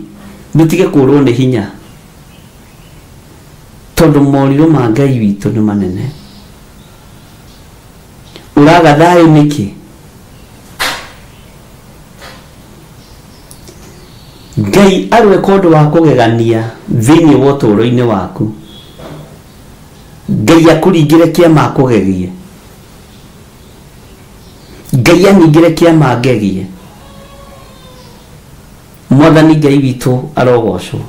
Ndũtige kũũrwo nĩ hinya, tondũ morirũ ma Ngai witũ nĩ manene. Ũraga thayũ nĩkĩ? Ngai aroeka ũndũ wa kũgegania thĩinĩ wa ũtũũro-inĩ waku. Ngai akũringĩre kĩama akũgegie. Ngai aningĩre kĩama angegie. Mwathani Ngai witũ arogocwo.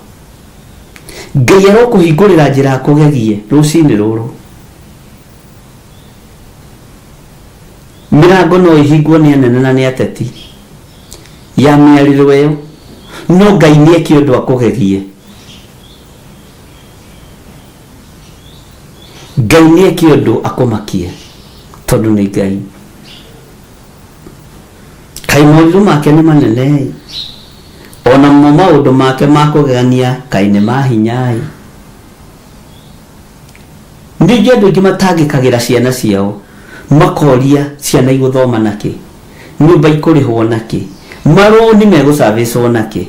Ngai arokũhingũrĩra njĩra akũgegie rũcinĩ rũrũ. Mĩrango no ĩhingwo nĩ anene na nĩ ateti ya mĩarĩro ĩyo, no Ngai nĩ eke ũndũ akũgegie. Ngai nĩ eke ũndũ akũmakie tondũ nĩ Ngai. Kaĩ morirũ make nĩ manene-ĩ, o namo maũndũ make ma kũgegania kaĩ nĩ ma hinya-ĩ! Ningĩ andũ aingĩ matangĩkagĩra ciana ciao, makoria ciana igũthoma nakĩ, nyũmba ikũrĩhwo nakĩ, marũni megũcabĩcwo nakĩ.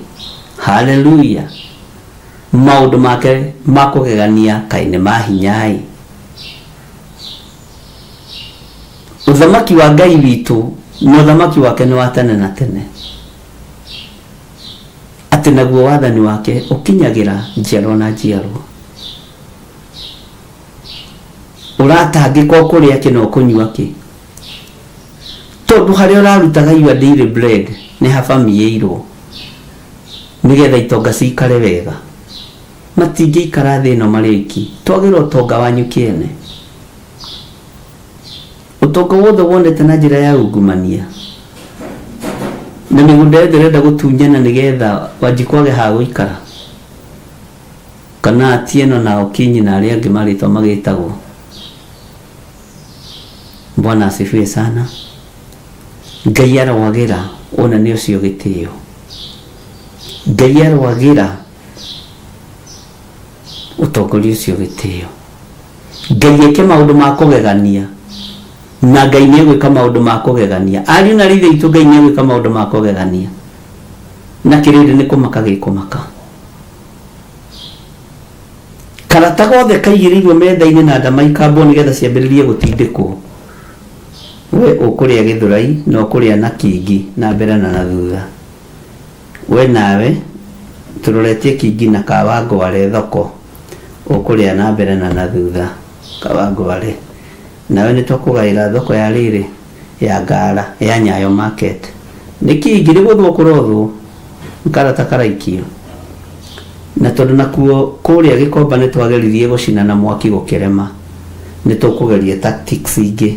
Hallelujah! Maũndũ make ma kũgegania kaĩ nĩ ma hinya-ĩ. Ũthamaki wa Ngai witũ na ũthamaki wake nĩ wa tene na tene, atĩ naguo wathani wake ũkinyagĩra njiarwa na njiarwa. Ũratangĩka ũkũrĩa kĩ na ũkũnyua kĩ, tondũ harĩa ũrarutaga your daily bread nĩ habamiĩirwo nĩgetha itonga cikare wega. Matingĩikara thĩ ĩno marĩ oiki, twagĩra ũtonga wanyu kĩene. Ũtonga wothe wonete na njĩra ya ungumania na mĩgũnda yothe ũrenda gũtunyana nĩgetha Wanjikũ age ha gũikara, kana Atieno na Okinyi na arĩa angĩ marĩtwa magĩtagwo. Bwana asifiwe sana. Ngai aroagĩra ũnene ũcio gĩtĩo. Ngai aroagĩra ũtongoria ũcio gĩtĩo. Ngai eke maũndũ ma kũgegania, na Ngai nĩ egwĩka maũndũ ma kũgegania. Ariũ na aarĩ a Ithe witũ, Ngai nĩ egwĩka maũndũ ma kũgegania, na kĩrĩndĩ nĩ kũmaka gĩkũmaka. Karata gothe kaigĩrĩirwo metha-inĩ na ndama ikambwo nĩgetha ciambĩrĩrie gũtindĩkwo. We ũkũrĩa gĩthũrai na ũkũrĩa na kingi na mbere na na thutha. We nawe tũroretie kingi na Kawangware thoko ũkũrĩa na mbere na na thutha Kawangware. Nawe nĩtwakũgaĩra thoko ya rĩrĩ ya Ngara ya Nyayo market. Nĩ kingi nĩ gũthwo kũrothwo nĩ karata karaikio. Na tondũ nakuo kũrĩa Gĩkomba nĩ twageririe gũcina na mwaki gũkĩrema, nĩ tũkũgeria tactics ingĩ.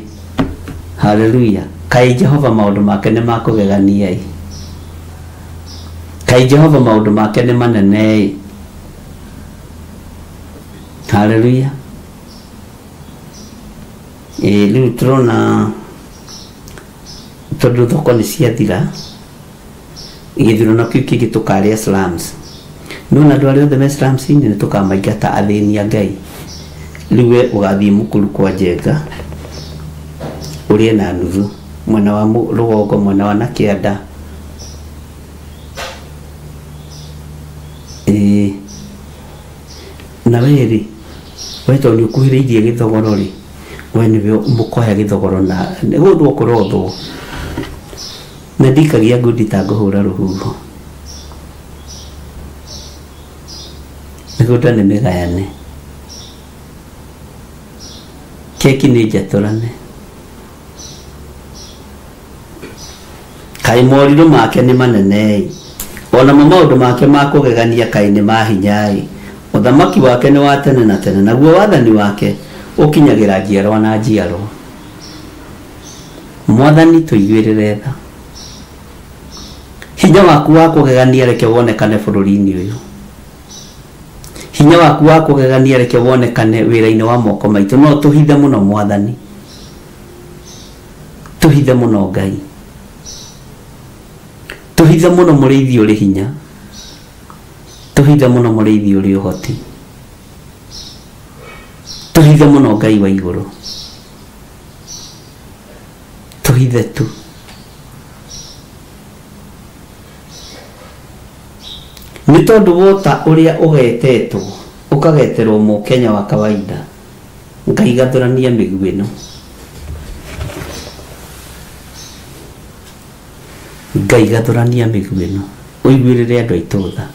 Hallelujah. Kaĩ Jehova maũndũ make nĩ ma kũgegania-ĩ. Kaĩ Jehova maũndũ make nĩ manene-ĩ. Hallelujah. Ĩĩ rĩu tũrona tondũ thoko nĩ ciathira, gĩthurano kĩu kĩngĩ tũkarĩa slums. Nĩwona andũ arĩa othe me slums-inĩ nĩ tũkamaingata athĩni a Ngai. Rĩu we ũgathiĩ mũkuru kwa Njenga ũrĩe na nuthu mwena wa rũgongo, mwena wa na kĩanda. Ĩĩ na we rĩ, we tondũ nĩ ũkuhĩrĩirie gĩthogoro rĩ, we nĩwe mũkoya gĩthogoro na nĩ gũthwo kũrothwo. Na ndikagia ngundi ta ngũhũra rũhuho. Mĩgũnda nĩ mĩgayane. Keki nĩ njatũrane. Kaĩ morirũ make nĩ manene-ĩ, o namo maũndũ make ma kũgegania kaĩ nĩ ma hinya-ĩ! Ũthamaki wake nĩ wa tene na tene, naguo wathani wake ũkinyagĩra njiarwa na njiarwa. Mwathani, tũiguĩrĩre tha. Hinya waku wa kũgegania reke wonekane bũrũri-inĩ ũyũ. Hinya waku wa kũgegania reke wonekane wĩra-inĩ wa moko maitũ. No tũhithe mũno Mwathani, tũhithe mũno Ngai, tũhithe mũno mũrĩithi ũrĩ hinya, tũhithe mũno mũrĩithi ũrĩ ũhoti, tũhithe mũno Ngai wa igũrũ, tũhithe tu. Nĩ tondũ wota ũrĩa ũgetetwo ũkageterwo mũkenya wa kawaida, Ngai gathũrania mĩguĩ ĩno. Ngai gathũrania mĩguĩ ĩno, ũiguĩrĩre andũ aitũ tha,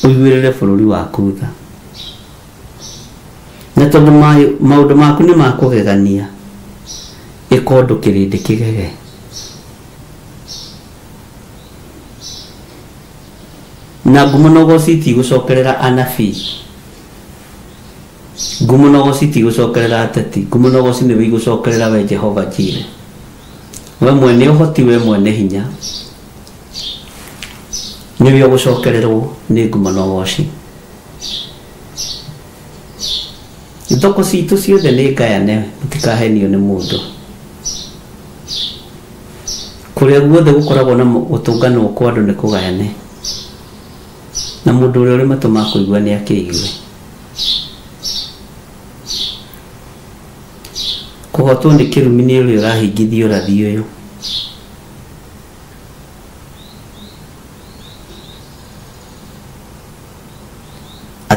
ũiguĩrĩre bũrũri waku tha. Na tondũ maũndũ maku nĩ ma kũgegania, ĩka ũndũ kĩrĩndĩ kĩgege. Na ngumo na ũgooci itigũcokerera anabii, ngumo na ũgooci itigũcokerera ateti, ngumo na ũgooci nĩwe igũcokerera we Jehova Jireh. We mwene ũhoti, we mwene hinya, nĩwe ũgũcokererwo nĩ ngumo na ũgooci. Thoko citũ ciothe nĩ ngayane, mũtikahenio nĩ mũndũ. Kũrĩa guothe gũkoragwo na gũtũnganwo kwa andũ nĩ kũgayane, na mũndũ ũrĩa ũrĩ matũ ma kũigua nĩ akĩigue. Kũhotwo nĩ kĩrumi nĩ ũrĩa ũrahingithia ũrathi ũyũ.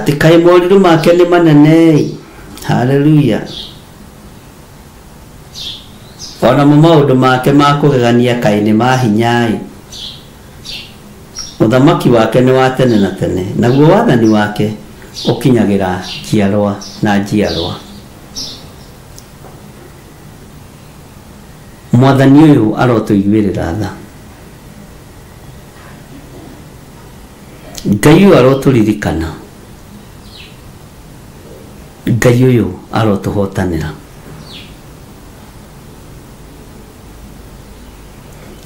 Atĩ kaĩ morirũ make nĩ manene. Haleluya. Onamo maũndũ make ma kũgegania kaĩ nĩ ma hinya-ĩ. Ũthamaki wake nĩ wa tene na tene, naguo wathani wake ũkinyagĩra njiarwa na njiarwa. Mwathani ũyũ arotũiguĩrĩra tha. Ngai ũyũ arotũririkana. Ngai ũyũ arotũhotanĩra.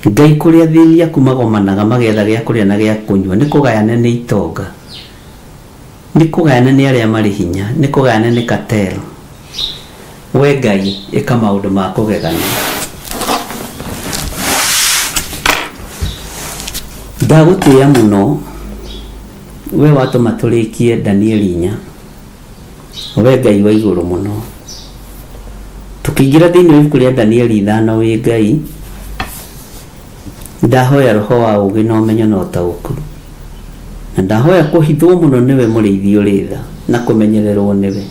Ngai kũrĩa athĩni aku magomanaga magetha gĩa kũrĩa na gĩa kũnyua nĩ kũgayane nĩ itonga, nĩ kũgayane nĩ arĩa marĩ hinya, nĩ kũgayane nĩ cartel. We Ngai ĩka maũndũ ma kũgegania. Ndagũtĩĩa mũno we watũma tũrĩkie Danieli inya. We Ngai wa igũrũ mũno. Tũkĩingĩra thĩinĩ wa ibuku rĩa Danieli ithano wĩ Ngai, ndahoya roho wa ũũgĩ na ũmenyo na ũtaũku. Na ndahoya kũhithwo mũno nĩwe mũrĩithi ũrĩ tha na kũmenyererwo nĩwe.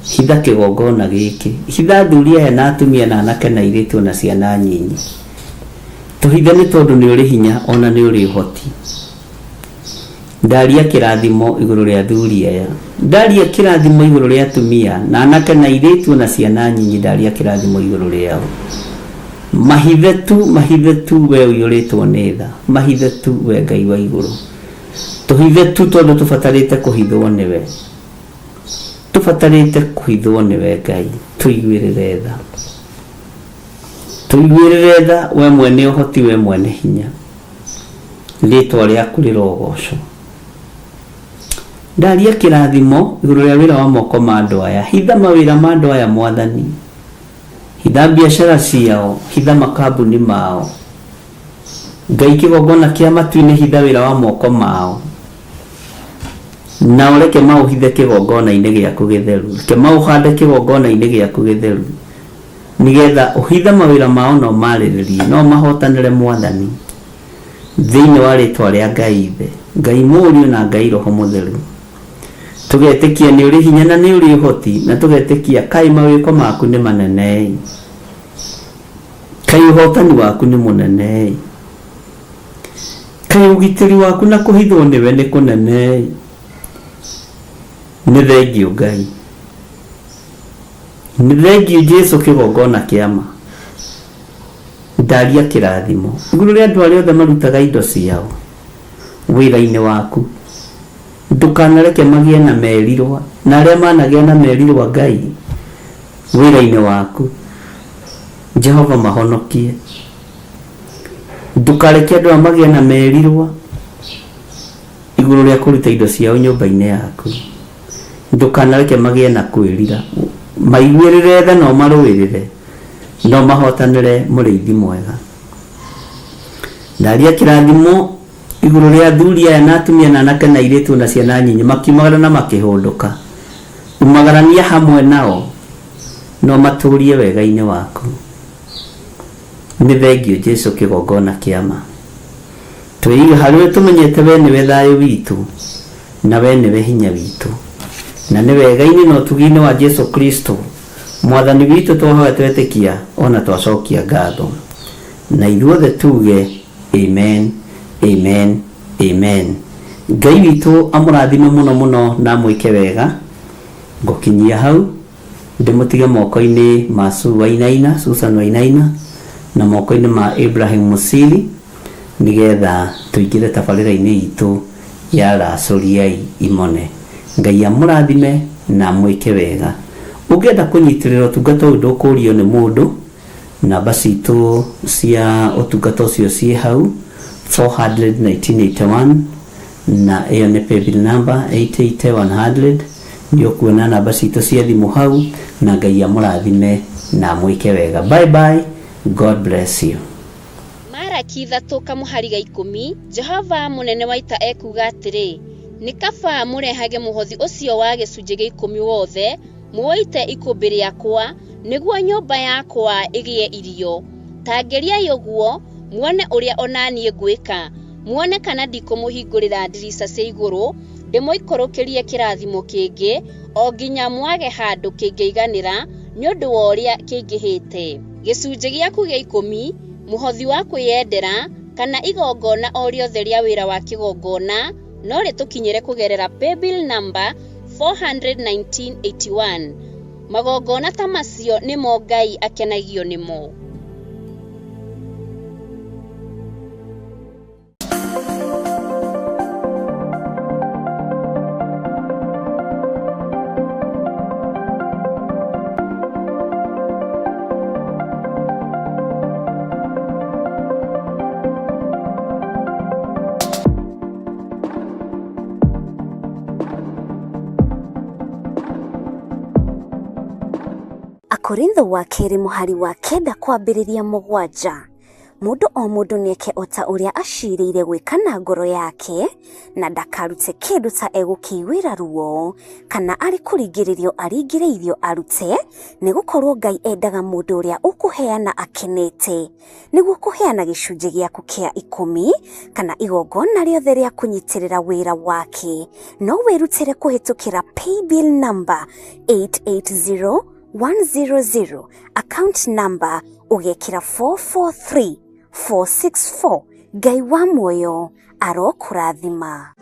Hitha kĩgongona gĩkĩ. Hitha athuri aya na atumia na anake na airĩtu ona ciana nyinyi. Tũhithe nĩ tondũ nĩ ũrĩ hinya ona nĩ ũrĩ ũhoti. Ndaria kĩrathimo igũrũ rĩa athuri aya. Ndaria kĩrathimo igũrũ rĩa atumia na anake na airĩtu ona ciana nyinyi ndaria kĩrathimo igũrũ rĩao. Mahithe tu, mahithe tu we ũiyũrĩtwo nĩ tha. Mahithe tu we Ngai wa igũrũ. Tũhithe tu tondũ tũbatarĩte kũhithwo nĩwe. Tũbatarĩte kũhithwo nĩwe Ngai. Tũiguĩrĩre tha. Tũiguĩrĩre tha we mwene ũhoti we mwene hinya. Rĩtwa rĩaku rĩrogocwo. Ndaria kĩrathimo igũrũ rĩa wĩra wa moko ma andũ aya. Hitha mawĩra ma andũ aya Mwathani. Hitha biacara ciao, hitha makambuni mao. Ngai kĩgongona kĩa matu-inĩ hitha wĩra wa moko mao. Na ũreke maũhithe kĩgongona-inĩ gĩaku gĩtheru. Reke maũhande kĩgongona-inĩ gĩaku gĩtheru. Nĩgetha ũhithe mawĩra mao na ũmarĩrĩrie, no mahotanĩre Mwathani. Thĩinĩ wa rĩtwa rĩa Ngai Ithe, Ngai Mũriũ na Ngai Roho Mũtheru. Tũgetĩkia nĩ ũrĩ hinya na nĩ ũrĩ ũhoti, na tũgetĩkia kaĩ mawĩko maku nĩ manene-ĩ. Kaĩ ũhotani waku nĩ mũnene-ĩ. Kaĩ ũgitĩri waku na kũhithwo nĩwe nĩ kũnene-ĩ. Nĩ thengiũ Ngai. Nĩ thengiũ Jesu kĩgongona kĩa ma. Ndaria kĩrathimo igũrũ rĩa andũ arĩa othe marutaga indo ciao wĩra-inĩ waku. Ndũkanareke magĩe na merirwa, na arĩa managĩa na merirwa Ngai wĩra-inĩ waku, Jehova mahonokie. Ndũkareke andũ aya magĩe na merirwa igũrũ rĩa kũruta indo ciao nyũmba-inĩ yaku. Ndũkanareke magĩe na kwĩrira. Maiguĩrĩre tha na ũmarũĩrĩre, na ũmahotanĩre mũrĩithi mwega. Ndaria kĩrathimo igũrũ rĩa athuri aya na atumia na anake na airĩtu na ciana nyinyi, makiumagara na makĩhũndũka. Umagarania hamwe nao na ũmatũrie wega-inĩ waku. Nĩ thengiũ Jesu kĩgongona kĩa ma. Twĩiga harĩ we tũmenyete we nĩwe thayũ witũ na we nĩwe hinya witũ. Na nĩ wega-inĩ na ũtugi-inĩ wa Jesu Kristo Mwathani witũ twahoya twetĩkia ona twacokia ngatho. Na ithuothe tuge amen, amen, amen. Ngai witũ amũrathime mũno mũno na amwĩke wega. Ngũkinyia hau ndĩmũtige moko-inĩ ma Sue Wainaina, Susan Wainaina, na moko-inĩ ma Ibrahim Musili nĩgetha tũingĩre tabarĩra-inĩ itũ ya Racũriai Imone. Ngai amũrathime na amwĩke wega. Ũngĩenda kũnyitĩrĩra ũtungata ũyũ ndũkũrio nĩ mũndũ, namba citũ cia ũtungata ũcio ciĩ hau 400 1981 na ĩyo nĩ paybill number 88100. Nĩ ũkuona namba citũ cia thimũ hau, na Ngai amũrathime na amwĩke wega. Bye bye, God bless you. Maraki ithatũ kamũhari ga ikũmi, Jehova mũnene wa ita ekuuga atĩrĩ, Nĩ kaba mũrehage mũhothi ũcio wa gĩcunjĩ gĩa ikũmi wothe, mũũite ikũmbĩ rĩakwa, nĩguo nyũmba yakwa ĩgĩe irio. Ta ngeriai ũguo, muone ũrĩa o na niĩ ngwĩka, muone kana ndikũmũhingũrĩra ndirica cia igũrũ, Ndĩmũikũrũkĩrie kĩrathimo kĩngĩ, o nginya mwage handũ kĩngĩiganĩra nĩ ũndũ wa ũrĩa kĩingĩhĩte. Gĩcunjĩ gĩaku gĩa ikũmi, mũhothi wa kwĩyendera, kana igongona o rĩothe rĩa wĩra wa kĩgongona no rĩtũkinyĩre kũgerera paybill number 41981. Magongona ta macio nĩmo Ngai akenagio nĩmo. Akorintho wa kerĩ mũhari wa kenda kwambĩrĩria mũgwanja. Mũndũ o mũndũ nĩeke o ta ũrĩa acirĩire gwĩka na ngoro yake, na ndakarute kĩndũ ta egũkĩiguĩra ruo, kana arĩ kũringĩrĩrio aringĩrĩirio arute, nĩgũkorwo Ngai endaga mũndũ ũrĩa ũkũheana akenete. Nĩguo kũheana gĩcunjĩ gĩaku kĩa ikũmi, kana igongona rĩothe rĩa kũnyitĩrĩra wĩra wake, no wĩrutĩre kũhĩtũkĩra paybill number 880100, account number ũgekĩra 443464. Ngai wa muoyo arokũrathima.